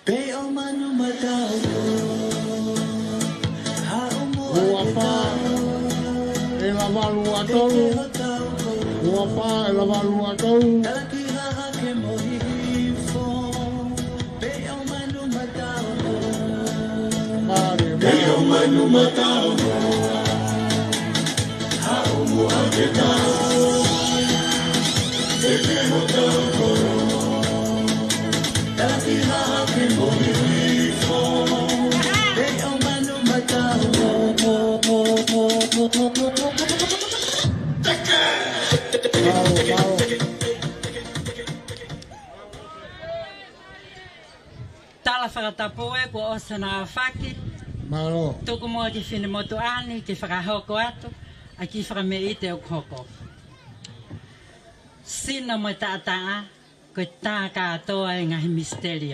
Pei ʻo manu matau. Ua fā, ʻela valu ua tolu. Ua fā, ʻela valu ua tolu. Mālie, mālie. Tala fakatapu ē kuo ʻosi hono aofaki. Mālō. Tuku muʻa ki he finemotuʻa ni ke fakahoko atu ʻa e kiʻi fakameʻite ʻoku hoko. Sino mo e Taʻataʻa, ko e tā kātoa e ngaahi misiteli.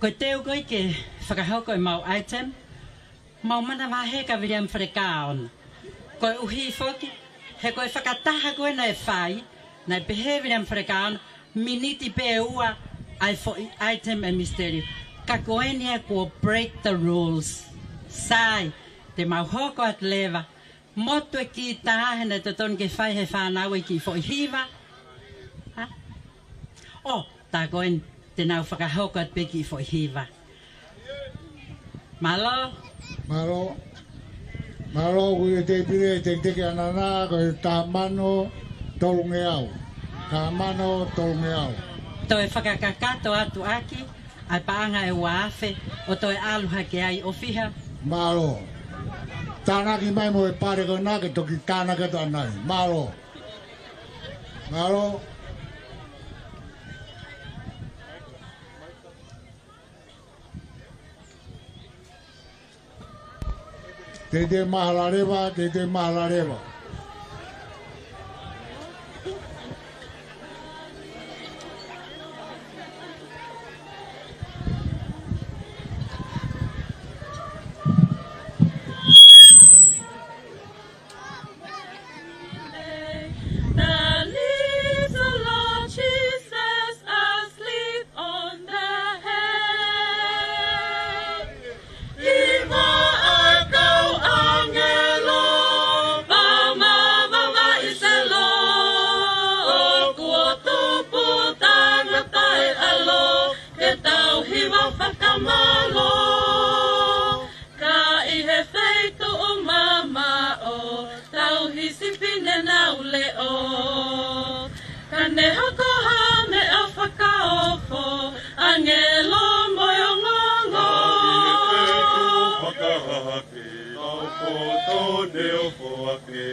Ko e teu ko ē ke fakahoko ʻemau item, mau manavahē kia Viliami Falekaono. Koeʻuhi foki, he ko e fakataha ko ē naʻe fai, naʻe pehē ʻe Viliami Falekaono, miniti pē ʻe ua ʻa e foʻi item ʻa e misiteli. Ka ko eni ē kuo break the rules. Sai, te mau hoko atu leva. Motu e kītā he naʻe totonu ke fai ʻe he fānau e kiʻi foʻi hiva. Ha? ʻO, tā ko eni, te nau fakahoko atu pē kiʻi foʻi hiva. Mālō. Mālō. Mālō, ko e tēpile, tēpile ʻanana, ko e taha mano tolungeau. Taha mano tolungeau. Toe fakakakato atu ʻaki ʻa e paʻanga ʻe ua afe, ʻo toe ʻalu hake ai ʻo fiha. Mālō. Tānaki mai mo e pale ko ena ke toki tānaki atu ʻanai. Mālō. Mālō. Teitei mai Halaleva, teitei mai Halaleva. The little Lord Jesus asleep on the hill. Hiva ʻa e kau ʻāngelo, pea mo Vavaʻi Selo, ʻoku tupu tangata ʻe ʻAlo, ke tau hiva fakamālō. Ka ʻi he feituʻu mamaʻo, tauhi sipine nau leʻo. Ka ne hoko ha meʻa fakaofo, ʻāngelo mo e ongoongo. Ka ʻi he feituʻu fakahahake, ʻa e poto ne ofo ake.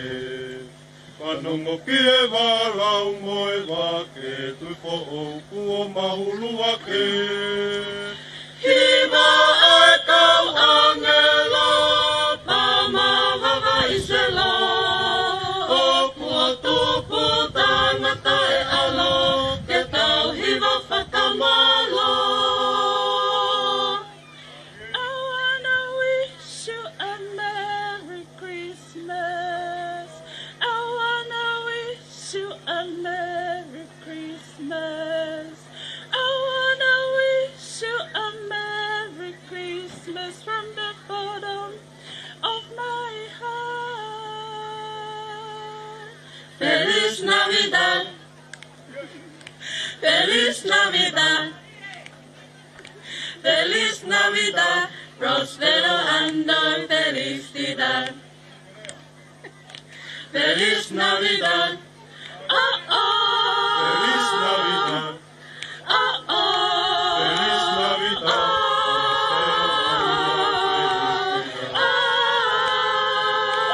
Fanongo ki he valau mo e vake, tui foʻou kuo mahulu ake. Hiva ʻa e kau ʻāngelo, pea mo Vavaʻi Selo, ʻoku tupu tangata ʻe ʻAlo, ke tau hiva fakamālō. I wanna wish you a Merry Christmas. I wanna wish you a Merry Christmas. I wanna wish you a Merry Christmas from the bottom of my heart. Feliz Navidad. Feliz Navidad. Feliz Navidad. Próspero año y felicidad. Feliz Navidad. Oh, oh. Feliz Navidad. Oh, oh. Feliz Navidad. Oh, oh.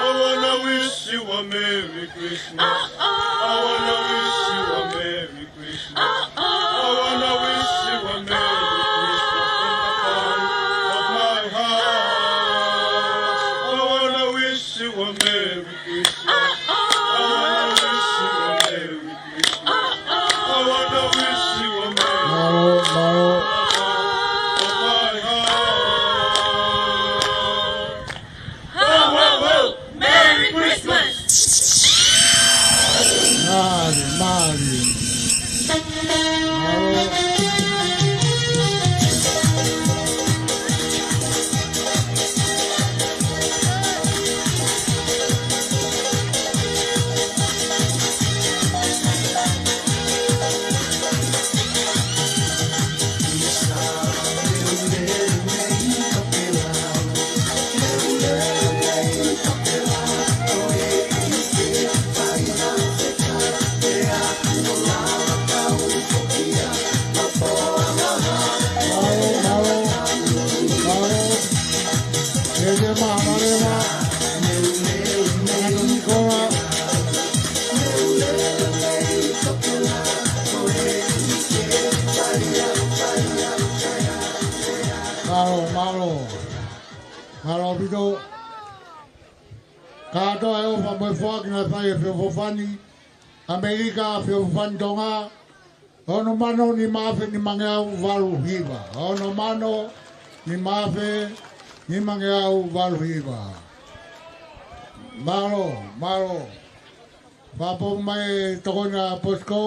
I wanna wish you a Merry Christmas. Oh, oh. I wanna wish you a Merry Christmas. Oh, oh. I wanna wish you a Merry Christmas from the bottom of my heart. I wanna wish you a Merry Christmas. Oh, oh. I wanna wish you a Merry Christmas. Oh, oh. I wanna wish you a Merry Christmas from the bottom of my heart. Ho, ho, ho! Merry Christmas! Mālie, mālie. Mālō, mālō. Mālō ʻaupito. Kātoa e ʻofa mo e foaki naʻe fai ʻe Feofofani ʻAmelika, Feofofani Tonga, ono mano nima afe nimangeau valu hiva. Ono mano nima afe nimangeau valu hiva. Mālō, mālō. Fakapō mai e tokoni ʻa Bosco,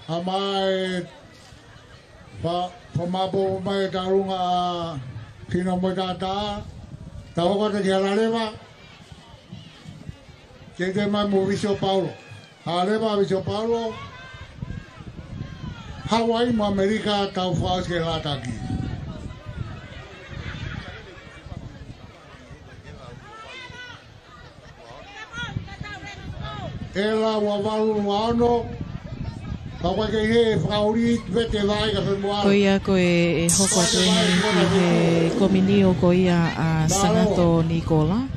ʻa mai fa-, fakapō mai e tauʻolunga ʻa Kino mo Tata, tau hoko atu ki Halaleva, teuteu mai mo Visio Paulo. Halaleva, Visio Paulo, Hauaiʻi mo ʻAmelika, tau fakaʻosi ke lātaki. ʻE la ua valu ua ono. Ka ʻoku ʻikai ke ʻi he fakaʻuli vete vai ka fe moa. Ko ia ko e, ʻe hoko atu eni ki he kominio ko ia ʻa Sangato Nikola.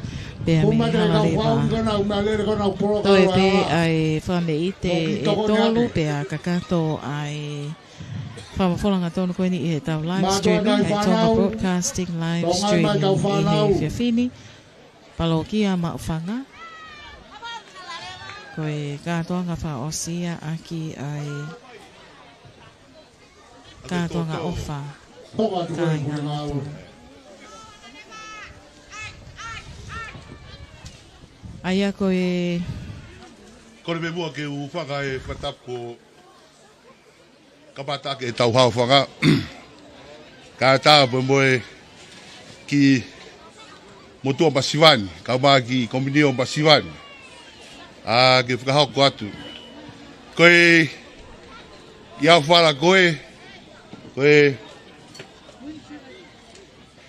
Pea mei Halaleva. Toe pē ʻa e fakameʻite ʻe tolu pea kakato ʻa e fakamafola hangatonu ko eni ʻi heʻetau live streaming, ʻa e Tonga Broadcasting live streaming ʻi he efiafi ni. Palokia Maʻufanga. Ko e kātoanga fakaʻosi ia ʻaki ʻa e kātoanga ʻofa. Kāinga atu. ʻA ia ko e. Kole pē muʻa ke u faka e fakatapu ko Kapata ke tau hao fanga. Ka tau pē mo e kiʻi motuʻa masiva ni, kau mai ki kominio masiva ni. ʻA ke fakahoko atu. Ko e, ʻi au fala ko e, ko e,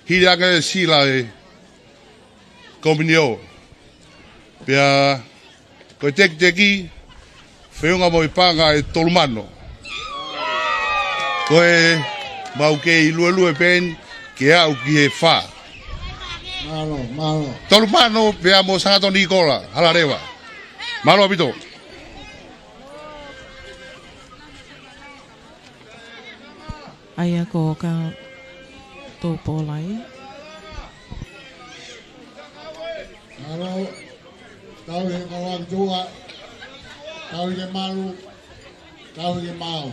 hili ange sila e kominio. Pea ko e tekiteki, feʻunga mo e paʻanga ʻe tolu mano. Ko e mau kei luelue pē eni ke aʻu ki he fā. Mālō, mālō. Tolu mano pea mo Sangato Nikola, Halaleva. Mālō ʻaupito. ʻA ia ko ka Tupolai. Mālō, tau he koloa ki tuʻa, tau he malu, tau he mao.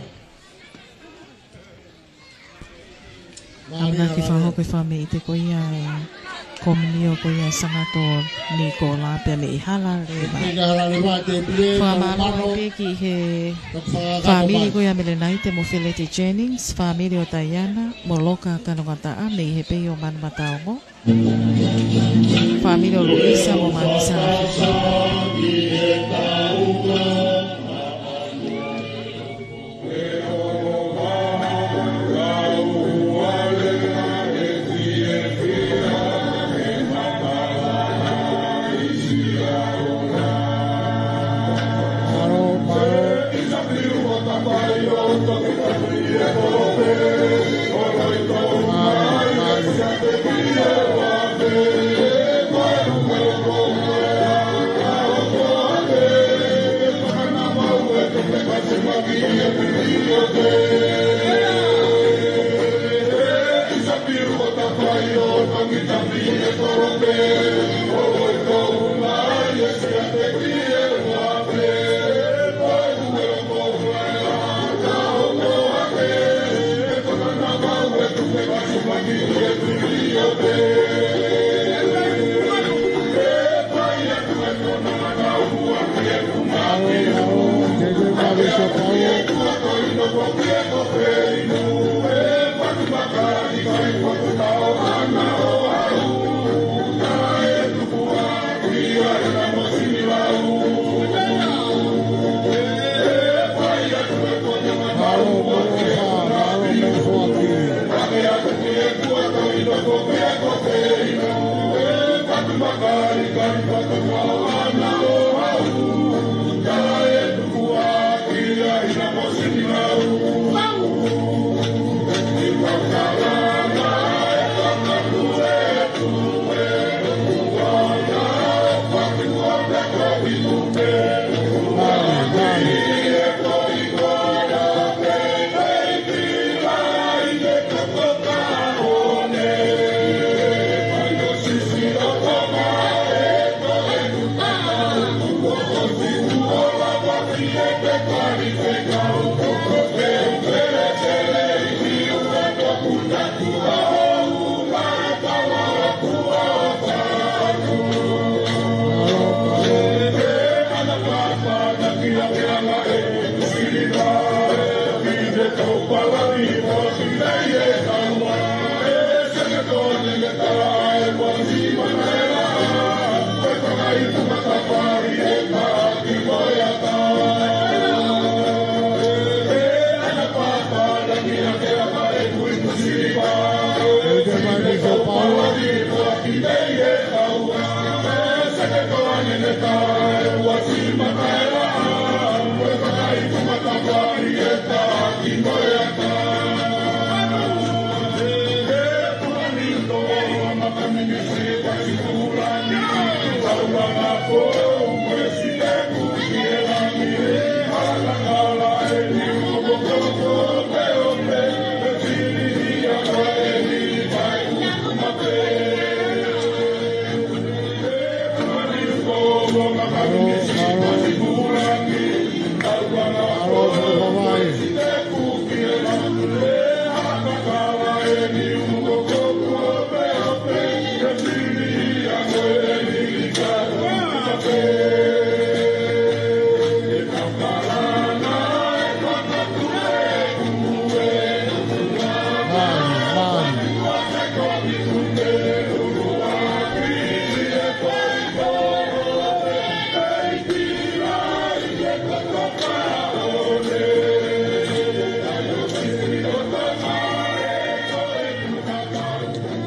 Amanaki fakahoko e fakameʻite ko ia e kominio ko ia Sangato Nikola pea mei Halaleva. Fakamālō pē ki he fāmili ko ia Melenaite mo Felete Jennings, fāmili ʻo Taiana mo Loka Kanongataʻa mei he pei ʻo Manumataongo. Fāmili ʻo Luisa mo Manisa.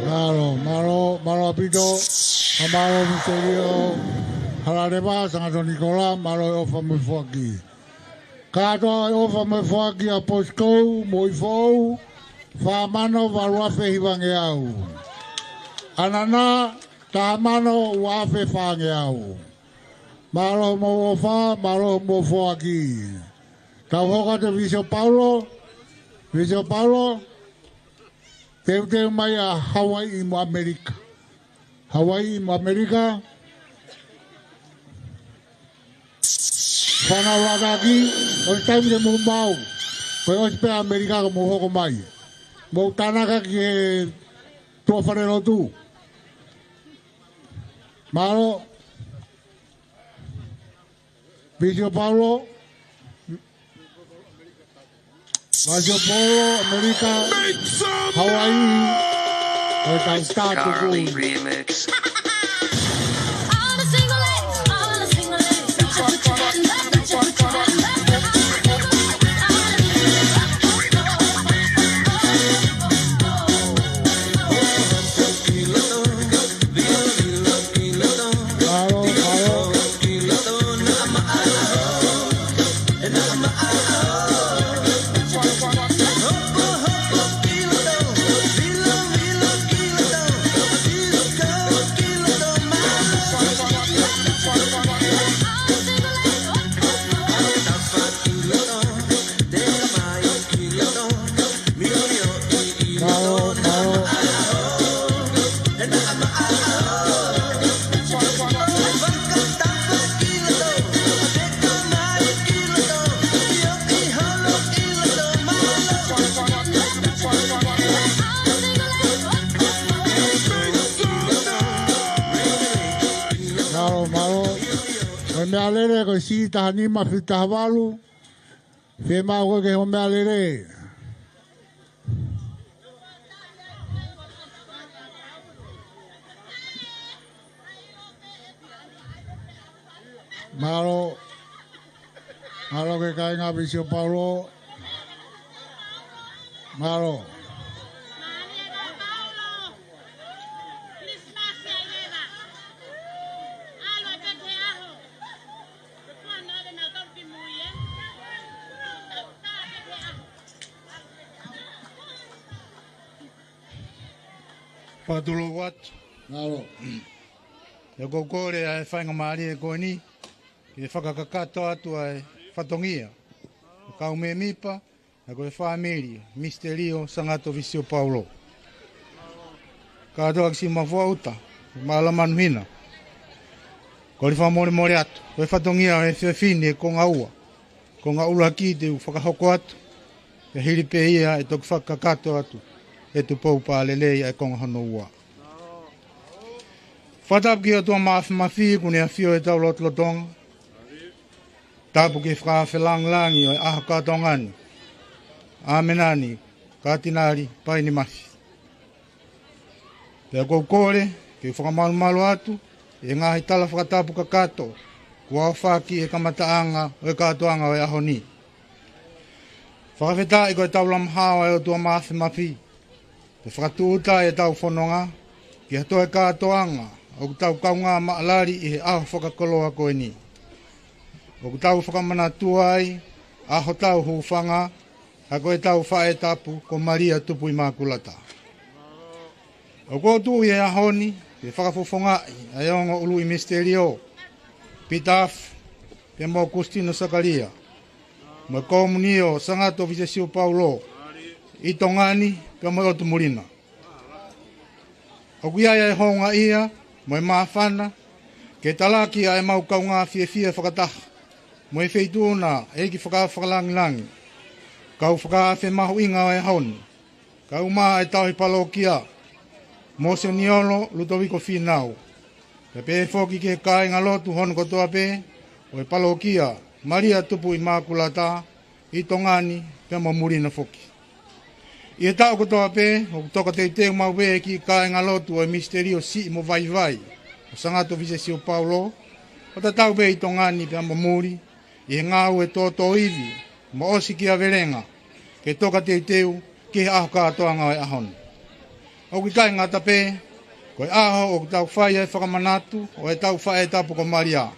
Mālō, mālō, mālō ʻaupito. Mālō Miselio Halaleva, Sangato Nikola, mālō e ʻofa mo e foaki. Kātoa e ʻofa mo e foaki ʻa Posikou mo Ifoʻou, fā mano valu afe hivangeau. ʻAnana, taha mano ua afe fāngeau. Mālō mo e ʻofa, mālō mo e foaki. Tau hoko atu Visio Paulo, Visio Paulo, teuteu mai ʻa Hawaiʻi mo ʻAmelika. Hawaiʻi mo ʻAmelika. Fānau Lātaki, ʻosi taimi ke mou maʻu. Ko e ʻosi pē ʻa ʻAmelika ka mou hoko mai. Mou tānaki ki he tuʻa falelotu. Mālō. Visio Paulo. Visio Paulo, ʻAmelika, Hawaiʻi, ʻo e tau tātuku. Charlie Remix. Mālō, mālō. Ko e meʻalele ko e C taha nima fitu taha valu. Fiemaʻu koe ke hoʻo meʻalele. Mālō. Mālō ki he kāinga Visio Paulo. Mālō. Fakatulou atu. Mālō. ʻOku ou kole ʻa e faingamālie ko eni ke fakakakato atu ʻa e fatongia ʻo e kau mēmipa ʻa ia ko e fāmili Misitelio Sangato Visio Paulo. Kātoa ki siʻi Mafuaʻuta, Maʻala Manuhina. Kole fakamolemole atu, ko e fatongia ʻo e efiafi ni ʻe konga ua. Konga ʻuluaki te u fakahoko atu, pea hili pē ia ʻe toki fakakakato atu ʻe Tupou Palelei ʻa e konga hono ua. Fakatapu ki he ʻOtua Māfimafi kuo ne ʻafio ʻi hotau lotolotonga. Tapu ki he fakaafe langilangi ʻo e ʻaho kātoanga ni. ʻĀmeni, Katinali Paini Mafi. Pea ʻoku ou kole ke u fakamalumalu atu ʻi he ngaahi tala fakatapu kakato kuo aofaki ʻi he kamataʻanga ʻo e kātoanga ʻo e ʻaho ni. Fakafetaʻi ko e taulama hao ʻa e ʻOtua Māfimafi, pea fakatūʻuta ʻetau fononga ki ha toe kātoanga ʻoku tau kaungā maʻalali ʻi he ʻaho fakakoloa ko eni. ʻOku tau fakamanatua ai ʻa hotau hūfanga, ʻa ia ko ʻetau faʻē tapu ko Malia Tupu ʻImakulata. ʻOku ou tuʻu ʻi he ʻaho ni ke fakafofongaʻi ʻa e ongo ului misitelio, Pita Afu, pea mo Kusitino Sakalia, mo e Komunio Sangato Visesio Paulo, ʻi Tonga ni pea mo e ʻotu muli na. ʻOku ʻi ai ʻa e houngaʻia mo e māfana ke talaki ʻa ʻemau kaungā fiefia fakataha mo e Feituʻu na ʻEiki Fakalangilangi, kau fakaafe mahuʻinga ʻo e ʻaho ni, kae ʻumaʻā ʻa e tauhi palokia, Moseniolo Lutoviko Fīnau, kae pehē foki ki he kāingalotu hono kotoa pē ʻo e palokia Malia Tupu ʻImakulata ʻi Tonga ni pea mo muli na foki. ʻI he taʻu kotoa pē, ʻoku toka teuteu maʻu pē ʻa e kiʻi kāingalotu ʻo e misitelio siʻi mo vaivai ʻo Sangato Visesio Paulo, ʻo tatau pē ʻi Tonga ni pea mo muli, ʻi he ngāue tōtōivi mo ʻosikiaʻi velenga, ke toka teuteu ki he ʻaho kātoanga ʻo e ʻaho ni. ʻOku ʻikai ngata pē, ko e ʻaho ʻoku tau fai ai ʻa e fakamanatu ʻo ʻetau faʻē tapu ko Malia,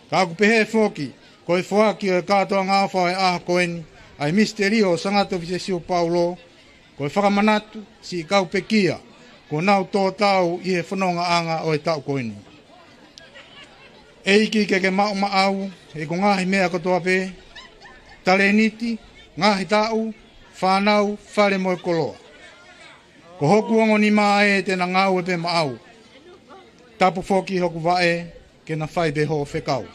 ka ʻoku pehē foki ko e foaki ʻo e kātoanga ʻofa ʻo e ʻaho ko eni, ʻa e misitelio Sangato Visesio Paulo, ko e fakamanatu siʻi kau pekia kuo nau tō tau ʻi he fonongaʻanga ʻo e taʻu ko eni. ʻEiki, ke ke maʻumaʻau ʻeku ngaahi meʻa kotoa pē, talēniti, ngaahi taʻu, fānau, fale mo e koloa. Ko hoku ongo nima ē te na ngāue pē maʻau. Tapu foki hoku vaʻe ke na fai pē hoʻo fekau.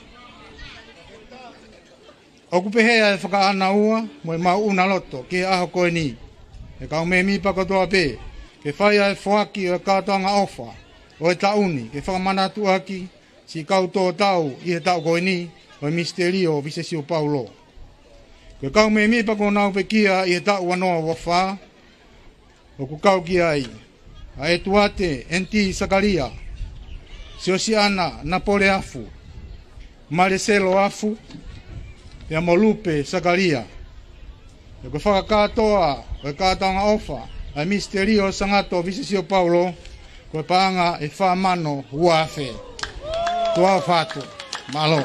ʻOku pehē ʻa e fakaʻānaua mo e maʻuʻanga loto ki he ʻaho ko eni, ʻe kau mēmipa kotoa pē, ke fai ʻa e foaki ʻo e kātoanga ʻofa ʻo e taʻu ni, ke fakamanatu ʻaki siʻi kau tō tau ʻi he taʻu ko eni ʻo e misitelio Visesio Paulo. Ko e kau mēmipa kuo nau pekia ʻi he taʻu ua noa ua fā, ʻoku kau ki ai ʻa ʻEtuate N T Sakalia, Siosiana Napole Afu, Maleselo Afu, pea mo Lupe Sakalia. Pea ko e fakakātoa ʻo e kātoanga ʻofa ʻa e misitelio Sangato Visesio Paulo, ko e paʻanga ʻe fā mano ua afe. Tuʻa ʻofa atu. Mālō.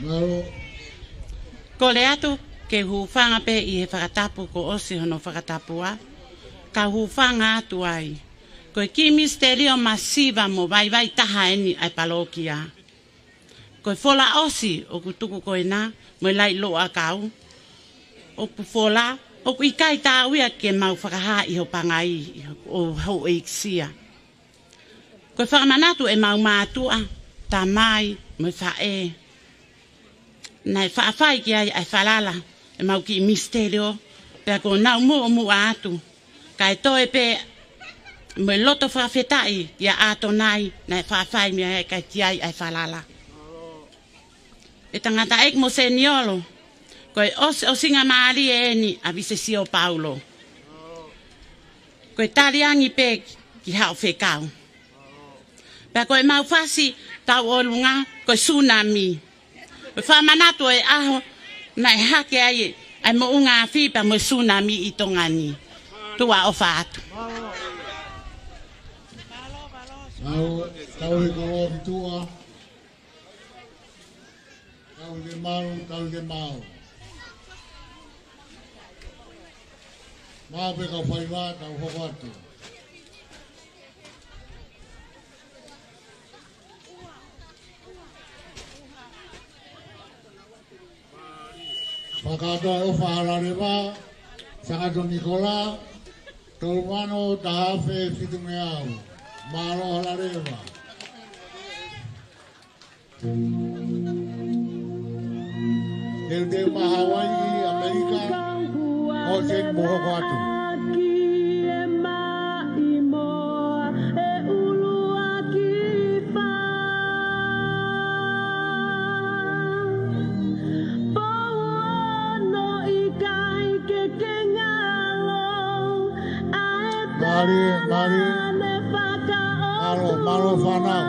Mālō. Kole atu ke u hūfanga pē ʻi he fakatapu kuo ʻosi hono fakatapua, ka u hūfanga atu ai. Ko e kiʻi misitelio masiva mo vaivai taha eni ʻa e palokia. Ko e fola ʻosi ʻoku tuku ko ena mo e laʻi loʻakau. ʻOku fola, ʻoku ʻikai tau ia ke mau fakahā ʻi ho pangai, ʻi ho, ʻo houʻeiki sia. Ko e fakamanatu ʻemau mātuʻa, tamai, mo e faʻē. Naʻe faʻa fai ki ai ʻa e falala ʻemau kiʻi misitelio, pea kuo nau muʻomuʻa atu. Kae toe pē mo e loto fakafetaʻi kia ʻAtonai naʻe faʻa fai mei ai kae ʻikai ai ʻa e falala. ʻE tangataʻeiki Moseniolo, ko e ʻosiʻosingamālie eni ʻa Visesio Paulo. Ko e tali ange pē ki haʻo fekau. Pea ko ʻemau fasi tauʻolunga, ko e sunami. Ko e fakamanatu ʻo e ʻaho naʻe hake ai ʻa e moʻunga afi pea mo e sunami ʻi Tonga ni. Tuʻa ʻofa atu. Kau, kau he koloa ki tuʻa. Kau ke malu, kau ke malu. Mau pē kau faiva, kau hoko atu. Fakatoa ʻofa Halaleva, Sakato Nikola, tolu mano, taha afe fitu ngeau. Mālō Halaleva. Teuteu mā Hawaiʻi, ʻAmelika, ʻo sen mo hoko atu. Mālō, mālō. Mālō, mālō fānau.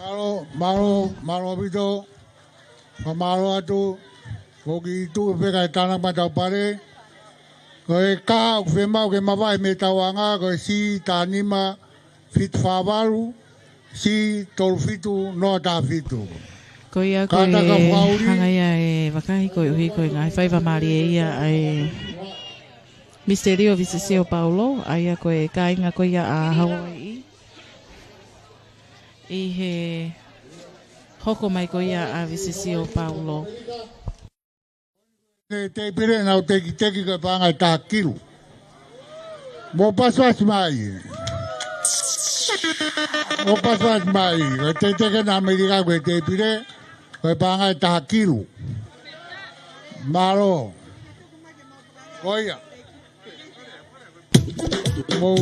Mālō, mālō, mālō ʻaupito. Fakamālō atu, ko e kiʻi tuʻu pē kae tānaki mai ʻetau pale. Ko e kā ʻoku fiemaʻu ke mavahe mei he tauʻanga, ko e C taha nima fitu fā valu, C tolu fitu noa taha fitu. Ko ia ko e kātaki fakaʻuli. Hanga ia ʻe Vakahi koeʻuhi ko e ngaahi faiva mālie ia ʻa e Misiteli ʻo Visisio Paulo, ʻa ia ko e kāinga ko ia ʻa Hawaiʻi. ʻI he hoko mai ko ia ʻa Visisio Paulo. Te, teipile naʻa nau tekiteki ko e paʻanga ʻe taha kilu. Mou pasipasi mai. Mou pasipasi mai. Ko e tekiteki ʻa ʻAmelika ko e teipile, ko e paʻanga ʻe taha kilu. Mālō. Ko ia. Mou,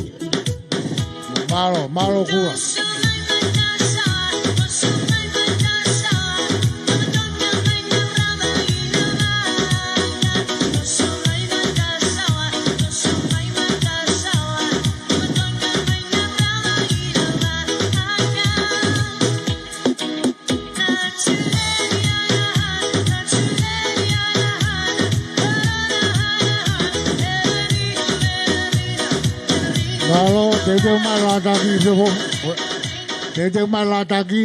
mālō, mālō kuo. Teuteu mai lātaki, sefo. Teuteu mai lātaki.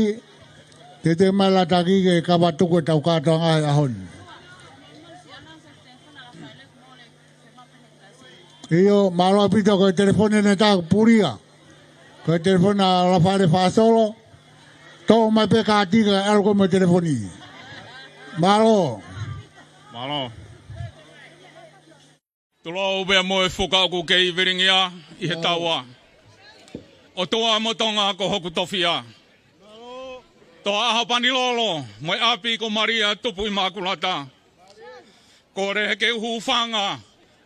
Teuteu mai lātaki ke kavatuku ʻetau kātoanga he ʻaho ni. ʻIo, mālō ʻaupito, ko e telefoni ʻeni ʻa Pulia. Ko e telefoni ʻa Lafaele Fasolo. Toʻo mai pē kāti kae ʻalu koe mo e telefoni. Mālō. Mālō. Tulou pea mo e fuka ʻoku kei vilingia ʻi he taua. ʻOtua mo Tonga ko hoku tofiʻa. Toa ʻAhopanilolo mo e ʻapi ko Malia Tupu ʻImakulata. Kole he ke u hūfanga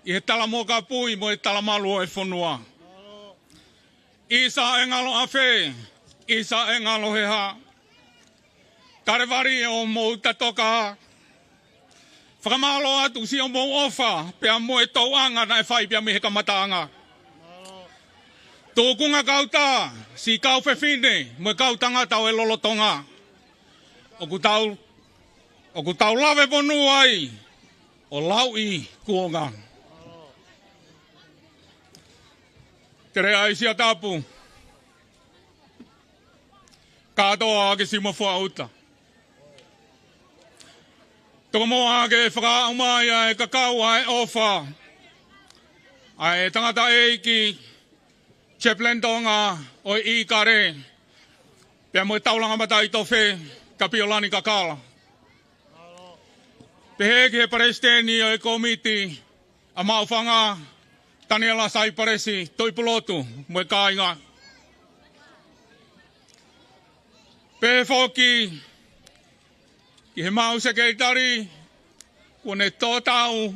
ʻi he tala mokapui mo e talamalu ʻo e fonua. ʻIsa e ngalo ʻafē, ʻisa e ngalo he hā. Kalevali ʻo mou tatoka. Fakamālō atu siʻomou ʻofa pea mo e tauʻanga naʻe fai pea mei he kamataʻanga. Tūkunga kautā, siʻi kau fefine mo e kau tangata ʻo e lolotonga. ʻOku tau, ʻoku tau lave fonua ai ʻo lauʻi kuonga. Teleʻa ʻi Siatapu. Kātoa ki Siumafuaʻuta. Tokomoa ke fakaaʻu mai ʻa e kakau ʻa e ʻofa ʻa e tangataʻeiki Chaplain Tonga ʻo e ʻIkale, pea mo e Taulanga Mataʻitofe, Kapiolani Kakala. Pehē ki he Palesiteni ʻo e Kōmiti, ʻa Maʻufanga, Taniela Saipalesi Tuʻipulotu mo e kāinga. Pehē foki ki he maʻu Sekelitali, kuo ne tō tau,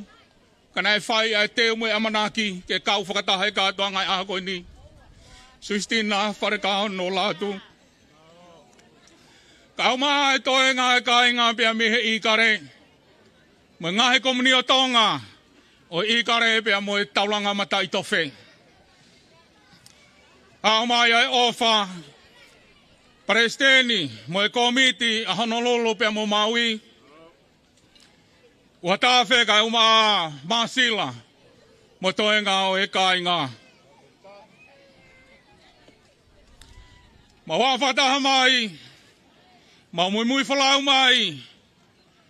ka naʻe fai ʻa e teu mo e ʻamanaki ke kau fakataha he kātoanga ʻi he ʻaho ko eni, Susitina Falekaono Lātū. Kae ʻumaʻā e toenga e kāinga pea mei he ʻIkale, mo e ngaahi komuni ʻo Tonga, ʻo e ʻIkale pea mo e Taulanga Mataʻitofe. Haʻu mai ʻa e ʻofa, Palesiteni mo e Kōmiti ʻa Honolulu pea mo Maui, ʻUhatafe kae ʻumaʻā Māsila mo e toenga ʻo e kāinga. Mau fakataha mai, mau muimui folau mai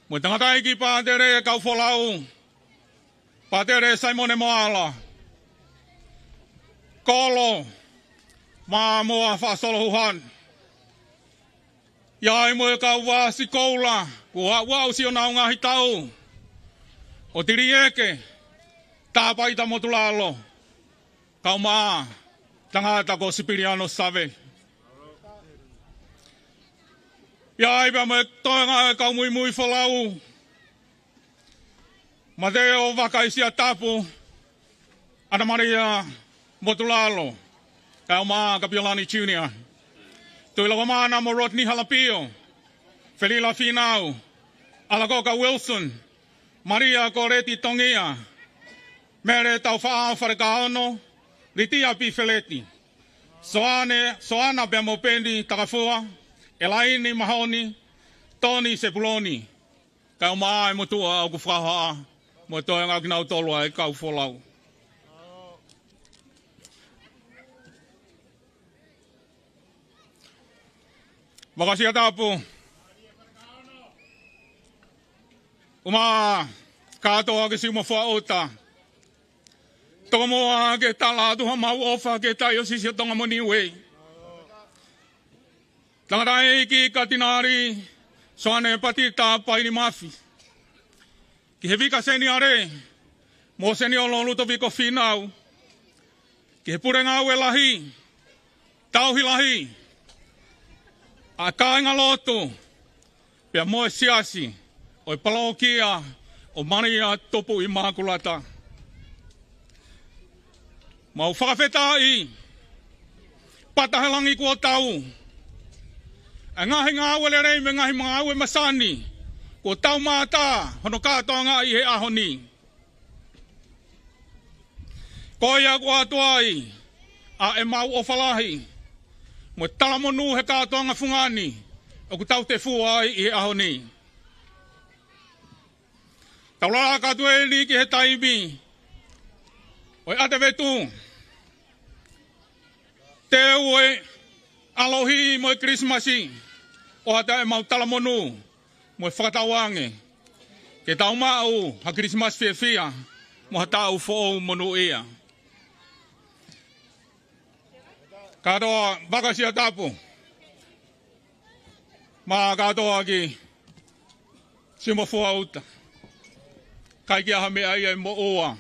mo e tangataʻeiki pātele e kau folau, Pātele Saimone Moala, Kolo Māmoa Fasolo Huhani. ʻI ai mo e kau vasi koula, kuo aʻu ʻo siʻonau ngaahi tau, ʻo Tilieke Tāpaita Motulalo, kae ʻumaʻā tangata ko Sipiliano Save. ʻI ai pea mo e toenga e kau muimui folau, Mateo Vaka ʻi Siatapu, ʻAna Malia Motulalo, kae ʻumaʻā Kapiolani Junior, Tuʻilaumana mo Rodney Halapio, Felila Fīnau, ʻAlakoka Wilson, Malia Koleti Tongia, Mele Taufaʻahau Falekaono, Litia P. Feleti, Soane, Soana pea mo Peni Takafua, ʻElaini Mahoni, Toni Sepuloni, kae ʻumaʻā e motuʻa ʻoku fakahohaʻa, mo e toenga kinautolu ʻa e kau folau. Vaka ʻi Siatapu, ʻumaʻā kātoa ki Siumafuaʻuta. Tokomoa ke tala atu haʻamau ʻofa ki he Taiosisi ʻo Tonga mo Niue. Tangataʻeiki Katinali Soane Patita Paini Mafi. Ki he Vika Seniale, Mōseniolo Lutoviko Fīnau. Ki he Pule Ngāue Lahi, Tauhi Lahi, ʻa e kāingalotu, pea mo e siasi ʻo e palōkia ʻo Malia Tupu ʻImakulata. Mau fakafetaʻi, pata he langi kuo tau, ʻa e ngaahi ngāue lelei mo e ngaahi ngāue masani kuo tau mātā hono kātoangaʻi he ʻaho ni. Ko ia kuo ʻoatu ai ʻa ʻemau ʻofa lahi mo e talamonū he kātoanga fungani ʻoku tau tefua ai ʻi he ʻaho ni. Tau laka atu eni ki he taimi ʻo e ʻatevetu. Teu e ʻaloʻofa mo e Kilisimasi, ʻoatu ʻemau talamonū mo e fakatauange ke tau maʻu ha Kilisimasi fiefia mo ha taʻu foʻou monūʻia. Kātoa, Vaka Siatapu, mo e kātoa ki Siumafua ʻUta. ʻIkai ke ʻi ai ha meʻa ia ʻe moʻua.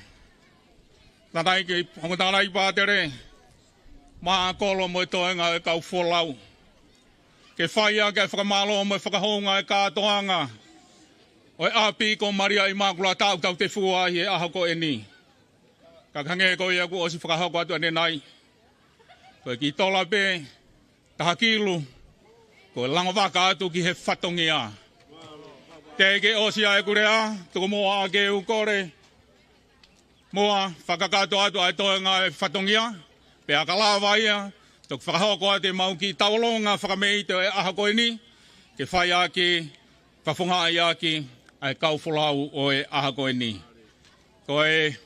Tānaki, ongo tānaki pātele, mo e kolo mo e toenga ʻo e kau folau, ke fai ʻaki e fakamālō mo e fakahounga e kātoanga ʻo e ʻapi ko Malia ʻImākulata ʻoku tau tefua ai he ʻaho ko eni. Ka hangē ko ia kuo ʻosi fakahoko atu ʻanenai, ko e kiʻi tola pē taha kilu, ko e lango vaka atu ki he fatongia. Teʻeki ke ʻosi ʻa ʻeku lea, tuku muʻa ke u kole muʻa, fakakakato atu ʻa e toenga e fatongia, pea ka lava ia, toki fakahoko atu ʻemau kiʻi taulonga fakameʻite ʻo e ʻaho ko eni, ke fai ʻaki, fakafofongaʻi ʻaki ʻa e kau folau ʻo e ʻaho ko eni. Ko e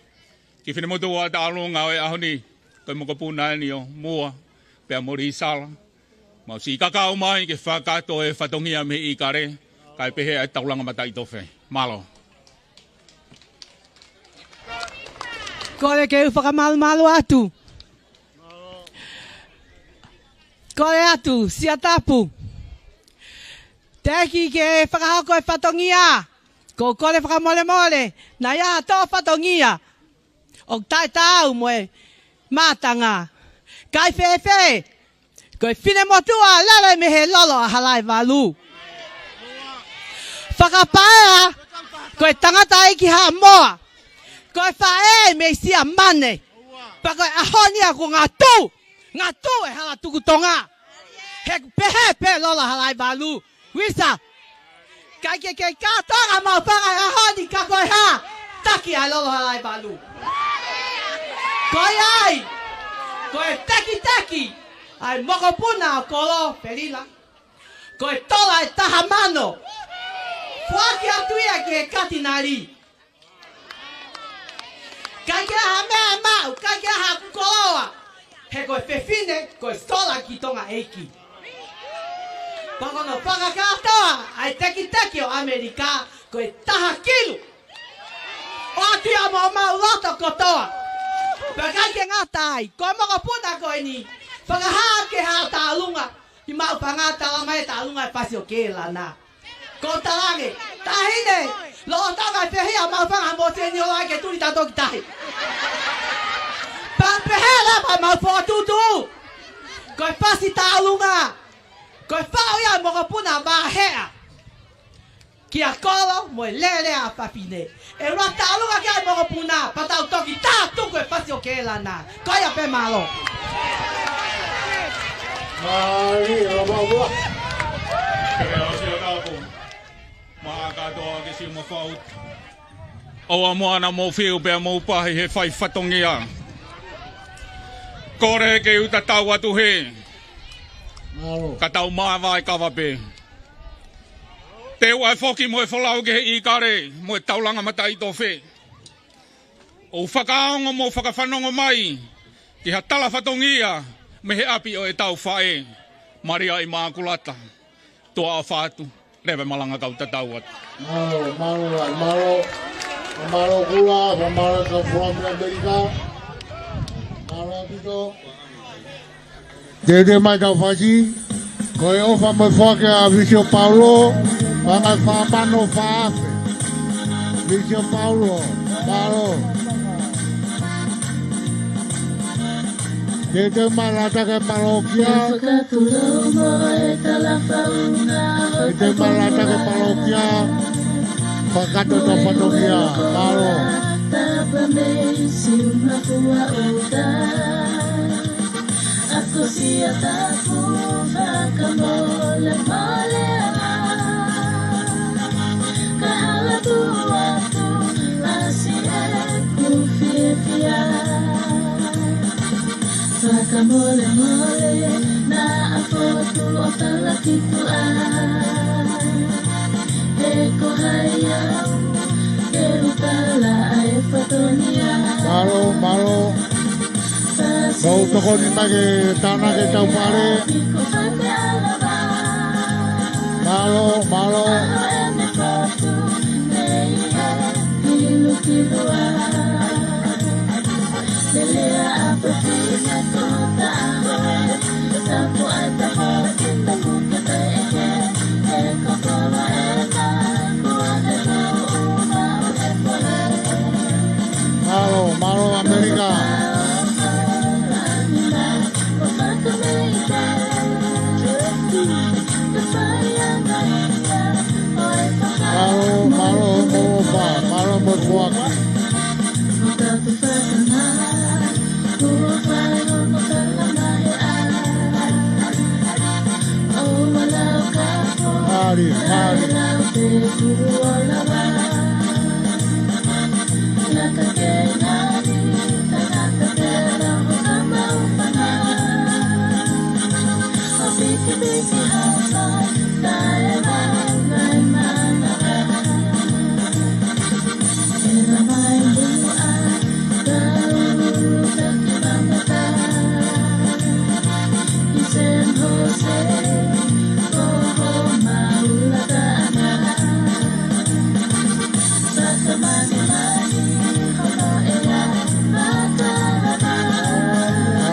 kiʻi finemotuʻa tālunga ʻo e ʻaho ni, ko e mokopuna eni ʻo Mua pea mo Lisala. Mau siʻi kakau mai ke fakakakato e fatongia mei ʻIkale, kae pehē ʻa e taulanga mataʻitofe. Mālō. Kole ke u fakamalumalu atu. Kole atu, Siatapu. Teʻeki ke fakahoko e fatongia. Ko e kole fakamolemole, naʻe ʻi ai ha toʻo fatongia ʻoku taʻetaau mo e mātanga. Kae fēfē, ko e finemotuʻa lele mei he lolo ʻa Halaevalu. Fakapaea, ko e tangataʻeiki Haʻamoa. Ko e faʻē mei Siamane. Pea ko e ʻaho ni ʻoku ngatu, ngatu e hala tuku Tonga. He pehē pē lolo ʻa Halaevalu. Visa. ʻIkai ke kei kātoanga maʻu fanga e ʻaho ni ka ko e hā? Taki ʻa e lolo ʻa Halaevalu. Ko ia ai, ko e tekiteki ʻa e mokopuna ʻo Kolo Felila. Ko e tola ʻe taha mano. Foaki atu ia ki he katinali. ʻIkai ke ʻi ai ha meʻa ʻe maʻu, ʻikai ke ʻi ai haku koloa. He ko e fefine, ko e sola ki Tonga ʻeiki. Pea ko hono fakakātoa ʻa e tekiteki ʻo ʻAmelika, ko e taha kilu. ʻOatu ia mo homau loto kotoa. Pea ʻikai ke ngata ai, ko e mokopuna ko eni, fakahā ke hā tālunga, ʻi maʻu fanga tala mai tālunga e fasi ʻo Kēlana. Ko e talaange, taʻahine, lolotonga e fehiʻa maʻu fanga mo teni ola ke tuli tautolu ki tahi. Pea pehē leva ʻemau fokotuʻutuʻu. Ko e fasi tālunga. Ko e faʻu ia ʻa e mokopuna Vaheʻa kia Kolo mo e lele ʻa fafine. ʻE ua tālunga ki ai mokopuna, pea tau toki tā tuku e fasi ʻo Kēlana. Ko ia pē, mālō. Mālō, mālō. Ke lea o Siatapu. Mo e kātoa ki Siumafua ʻUta. ʻOua muʻa naʻa mou fiu pea mou pahi he fai fatongia. Kole ke u tatau atu hē. Mālō. Ka tau māvae kava pē. Teu ʻa e foki mo e folau ki he ʻIkale mo e taulanga mataʻitofe. ʻOu fakaongo mo fakafanongo mai ki ha tala fatongia mei he ʻapi ʻo ʻetau faʻē, Malia ʻImākulata, Tuʻa ʻOfa Atu, leva e malanga kau tatau atu. Mālō, mālō, mālō, mālō Kula, mālō ka Fulani Amerika. Mālō ʻaupito. Teuteu mai tau fasi, ko e ʻofa mo e foaki ʻa Visio Paulo, fanga fā mano fā afe. Visio Paulo, mālō. Teuteu mai lata ke palokia. Fakatulou mo e talafauna. Teuteu mai lata ke palokia. Fakatoto fatongia, mālō. Tapa mei Siumafua ʻUta. ʻAko Siatapu fakamolemole ā. Ka hala tuʻu atu ʻasi ʻeku fiefia. Fakamolemole naʻa fotu ʻo talaki tuʻa. He ko hai au ke u tala ʻa e fatongia. Mālō, mālō. Ka Mou tokoni mai ke tānaki ʻetau pale. Mālō, mālō. Mālō, mālō ʻAmelika. Mālō, mālō Moʻofa, mālō Motuʻaki. Mālie, mālie.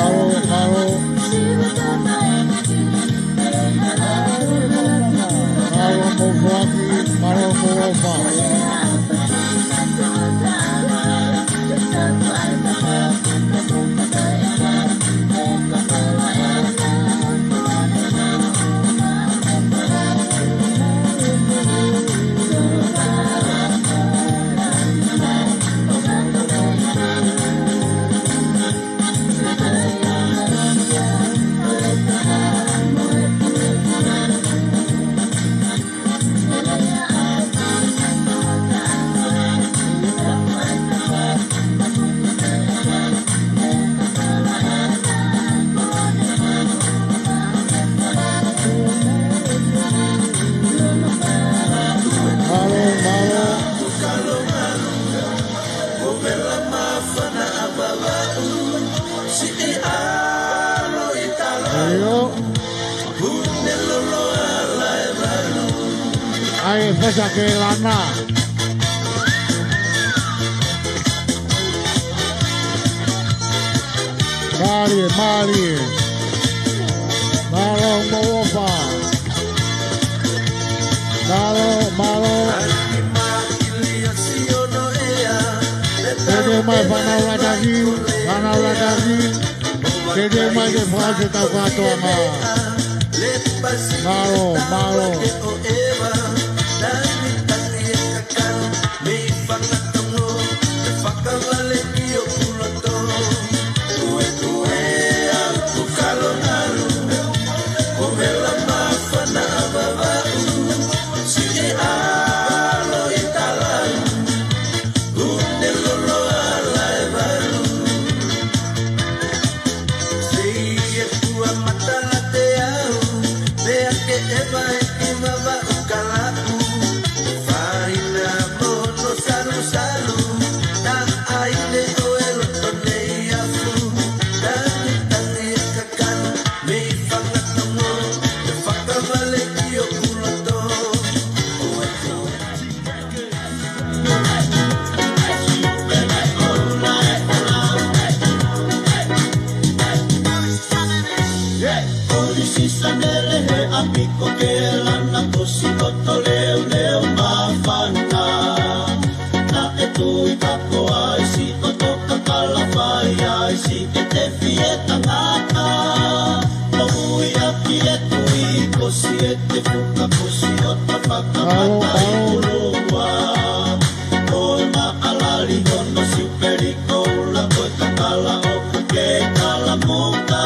Mālō, mālō. Mālō Moʻofa, mālō Moʻofa. Mālō, mālō. ʻAi, fesa ke lana. Mālie, mālie. Mālō Moʻofa. Mālō, mālō. Tētē mai fānau Lataki, fānau Lataki. Tētē mai ke fai ʻetau kātoanga. Mālō, mālō. Polisi Sanele he ʻapi ko Kelana, ko siʻoto leuleu māfana. Naʻe tui kapo ai siʻoto kakala, fai ai siʻete fie tangata. Moʻui ʻaki e tui, ko siʻete fuka, ko siʻoto fakamata ʻi ʻolunga. Ko e maʻalali hono siupeli koula, ko e kakala ʻoku ke kalamuka.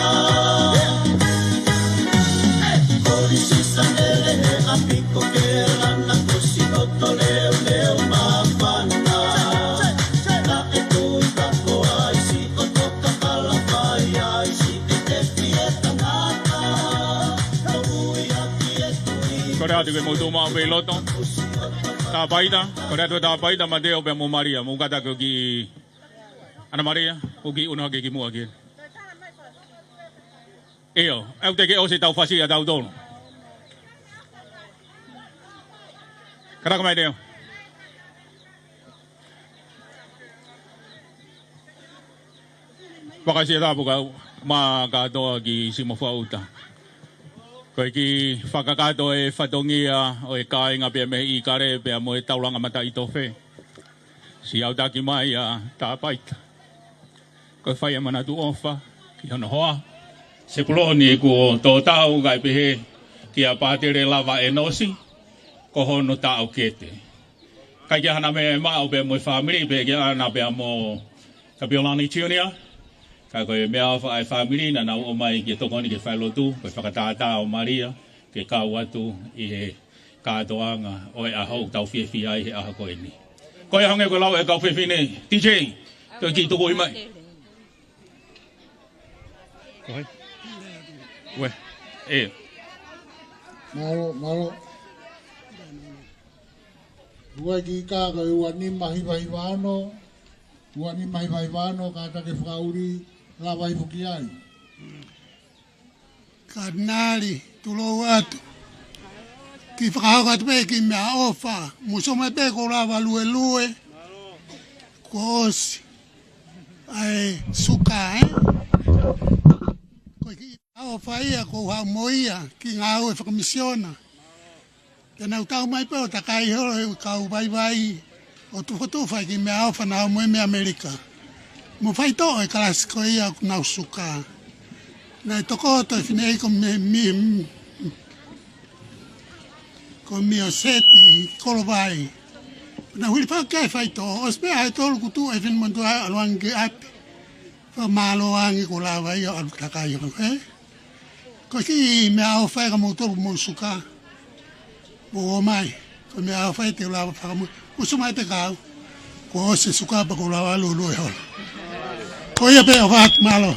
Polisi Sanele he ʻapi ko Kelana, ko siʻoto leuleu māfana. Naʻe tui kapo ai siʻoto kakala, fai ai siʻete fie tangata. Moʻui ʻaki e tui. Kole atu ke mou tuʻu maʻu pē ʻi loto. Tāpaita, kole atu e tāpaita, Mateo pea mo Malia, mou kātaki ki ʻAna Malia, ʻoku kiʻi ʻunu hake ki muʻa ki heni. ʻIo, ʻoku teʻeki ʻosi ʻetau fasi ʻatautolu. Kātaki mai, Leo. Fakaʻosi atu pē kau mā kātoa ki Simo Fauta. Ko e kiʻi fakakakato e fatongia ʻo e kāinga pea mei ʻIkale pea mo e taulanga mataʻitofe. Siʻi aʻutaki mai ʻa Tāpaita. Ko e fai ʻa e manatu ʻofa ki hono hoa Sepuloni, kuo tō tau, kae pehē kia Pātele Lava ʻEnosi, ko hono taʻokete. ʻIkai ke ʻi ai hano meʻa ʻe maʻu pea mo e fāmili, pea ke ʻana pea mo Kapiolani Junior. Ka ko e meʻaʻofa ʻa e fāmili naʻa nau ō mai ke tokoni ke fai lotu, ko e fakatātā ʻo Malia, ke kau atu ʻi he kātoanga ʻo e ʻaho ʻoku tau fiefia ai he ʻaho ko eni. Ko ia hangē ko e lau ʻa e kau fefine, D J, toe kiʻi tuku mai. Ko hai? Ue, ē. Mālō, mālō. Ua ki ka ko e ua nima hiva hiva ono, ua nima hiva hiva ono, kātaki fakaʻuli, lava hifo ki ai. Katinali, tulou atu. Kiʻi fakahoko atu pē kiʻi meʻaʻofa. Mou sio mai pē kuo lava luelue. Kuo ʻosi ʻa e suka, ē? Ko e kiʻi meʻaʻofa ia, ʻoku ou haʻu mo ia, kiʻi ngāue fakamisiona. Pea nau tau mai pē ʻo takai holo he kau vaivai ʻo tufotufa e kiʻi meʻaʻofa naʻa nau ō mai mei ʻAmelika. Mo faitoʻo e kalasi ko ia ʻoku nau suka. Naʻe tokoto e fineʻeiki ko Mi-, Mi-, ko Mioseti Kolovai. Naʻa nau hili fakake faitoʻo, ʻosi pē ʻaho ʻe tolu kuo tuʻu e finemotuʻa ʻalu ange ki ʻapi. Fakamālō ange kuo lava ia ʻo ʻalu takai holo, ē? Ko e kiʻi meʻaʻofa ia kia moutolu mou suka. Mou ō mai. Ko e meʻaʻofa ia te u lava fakamui. Mou sio mai pē kau. Kuo ʻosi e suka pea kuo lava luelue holo. Ko ia pē ʻofa atu, mālō.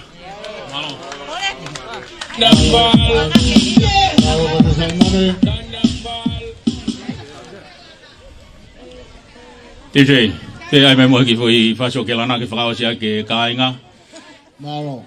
D J, te ai mai mo e kiʻi foʻi faso ke lana ke fakaʻosi ʻaki e kāinga. Mālō.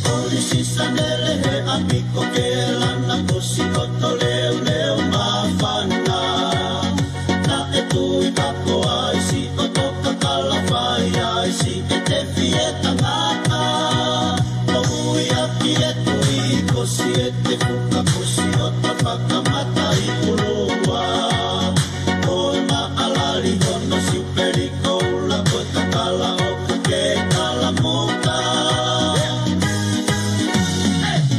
Ko Lisi Sanele he ʻapi ko Kelana, ko Sikoto Leuleu Mafana. Naʻe tui kapo ai Sikoto Kakala, fai ai siʻete fie tangata. Ko Uiaki e tui ko siʻete fuka, ko Siota fakamata ʻi ʻUlua. Ko e maʻalali hono siupeli koula, ko e kakala ʻoku ke kalamuka.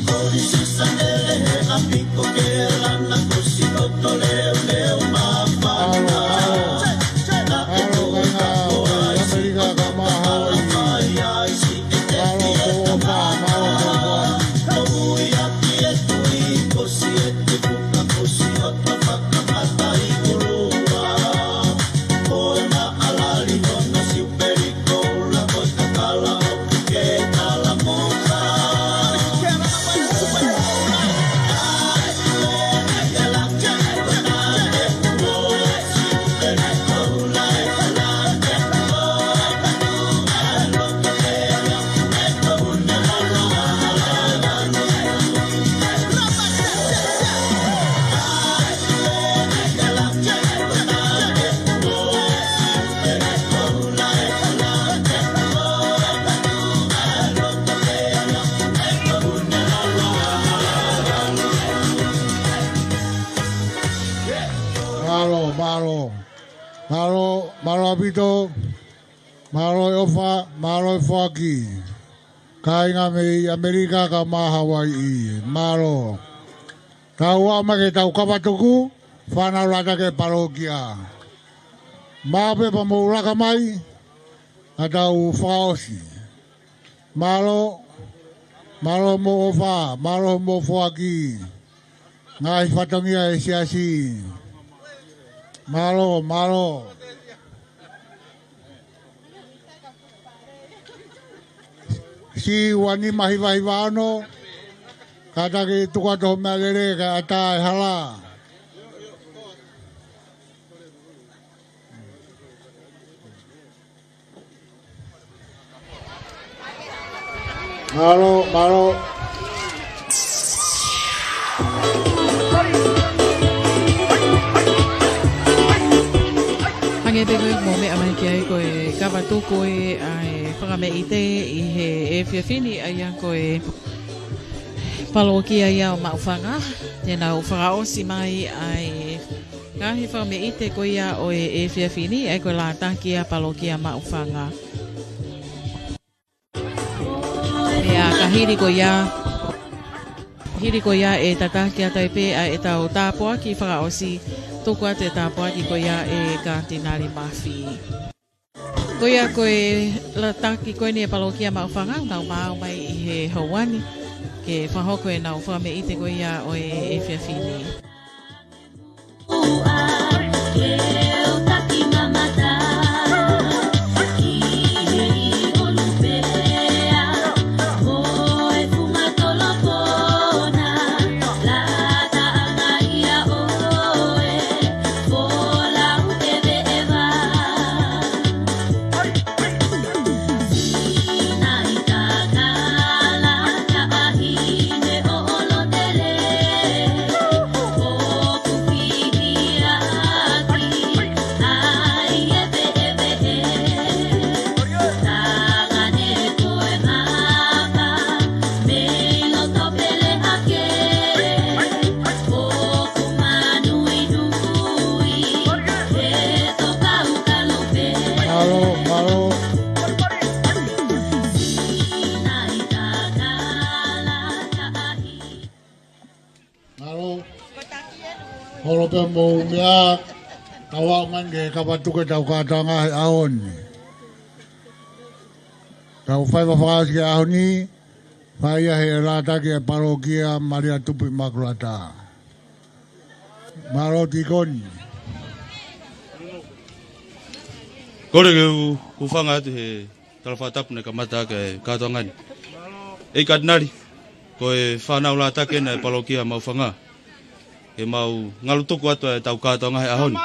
Ko Lisi Sanele he ʻapi ko Kelana, ko Sikoto Leuleu Mafana. Naʻe tui kapo ai Sikoto Kakala, fai ai siʻete fie tangata. Ko Uiaki e tui ko siʻete fuka, ko Siota fakamata ʻi ʻUlua. Ko e maʻalali hono siupeli koula, ko e kakala ʻoku ke kalamuka. Mālō, mālō. Mālō, mālō ʻaupito. Mālō e ʻofa, mālō e foaki. Kāinga mei ʻAmelika kae ʻumaʻā Hawaiʻi, mālō. Tau ō mai ki heʻetau kava tuku, fānau lata ki he palōkia. Maʻu pē pea mou laka mai, ka tau fakaʻosi. Mālō, mālō hoʻomou ʻofa, mālō hoʻomou foaki. Ngaahi fatongia e siasi. Mālō, mālō. Siʻi uani mahi vahi vaono, kātaki tuku atu ho meʻalele kae ʻatā e hala. Mālō, mālō. Hangē pē ko e mou meʻa mai ki ai, ko e kavatuku ē ʻa e fakameʻite ʻi he efiafi ni, ʻa ia ko e palokia ia ʻo Maʻufanga, te nau fakaʻosi mai ʻa e ngaahi fakameʻite ko ia ʻo e efiafi ni, ʻa ia ko e lātaki ʻa e palokia Maʻufanga. Pea ka hili ko ia, hili ko ia ʻe tataki atu ai pē ʻa ʻetau tāpuaki fakaʻosi, tuku atu e tāpuaki ko ia ʻe Katinali Mafi. Ko ia ko e lātaki ko eni ʻa e palokia Maʻufanga, nau maau mai ʻi he houa ni ke fakahoko ʻenau fakameʻite ko ia ʻo e efiafi ni. Mālō, mālō. Mālō. Holo pē mou meʻa, tau aʻu mai ki he kavatuku ʻetau kātoanga he ʻaho ni. Tau fai fakaʻosi ki he ʻaho ni, fai ia he lātaki ʻa e palokia Malia Tupu ʻImakulata. Mālō tīkoni. Kole ke u hūfanga atu he tala fakatapu naʻe kamata ʻaki e kātoanga ni. ʻEiki Katinali, ko e fānau lātaki ena ʻa e palokia Maʻufanga, ke mau ngalu tuku atu ʻetau kātoanga he ʻaho ni.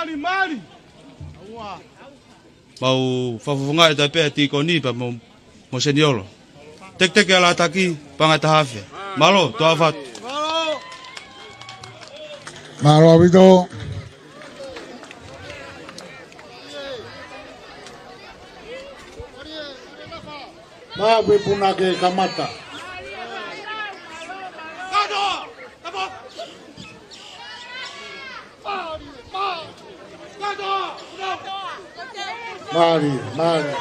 Mau fakafofongaʻi atu ai pē ʻa e tīkoni pea mo, mo seniolo. Teketeke ʻa e lātaki, paʻanga ʻe taha afe. Mālō, tuʻa ʻofa atu. Mālō ʻaupito. Maʻu pē punake kamata. Mālie, mālie.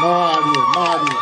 Mālie, mālie.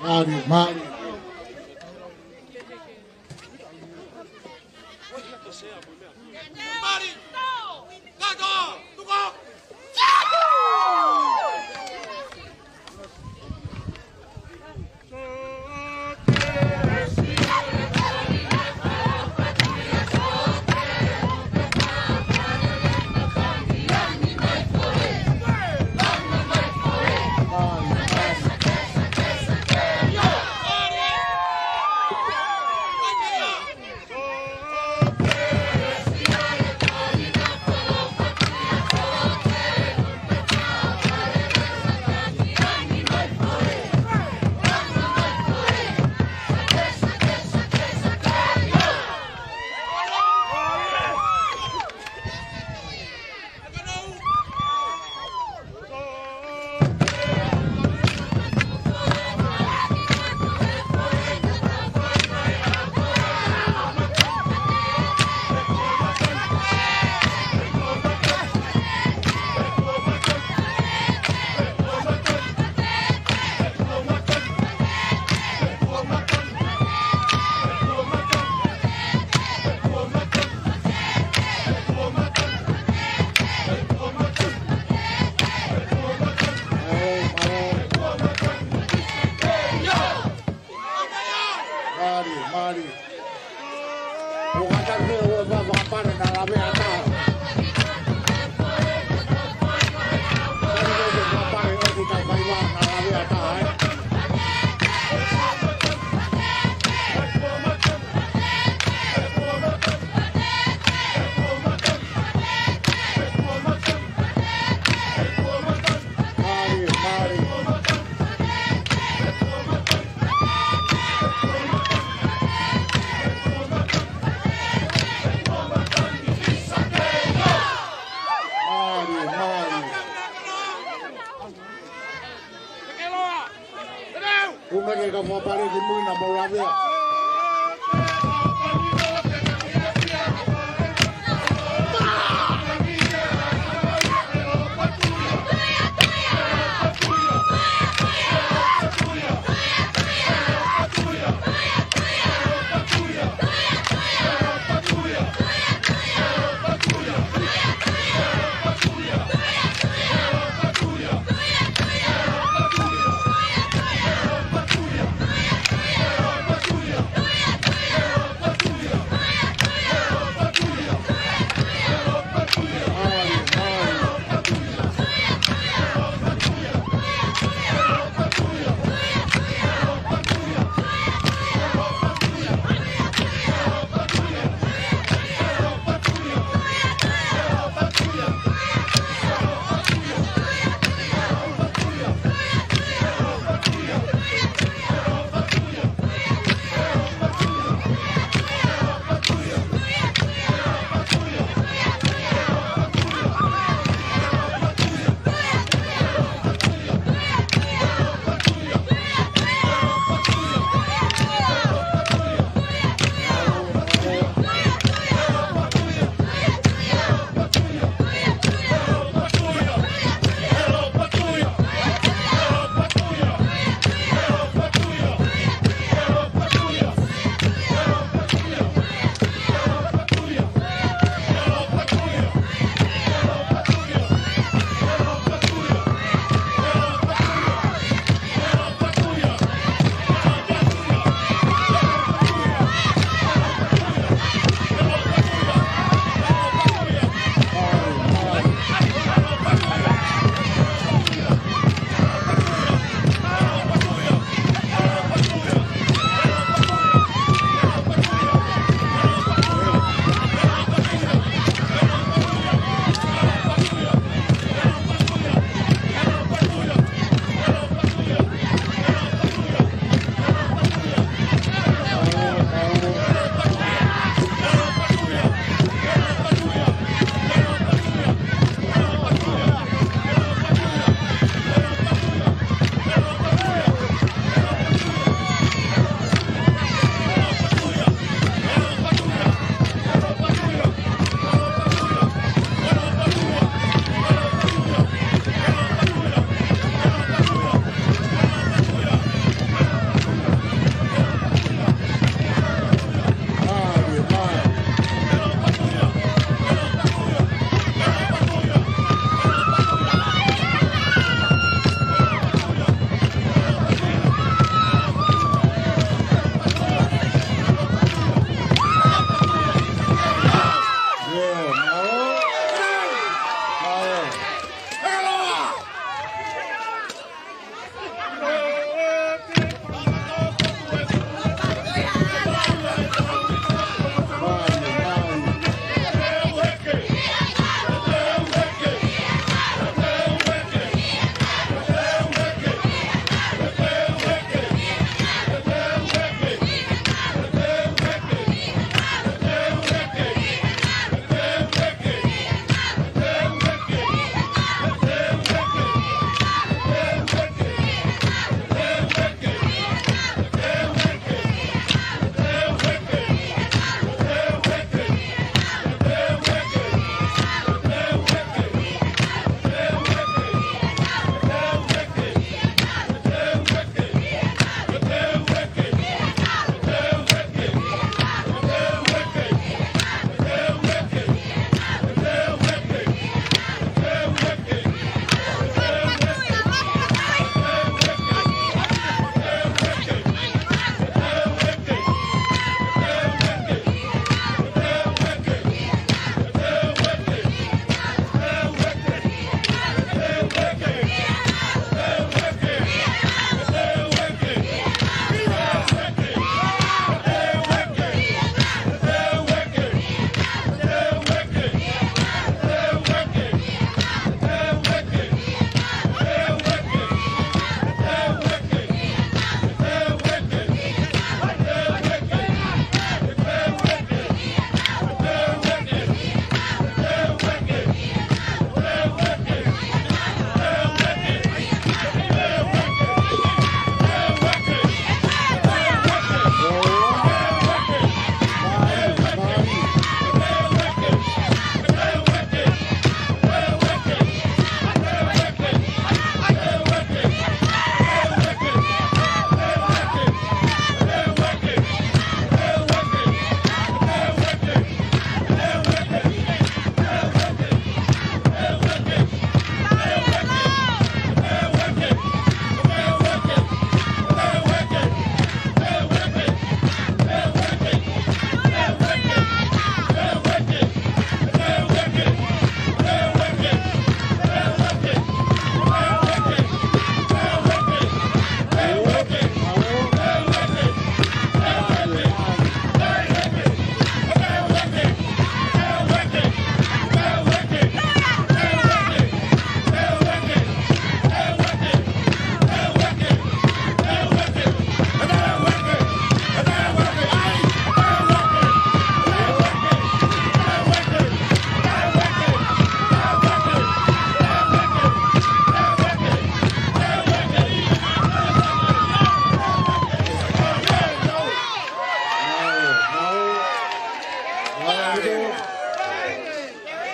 Mālie, mālie. Lave ʻatā. Lave ʻatā, ē. Mālie, mālie.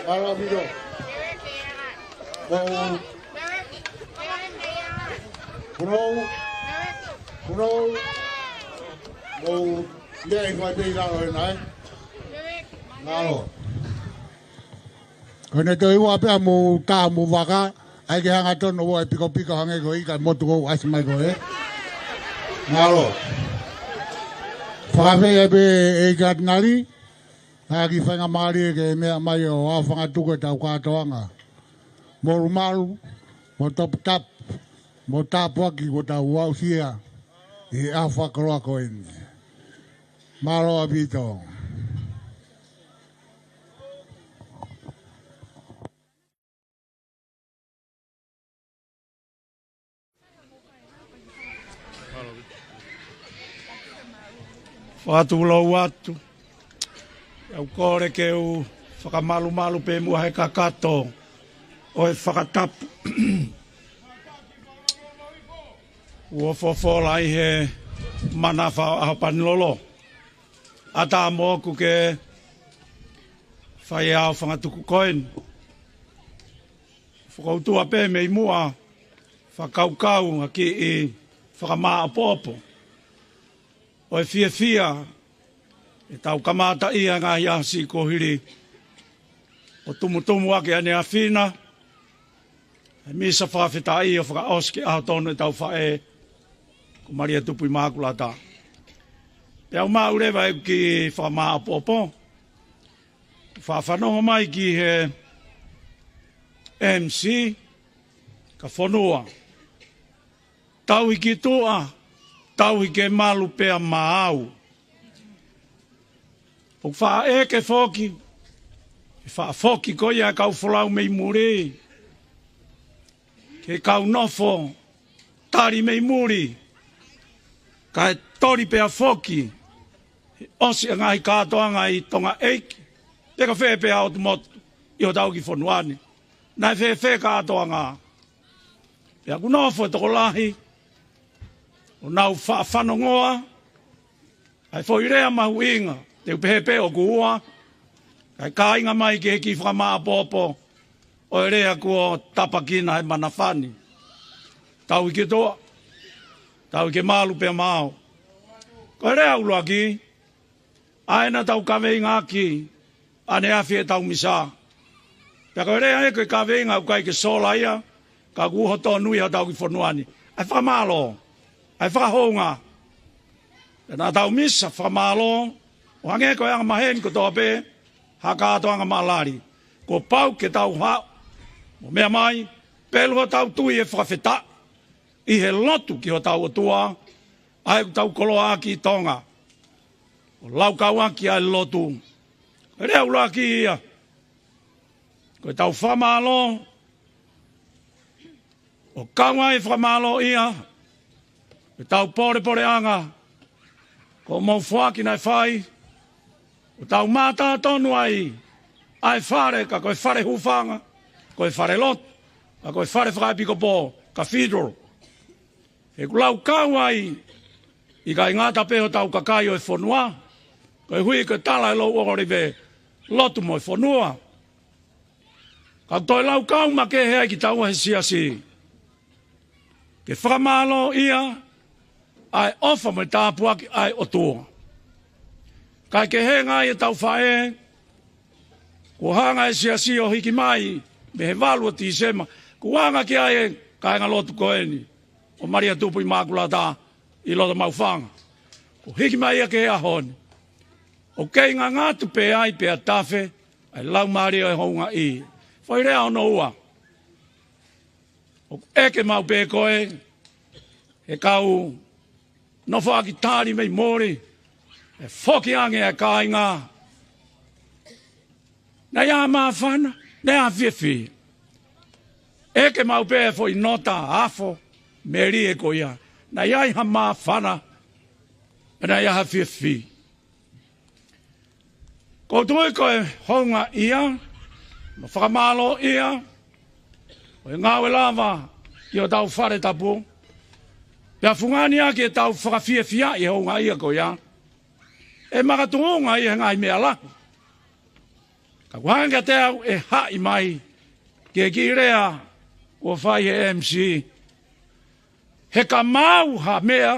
Mālō ʻaupito. Mou. Punou. Punou. Mou. Ia i fai pē ʻi lalo ē nai. Mālō. Ko ʻene toe ua pē ʻa mou tā mou vaka, ʻai ke hangatonu ʻo ʻai pikopiko hangē ko e ika motu ʻoku ʻasi mai ko ē. Mālō. Fakafeʻiloaki pē ʻEiki Katinali, ʻa e kiʻi faingamālie ke meʻa mai ʻo aofangatuku ʻetau kātoanga. Molumalu, mo toputapu, mo tāpuaki kuo tau aʻusia ʻi he ʻaho fakakoloa ko eni. Mālō ʻaupito. Fakatulou atu. ʻOku ou kole ke u fakamalumalu pē muʻa he kakato ʻo e fakatapu. Kuo fofola ʻi he manafa ʻo ʻAhopanilolo. ʻAtā moʻoku ke fai e aofangatuku ko eni. Fokoutua pē mei muʻa, fakakaukau ha kiʻi fakamāʻopoʻopo ʻo e fiefia ʻetau kamataʻi ʻa e ngaahi ʻaho siʻi kuohili ʻo tumutumu ʻaki ʻaneafi na ʻa e misa fakafetaʻi ʻo fakaʻosi ki he ʻaho tonu ʻetau faʻē ko Malia Tupu-ʻImākulata. Pea u maʻu leva ʻeku kiʻi fakamāʻopoʻopo. Faʻa fanongo mai ki he M C, ka fonua. Tauhi ki tuʻa, tauhi ke malu pea maau. ʻOku faʻa ʻeke foki, ʻe faʻa foki ko ia e kau folau mei muli. Ke kau nofo tali mei muli, kae toli pea foki, ʻosi e ngaahi kātoanga ʻi Tonga ʻEiki, pe ko fē pē ʻa e ʻotu motu ʻi hotau kiʻi fonua ni. Naʻe fēfē kātoanga? Pea kuo nofo e tokolahi ʻo nau faʻa fanongoa ʻa e foʻi lea mahuʻinga, te u pehē pē ʻoku ua, kae kāinga mai ki he kiʻi fakamāʻopoʻopo ʻo e lea kuo tāpuekina he manafa ni. Tauhi ki tuʻa, tauhi ke malu pea maau. Ko e lea ʻuluaki, ʻa ē naʻa tau kaveinga ʻaki ʻaneafi ʻetau misa. Pea ko e lea ē ko e kaveinga ʻoku ʻikai ke sola ia, ka ʻoku uho tonu ia hotau kiʻi fonua ni. ʻA e fakamālō, ʻa e fakahounga. Pea naʻa tau misa fakamālō, ʻo hangē ko e anga maheni kotoa pē ha kātoanga maʻalali. Kuo pau ke tau haʻu mo meʻa mai, pelu hotau tui ʻe fakafetaʻi ʻi he lotu ki hotau ʻOtua, ʻa ē ʻoku tau koloaʻaki ʻi Tonga, ʻo laukau ʻaki ʻa e lotu. Ko e lea ʻuluaki ia, ko ʻetau fakamālō, ʻo kau ai e fakamālō ia, ʻetau polepoleʻanga, ko hoʻomou foaki naʻe fai, ʻo tau mātā tonu ai ʻa e fale, ka ko e fale hūfanga, ko e fale lotu, ka ko e fale fakaepikopō, cathedral. He ʻoku laukau ai, ʻikai ngata pē hotau kakai ʻo e fonua, koeʻuhi ko e tala ʻe Louʻolive, lotu mo e fonua. Ka ʻoku toe laukau makehe ai kitaua he siasi, ke fakamālōʻia ʻa e ʻofa mo e tāpuaki ʻa e ʻOtua. Kae kehe ngai ʻetau faʻē, kuo hanga e siasi ʻo hiki mai mei he valu ʻo Tīsema, kuo anga ki ai e kāingalotu ko eni ʻo Malia Tupu ʻImākulata ʻi loto Maʻufanga. Kuo hiki mai ia ki he ʻaho ni, ʻoku kei ngangatu pē ai pea tafe ʻa e laumālie ʻo e houngaʻi. Foʻi lea hono ua, ʻoku ʻeke maʻu pē ko ē, he kau nofoʻaki tali mei muli, ʻe foki ange e kāinga. Naʻe ʻi ai ha māfana, naʻe ʻi ai ha fiefia. ʻEke maʻu pē foʻi nota afo melie ko ia. Naʻe ʻi ai ha māfana, naʻe ʻi ai ha fiefia. Ko u tui ko e houngaʻia, mo e fakamālōʻia, ʻo e ngāue lava ʻi hotau fale tapu. Pea fungani ʻaki ʻetau fakafiefiaʻi e houngaʻia ko ia, ʻe makatuʻunga ia he ngaahi meʻa lahi. Ka ʻoku hanga kiate au ʻe haʻi mai ki he kiʻi lea kuo fai he M C. He ka maau ha meʻa,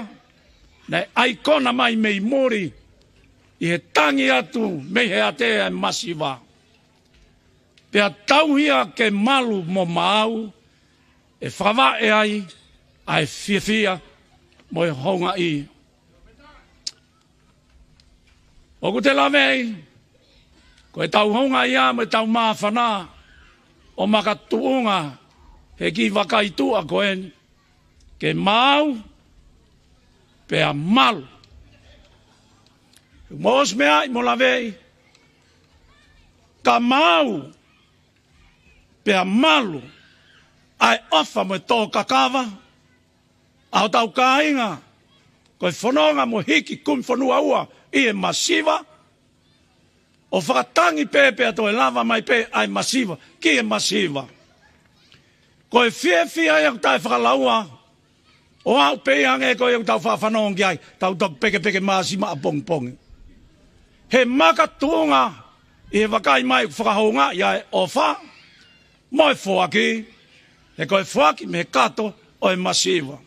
naʻe ʻaikona mai mei muli ʻi he tangi atu mei he ʻatea ʻa e masiva. Pea tauhi ia ke malu mo maau, ʻe fakavaʻe ai ʻa e fiefia mo e houngaʻia. ʻOku te laveʻi, ko ʻetau houngaʻia mo ʻetau māfana ʻo makatuʻunga he kiʻi vakai tuʻa ko eni, ke maau pea malu. Mou ʻosi meaʻi mo laveʻi, ka maau pea malu ʻa e ʻofa mo e tō kakava ʻa hotau kāinga, ko e fononga mo hiki kumi fonua ua ʻi he masiva, ʻo fakatangi pē pea toe lava mai pē ʻa e masiva ki he masiva. Ko e fiefia ia ʻoku taʻe fakalaua, ʻo aʻu pē ia hangē ko ia ʻoku tau faʻa fanongo ki ai, tau toki pekepeke māsima ʻapongipongi. He makatuʻunga ʻi he vakai mai ʻoku fakahoungaʻi ʻa e ʻofa mo e foaki, he ko e foaki mei he kato ʻo e masiva.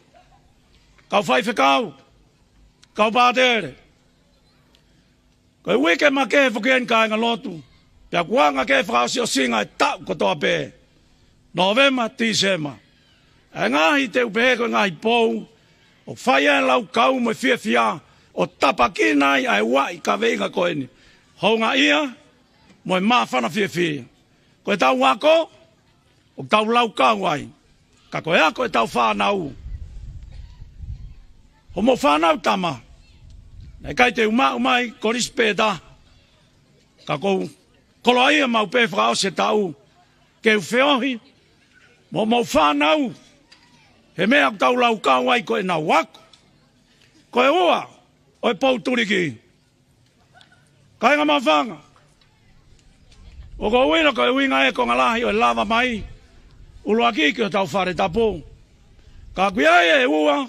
Kau faifekau, kau pātele, ko e uike makehe foki eni kāingalotu, pea ʻoku anga ki he fakaʻosiʻosinga ʻo e taʻu kotoa pē, Nōvema, Tīsema. ʻA e ngaahi, te u pehē ko e ngaahi pou ʻoku fai ai e laukau mo e fiefia, ʻo tāpuekina ai ʻa e uaʻi kaveinga ko eni, houngaʻia mo e māfana fiefia. Ko ʻetau ako ʻoku tau laukau ai, ka ko e ako ʻetau fānau. Hoʻomou fānau tama, naʻe ʻikai te u maʻu mai kolisi pē taha, ka ʻoku ou koloaʻia maʻu pē fakaʻosi e taʻu ke u feohi mo hoʻomou fānau he meʻa ʻoku tau laukau ai ko ʻenau ako. Ko e ua ʻo e pou tuliki. Kāinga Maʻufanga, ʻoku ou ʻilo ko e ʻuhinga ē ko e konga lahi ʻo e lava mai ʻuluaki ki hotau fale tapu. Ka ʻoku ʻi ai e ua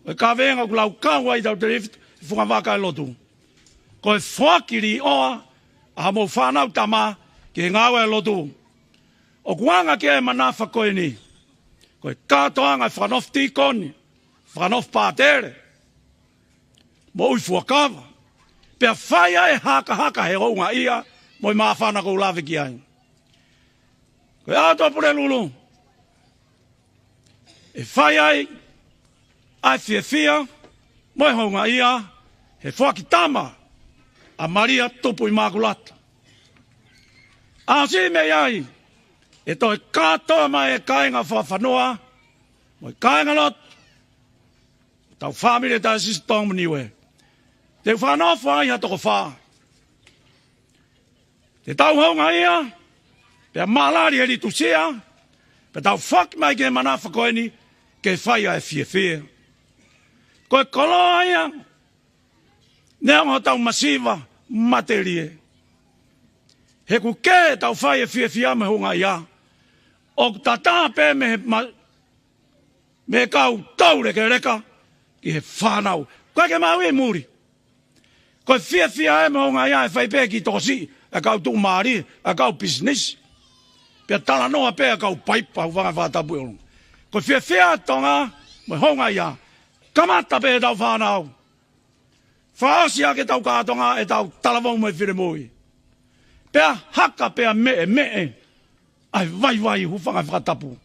ʻo e kaveinga ʻoku laukau ai ʻetau telefito he funga vaka ʻo e lotu, ko e foaki līʻoa ʻa hoʻomou fānau tama ki he ngāue ʻa e lotu. ʻOku anga ki ai e manafa ko eni, ko e kātoanga e fakanofo tīkoni, fakanofo pātele mo ui fuakava, pea fai ai e hakahaka he houngaʻia mo e māfana ʻoku ou lave ki ai. Ko e ʻaho Pulelulu, ʻe fai ai ʻa e fiefia mo e houngaʻia he foaki tama ʻa Malia Tupu ʻImakulata. ʻAsi mei ai ʻe toe kātoa mai e kāinga fakafanua mo e kāingalotu, tau fāmili ʻa e Taisesi Tonga mo Niue. Te u fakanofo ai ha toko fā. Te tau houngaʻia pea mālali he litusia, pea tau foaki mai ki he manafa ko eni ke fai ʻa e fiefia. Ko e koloa ia neongo hotau masiva matelie. He ʻoku kē ʻetau fai e fiefia mo e houngaʻia, ʻoku tatā pē mei he ma-, mei he kau taulekeleka ki he fānau. Ko e ke maʻu ʻi muli. Ko e fiefia ē mo e houngaʻia ʻe fai pē ki he tokosiʻi ʻa e kau tuʻumālie, ʻa e kau pisinisi, pea talanoa pē ʻa e kau paipa, ʻū fanga fakatapu ʻi ʻolunga. Ko e fiefia ʻa Tonga mo e houngaʻia, kamata pē ʻetau fānau. Fakaʻosi ʻaki ʻetau kātoanga ʻetau talavou mo e finemui, pea haka pea meʻemeʻe ʻa e vaivai, hūfanga he fakatapu.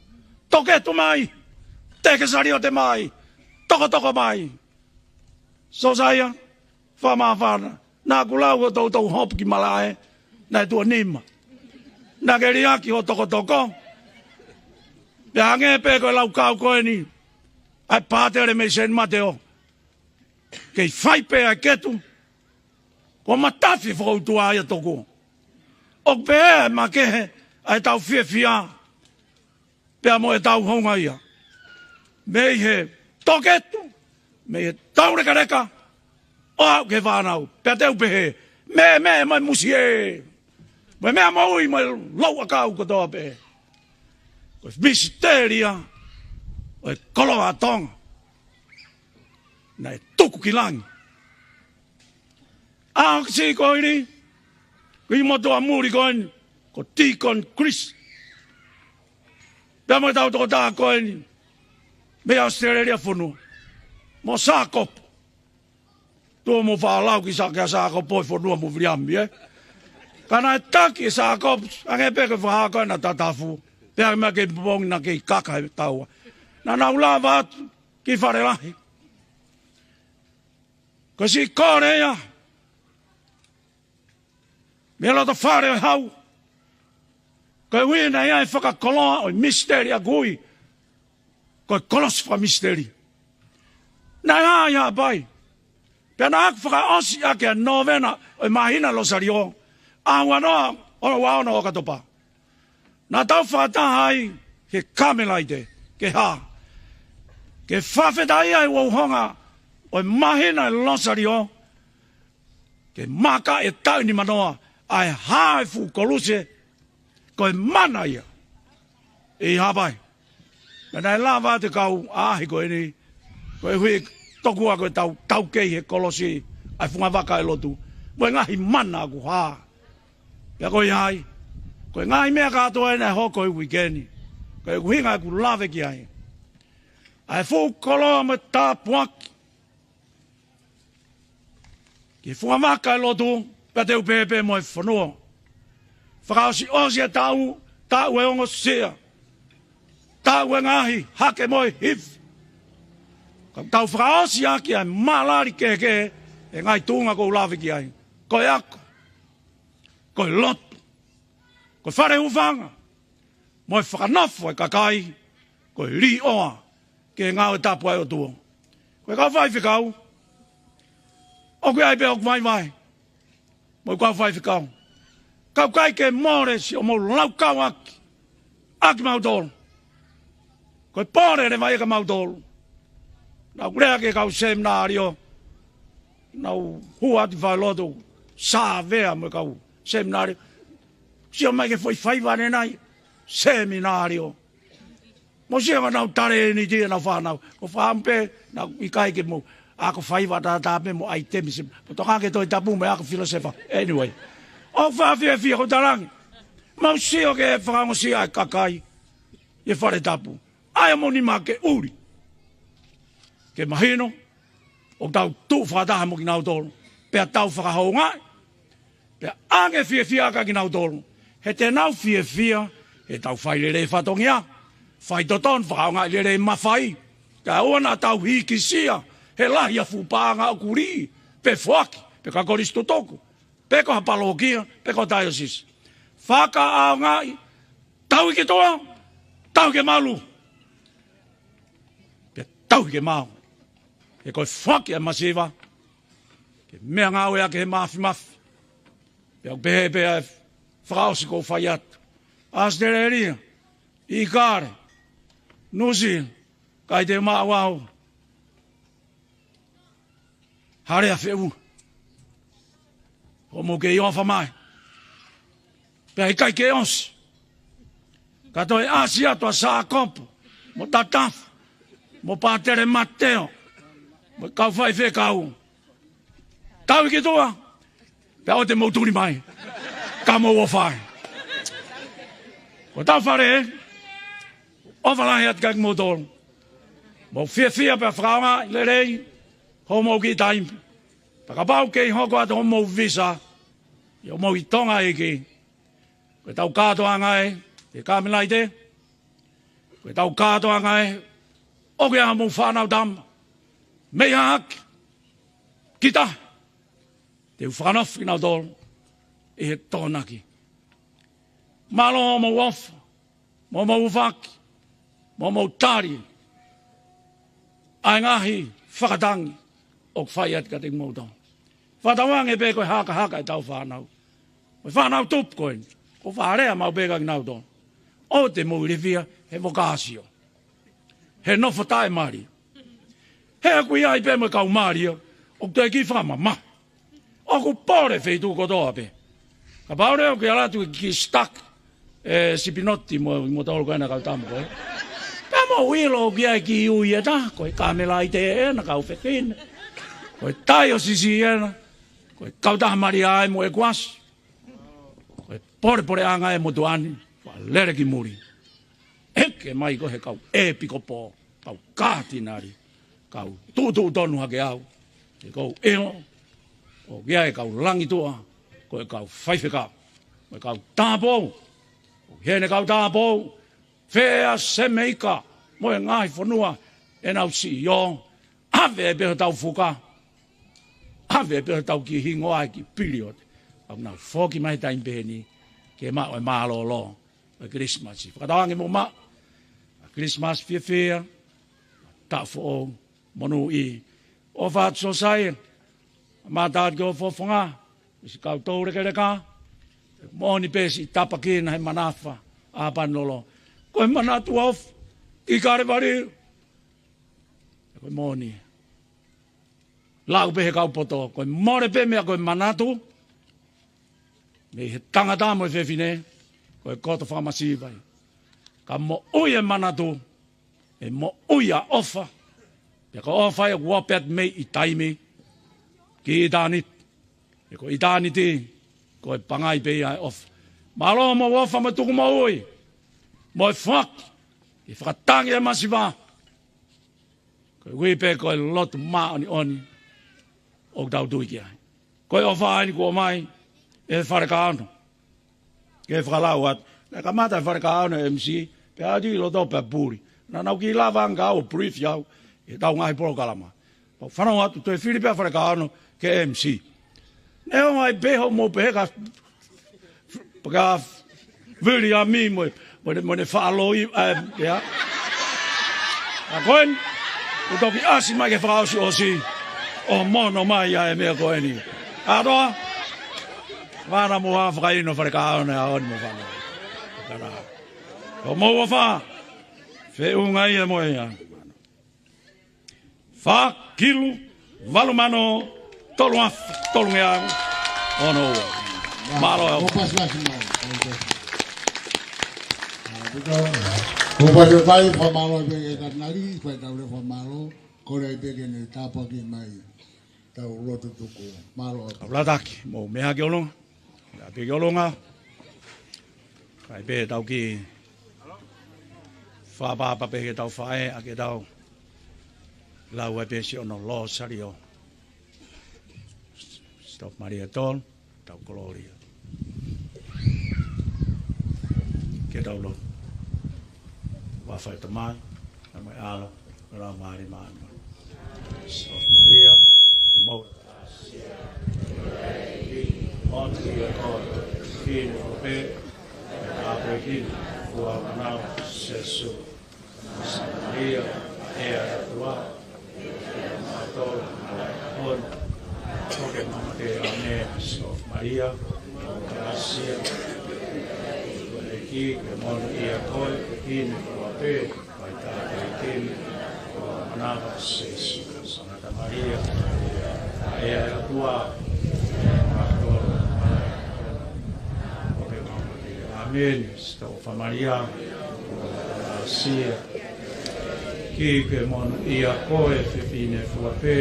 Toketu mai, teke saliote mai, tokotoko mai. Sosaia, fakamāfana, naʻa ku lau hoʻo toutou hopo ki malaʻe, naʻe tuʻo nima. Naʻa ke liʻaki hoʻo tokotoko. Pea hangē pē ko e laukau ko eni ʻa e pātele mei Seni Mateo, kei fai pē ʻa e ketu, kuo matafi fokoutua ia tokua. ʻOku pehē makehe ʻa ʻetau fiefia pea mo ʻetau houngaʻia, mei he toketu, mei he taulekeleka, ʻo aʻu ki he fānau. Pea te u pehē, meʻemeʻe mo e musie, mo e meʻa moʻui mo e louʻakau kotoa pē, ko e misitelia ʻo e koloa ʻa Tonga naʻe tuku ki langi. ʻAho ki sī ko eni, ko e motuʻa muli ko eni, ko Tikoni Chris. Pea mo e tau tokotaha ko eni, mei ʻAositelēlia fonua. Mo Sākopo. Tuʻu mo faʻa lau ki Sā-, kia Sākopo ʻi fonua mo Viliami, ē? Ka naʻe taki ʻe Sākopo, hangē pē ko e fakahā ko ē naʻa tatafu. Pea mea ke pongi naʻa ke kaka he taua. Naʻa nau lava atu ki Falelahi. Ko e siʻi kole ia. Mei loto fale ʻo e hau. Ko e ui naʻe ʻi ai e fakakoloa ʻo e misiteli ʻa ia ʻoku ui ko e kolosi fakamisiteli. Naʻe hā ʻi Haʻapai. Pea naʻa ku fakaʻosi ʻaki ʻa e nōvena ʻo e māhina Losaliō. ʻAho ua noa ʻo e ua ono ʻo ʻOkatopa. Naʻa tau fakataha ai he Kamelaite, ke hā. Ke fakafetaʻi ai ʻa e uhouhonga ʻo e māhina ʻo e Losaliō. Ke maka e taʻu nimanoa, ʻa e hā e fuʻu koluse, ko e mana ia. ʻI Haʻapai. Pea naʻe lava atu e kau ʻaʻahi ko eni, ko e hui tokua ko e tau, tau kei he kolosi, ʻa e fungavaka ʻo e lotu. Mo e ngaahi mana ʻoku hā. Pea ko ia ai. Ko e ngaahi meʻa kātoa ena ʻe hoko he uike ni. Ko e ʻuhinga ʻeku lave ki ai. ʻA e fuʻu koloa mo e tāpuaki. Ki he fungavaka ʻo e lotu, pea te u pehē pē mo e fonua. Fakaʻosiʻosi e taʻu, taʻu ʻo e ongosia. Taʻu ʻo e ngaahi hake mo e hifo. Ka tau fakaʻosi ʻaki ʻa e malali kehekehe, ʻa e ngaahi tuʻunga ʻoku ou lave ki ai. Ko e ako. Ko e lotu. Ko e fale hūfanga. Mo e fakanofo e kakai. Ko e līʻoa. Ke ngāue tapu ai ʻOtua. Ko e kau faifekau. ʻOku ʻi ai pē ʻoku vaivai. Mo e kau faifekau. Ka ʻoku ʻikai ke mole siʻomou laukau ʻaki. ʻAki mautolu. Ko e pole leva ia kia mautolu. Naʻa ku lea ki he kau seminalio. Naʻa ku hū atu ʻi falelotu. Sāvea mo e kau seminalio. Sio mai ki he foʻi faiva ʻanenai. Seminalio. Mou sio ki heʻenau talēniti ʻenau fānau. Ko e fāmili pē, naʻa ku ʻikai ke mou ako faiva tātā pē mo ʻaitemi se. Mo toka ke Tohi Tapu mo e ako filōsefa. Anyway. ʻOku ou fiefia ʻoku ou talaange. Mou sio ki he fakaongosia ʻa e kakai. ʻI he fale tapu. ʻAi hoʻomou nima ke ʻuli. Ke mahino. ʻOku tau tuʻu fakataha mo kinautolu. Pea tau fakahoungaʻi. Pea ʻoange fiefia kia kinautolu. He te nau fiefia, he tau fai lelei fatongia. Fai totonu fakaonga lelei mafai. Kae ʻoua naʻa tau hikisia, he lahi ʻa e fuʻu paʻanga ʻoku lī, pe foaki, pe ko e kolisi tutuku, pe ko ha palokia, pe ko e taiosisi. Fakaʻaongaʻi, tauhi ki tuʻa, tauhi ke malu. Pea tauhi ke maau. He ko e foaki ʻa e masiva, ke meʻangāue ʻaki he mafimafi. Pea ʻoku pehē pē ʻa e fakaʻosi ʻoku ou fai atu. ʻAositelēlia, ʻIkale, Nuʻusila, ʻikai te u maʻu au. Hale a feʻu. ʻOku mou kei ʻofa mai. Pea ʻikai ke ʻosi. Ka toe ʻasi atu ʻa Sākopo, mo Tatafu, mo Pātele Mateo, mo e kau faifekau. Tauhi ki tuʻa, pea ʻoua te mou tuli mai. Ka mou ʻofa ai. Ko e tau fale, ʻofa lahi atu kia kimoutolu. Mou fiefia pea fakaonga lelei, hoʻomou kiʻi taimi. Pea kapau kei hoko atu hoʻomou visa, ʻi hoʻomou ʻi Tonga ʻEiki. Ko e tau kātoanga ē, ʻe Kamelaite. Ko e tau kātoanga ē, ʻoku ʻi ai hoʻomou fānau tama. Mei Haʻaki. Ki tahi. Te u fakanofo kinautolu. ʻI he Tokonaki. Mālō hoʻomou ʻofa. Mo hoʻomou ʻufaʻaki. Mo hoʻomou tali. ʻA e ngaahi fakatangi. ʻOku fai atu kiate kimoutolu. Fakatauange pē ko e hakahaka ʻetau fānau. Ko e fānau tupu ko eni. ʻOku ou fakalea maʻu pē kia kinautolu. ʻOua te mou ilifia, he vokāsio. He nofo taʻemali. He ʻoku ʻi ai pē mo e kau mali ia. ʻOku toe kiʻi fakamamahi. ʻOku pole feituʻu kotoa pē. Kapau leva ʻoku ke ʻalu atu ki he sitaki. ʻE Sipinoti mo, mo tolu ko ena kau tama ko ē. Pea mou ʻilo ʻoku ʻi ai e kiʻi ui ʻe taha, ko e Kamelaite ena kau fefine. Ko e taiosisi ena, ko e kautaha mali ai mo e kuasi. Ko e polepoleʻanga e motuʻa ni, fakalele ki muli. ʻEke mai ko e kau ʻepikopō, kau katinali, kau tuʻutuʻu tonu hake au, he ʻoku ou ʻilo ʻoku ʻi ai e kau langituʻa, ko e kau faifekau, mo e kau tāupoʻou, ʻoku ʻi heni e kau tāupoʻou, fē ʻa Semeika, mo e ngaahi fonua ʻenau siʻi ō, ʻave pē hotau fuka, ʻave pē hotau kiʻi hingoa he kiʻi piliote. ʻOku nau foki mai he taimi pehē ni, ke maʻu e mālōlō ʻo e Kilisimasi. Fakatauange mo maʻu ʻa e Kilisimasi fiefia, taʻu foʻou, monūʻia. ʻOfa atu Siosaia, mātā atu ki ho fofonga, ʻi siʻi kau toulekeleka, moʻoni pē siʻi tāpuaki ʻi he manafa ʻa Panilolo. Ko e manatu ʻofa ki Kalevale. Ko e moʻoni. Lau pē he kau poto, ko e mole pē meʻa ko e manatu, mei he tangata mo e fefine, ko e koto fakamasiva ia. Ka moʻui e manatu, ʻe moʻui ʻa e ʻofa, pea ko e ʻofa ia ʻoku ʻope atu mei ʻi taimi ki ʻitāniti. He ko ʻitāniti, ko e pangai pē ia e ʻofa. Mālō mo e ʻofa mo e tuku moʻui, mo e foaki, ke fakatangi e masiva. Ko e ui pē ko e lotu māʻoniʻoni ʻoku tau tui ki ai. Ko e ʻofa eni kuo ʻomai ʻe Falekaono. Ke fakalau atu. Naʻe kamata ʻe Falekaono e M C, pea ʻalu ʻi loto pea puli. Naʻa nau kiʻi lava ange au ʻo brief au ʻi heʻetau ngaahi polokalama. Pea u fanongo atu, toe fili pē ʻa Falekaono ke M C. Neongo ai pē hoʻomou pehē ka pea ka Viliami mo, mo, mo ne faʻa loi, ē, ia. Ka ko eni, ʻoku toki ʻasi mai ke fakaʻosiʻosi ʻo mono mai ʻa e meʻa ko eni. Kātoa, vana mo ha fakaino Falekaono ʻaho ni mo fana. Kana. Ko hoʻomou ʻofa, feʻunga ia mo ia. Fā kilu, valu mano, tolu afe, tolungeau, ono ua. Mālō. Ko pasi lasi mai. Ko pasi mai, fakamālō pē ki he katinali, fai tau le fakamālō, kole ai pē ke ne tāpuaki mai. Tau lotu tuku, mālō. Kau lataki, mou meʻa ki ʻolunga. Meʻa pē ki ʻolunga. Kai pē tau kiʻi fakaʻapaʻapa pē ki heʻetau faʻē, ʻa ke tau lau ai pē siʻono lōsalio. Stop Maria tolu, tau kolōlia. Ke tau lotu. Huafa ʻo e Tamai, mo e ʻAlo, mo e Laumālie Māʻoniʻoni. Stop Maria, ke mau Monūʻia koe ʻi he fefine fua pē, pea tāpuekina e fua ʻo ho manava ko Sīsū. Santa Maria, ʻea ʻo e ʻOtua, ʻofa kiate kimautolu ʻoku mate ʻi he ʻaho ni. Santa Maria, ʻo e ʻEiki, ke monūʻia koe ʻi he fefine fua pē, pea tāpuekina e fua ʻo ho manava ko Sīsū. Santa Maria, ʻea ʻo e ʻOtua, ʻofa kiate kimautolu. ʻĀmeni. Siʻoto ʻofa Maria, ʻoku ʻiate koe ʻi he ʻaho ni, ke monūʻia koe ʻi he fefine fua pē,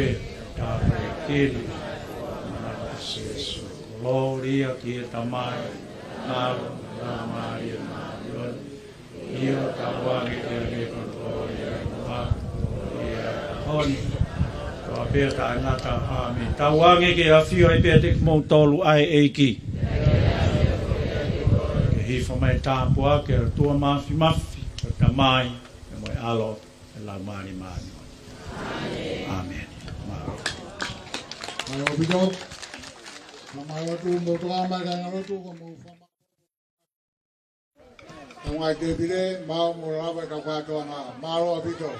tāpuekina e fua ʻo ho manava ko Sīsū. Kolōlia ki he Tamai, ʻAlo, Laumālie Māʻoniʻoni. ʻIo, tauange ke ʻoange kolōlia mo e ʻofa, kolōlia ʻi he ʻaho ni, koeʻuhi pē ʻo taʻengata. ʻĀmeni. Tauange ke ʻafio ai pē ʻiate kimoutolu ʻa e ʻEiki. Ke hifo mai e tāpuaki ʻa e ʻOtua Māfimafi, ko e Tamai, mo e ʻAlo, mo e Laumālie Māʻoniʻoni. ʻĀmeni. Mālō. Mālō ʻaupito. Mālō atu mo tō mai ka ngalo tu ko mo fa- Tau ngaahi tēpile, mau mo lava e kau kātoanga. Mālō ʻaupito.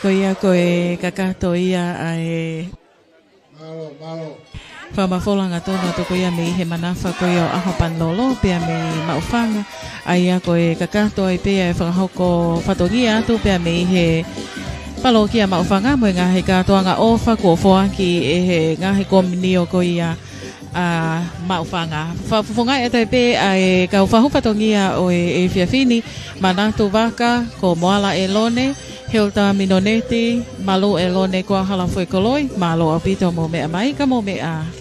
Ko ia ko e kakato ia ʻa e Mālō, mālō. Fakamafola hangatonu atu ko ia mei he manafa ko ia ʻo ʻAho Panilolo, pea mei Maʻufanga. ʻA ia ko e kakato ai pē ʻa e fakahoko fatongia atu pea mei he palokia Maʻufanga mo e ngaahi kātoanga ʻofa kuo foaki ʻe he ngaahi komiunitī ko ia ʻa Maʻufanga. Fakafofongaʻi atu ai pē ʻa e kau fakafofonga fatongia ʻo e efiafi ni, Manatu Vaka, ko Moala ʻElone, Hilda Minoneti, Malu ʻElone, ko Hala Foʻi Koloi, mālō ʻaupito hoʻomou meʻa mai, ka mou meʻa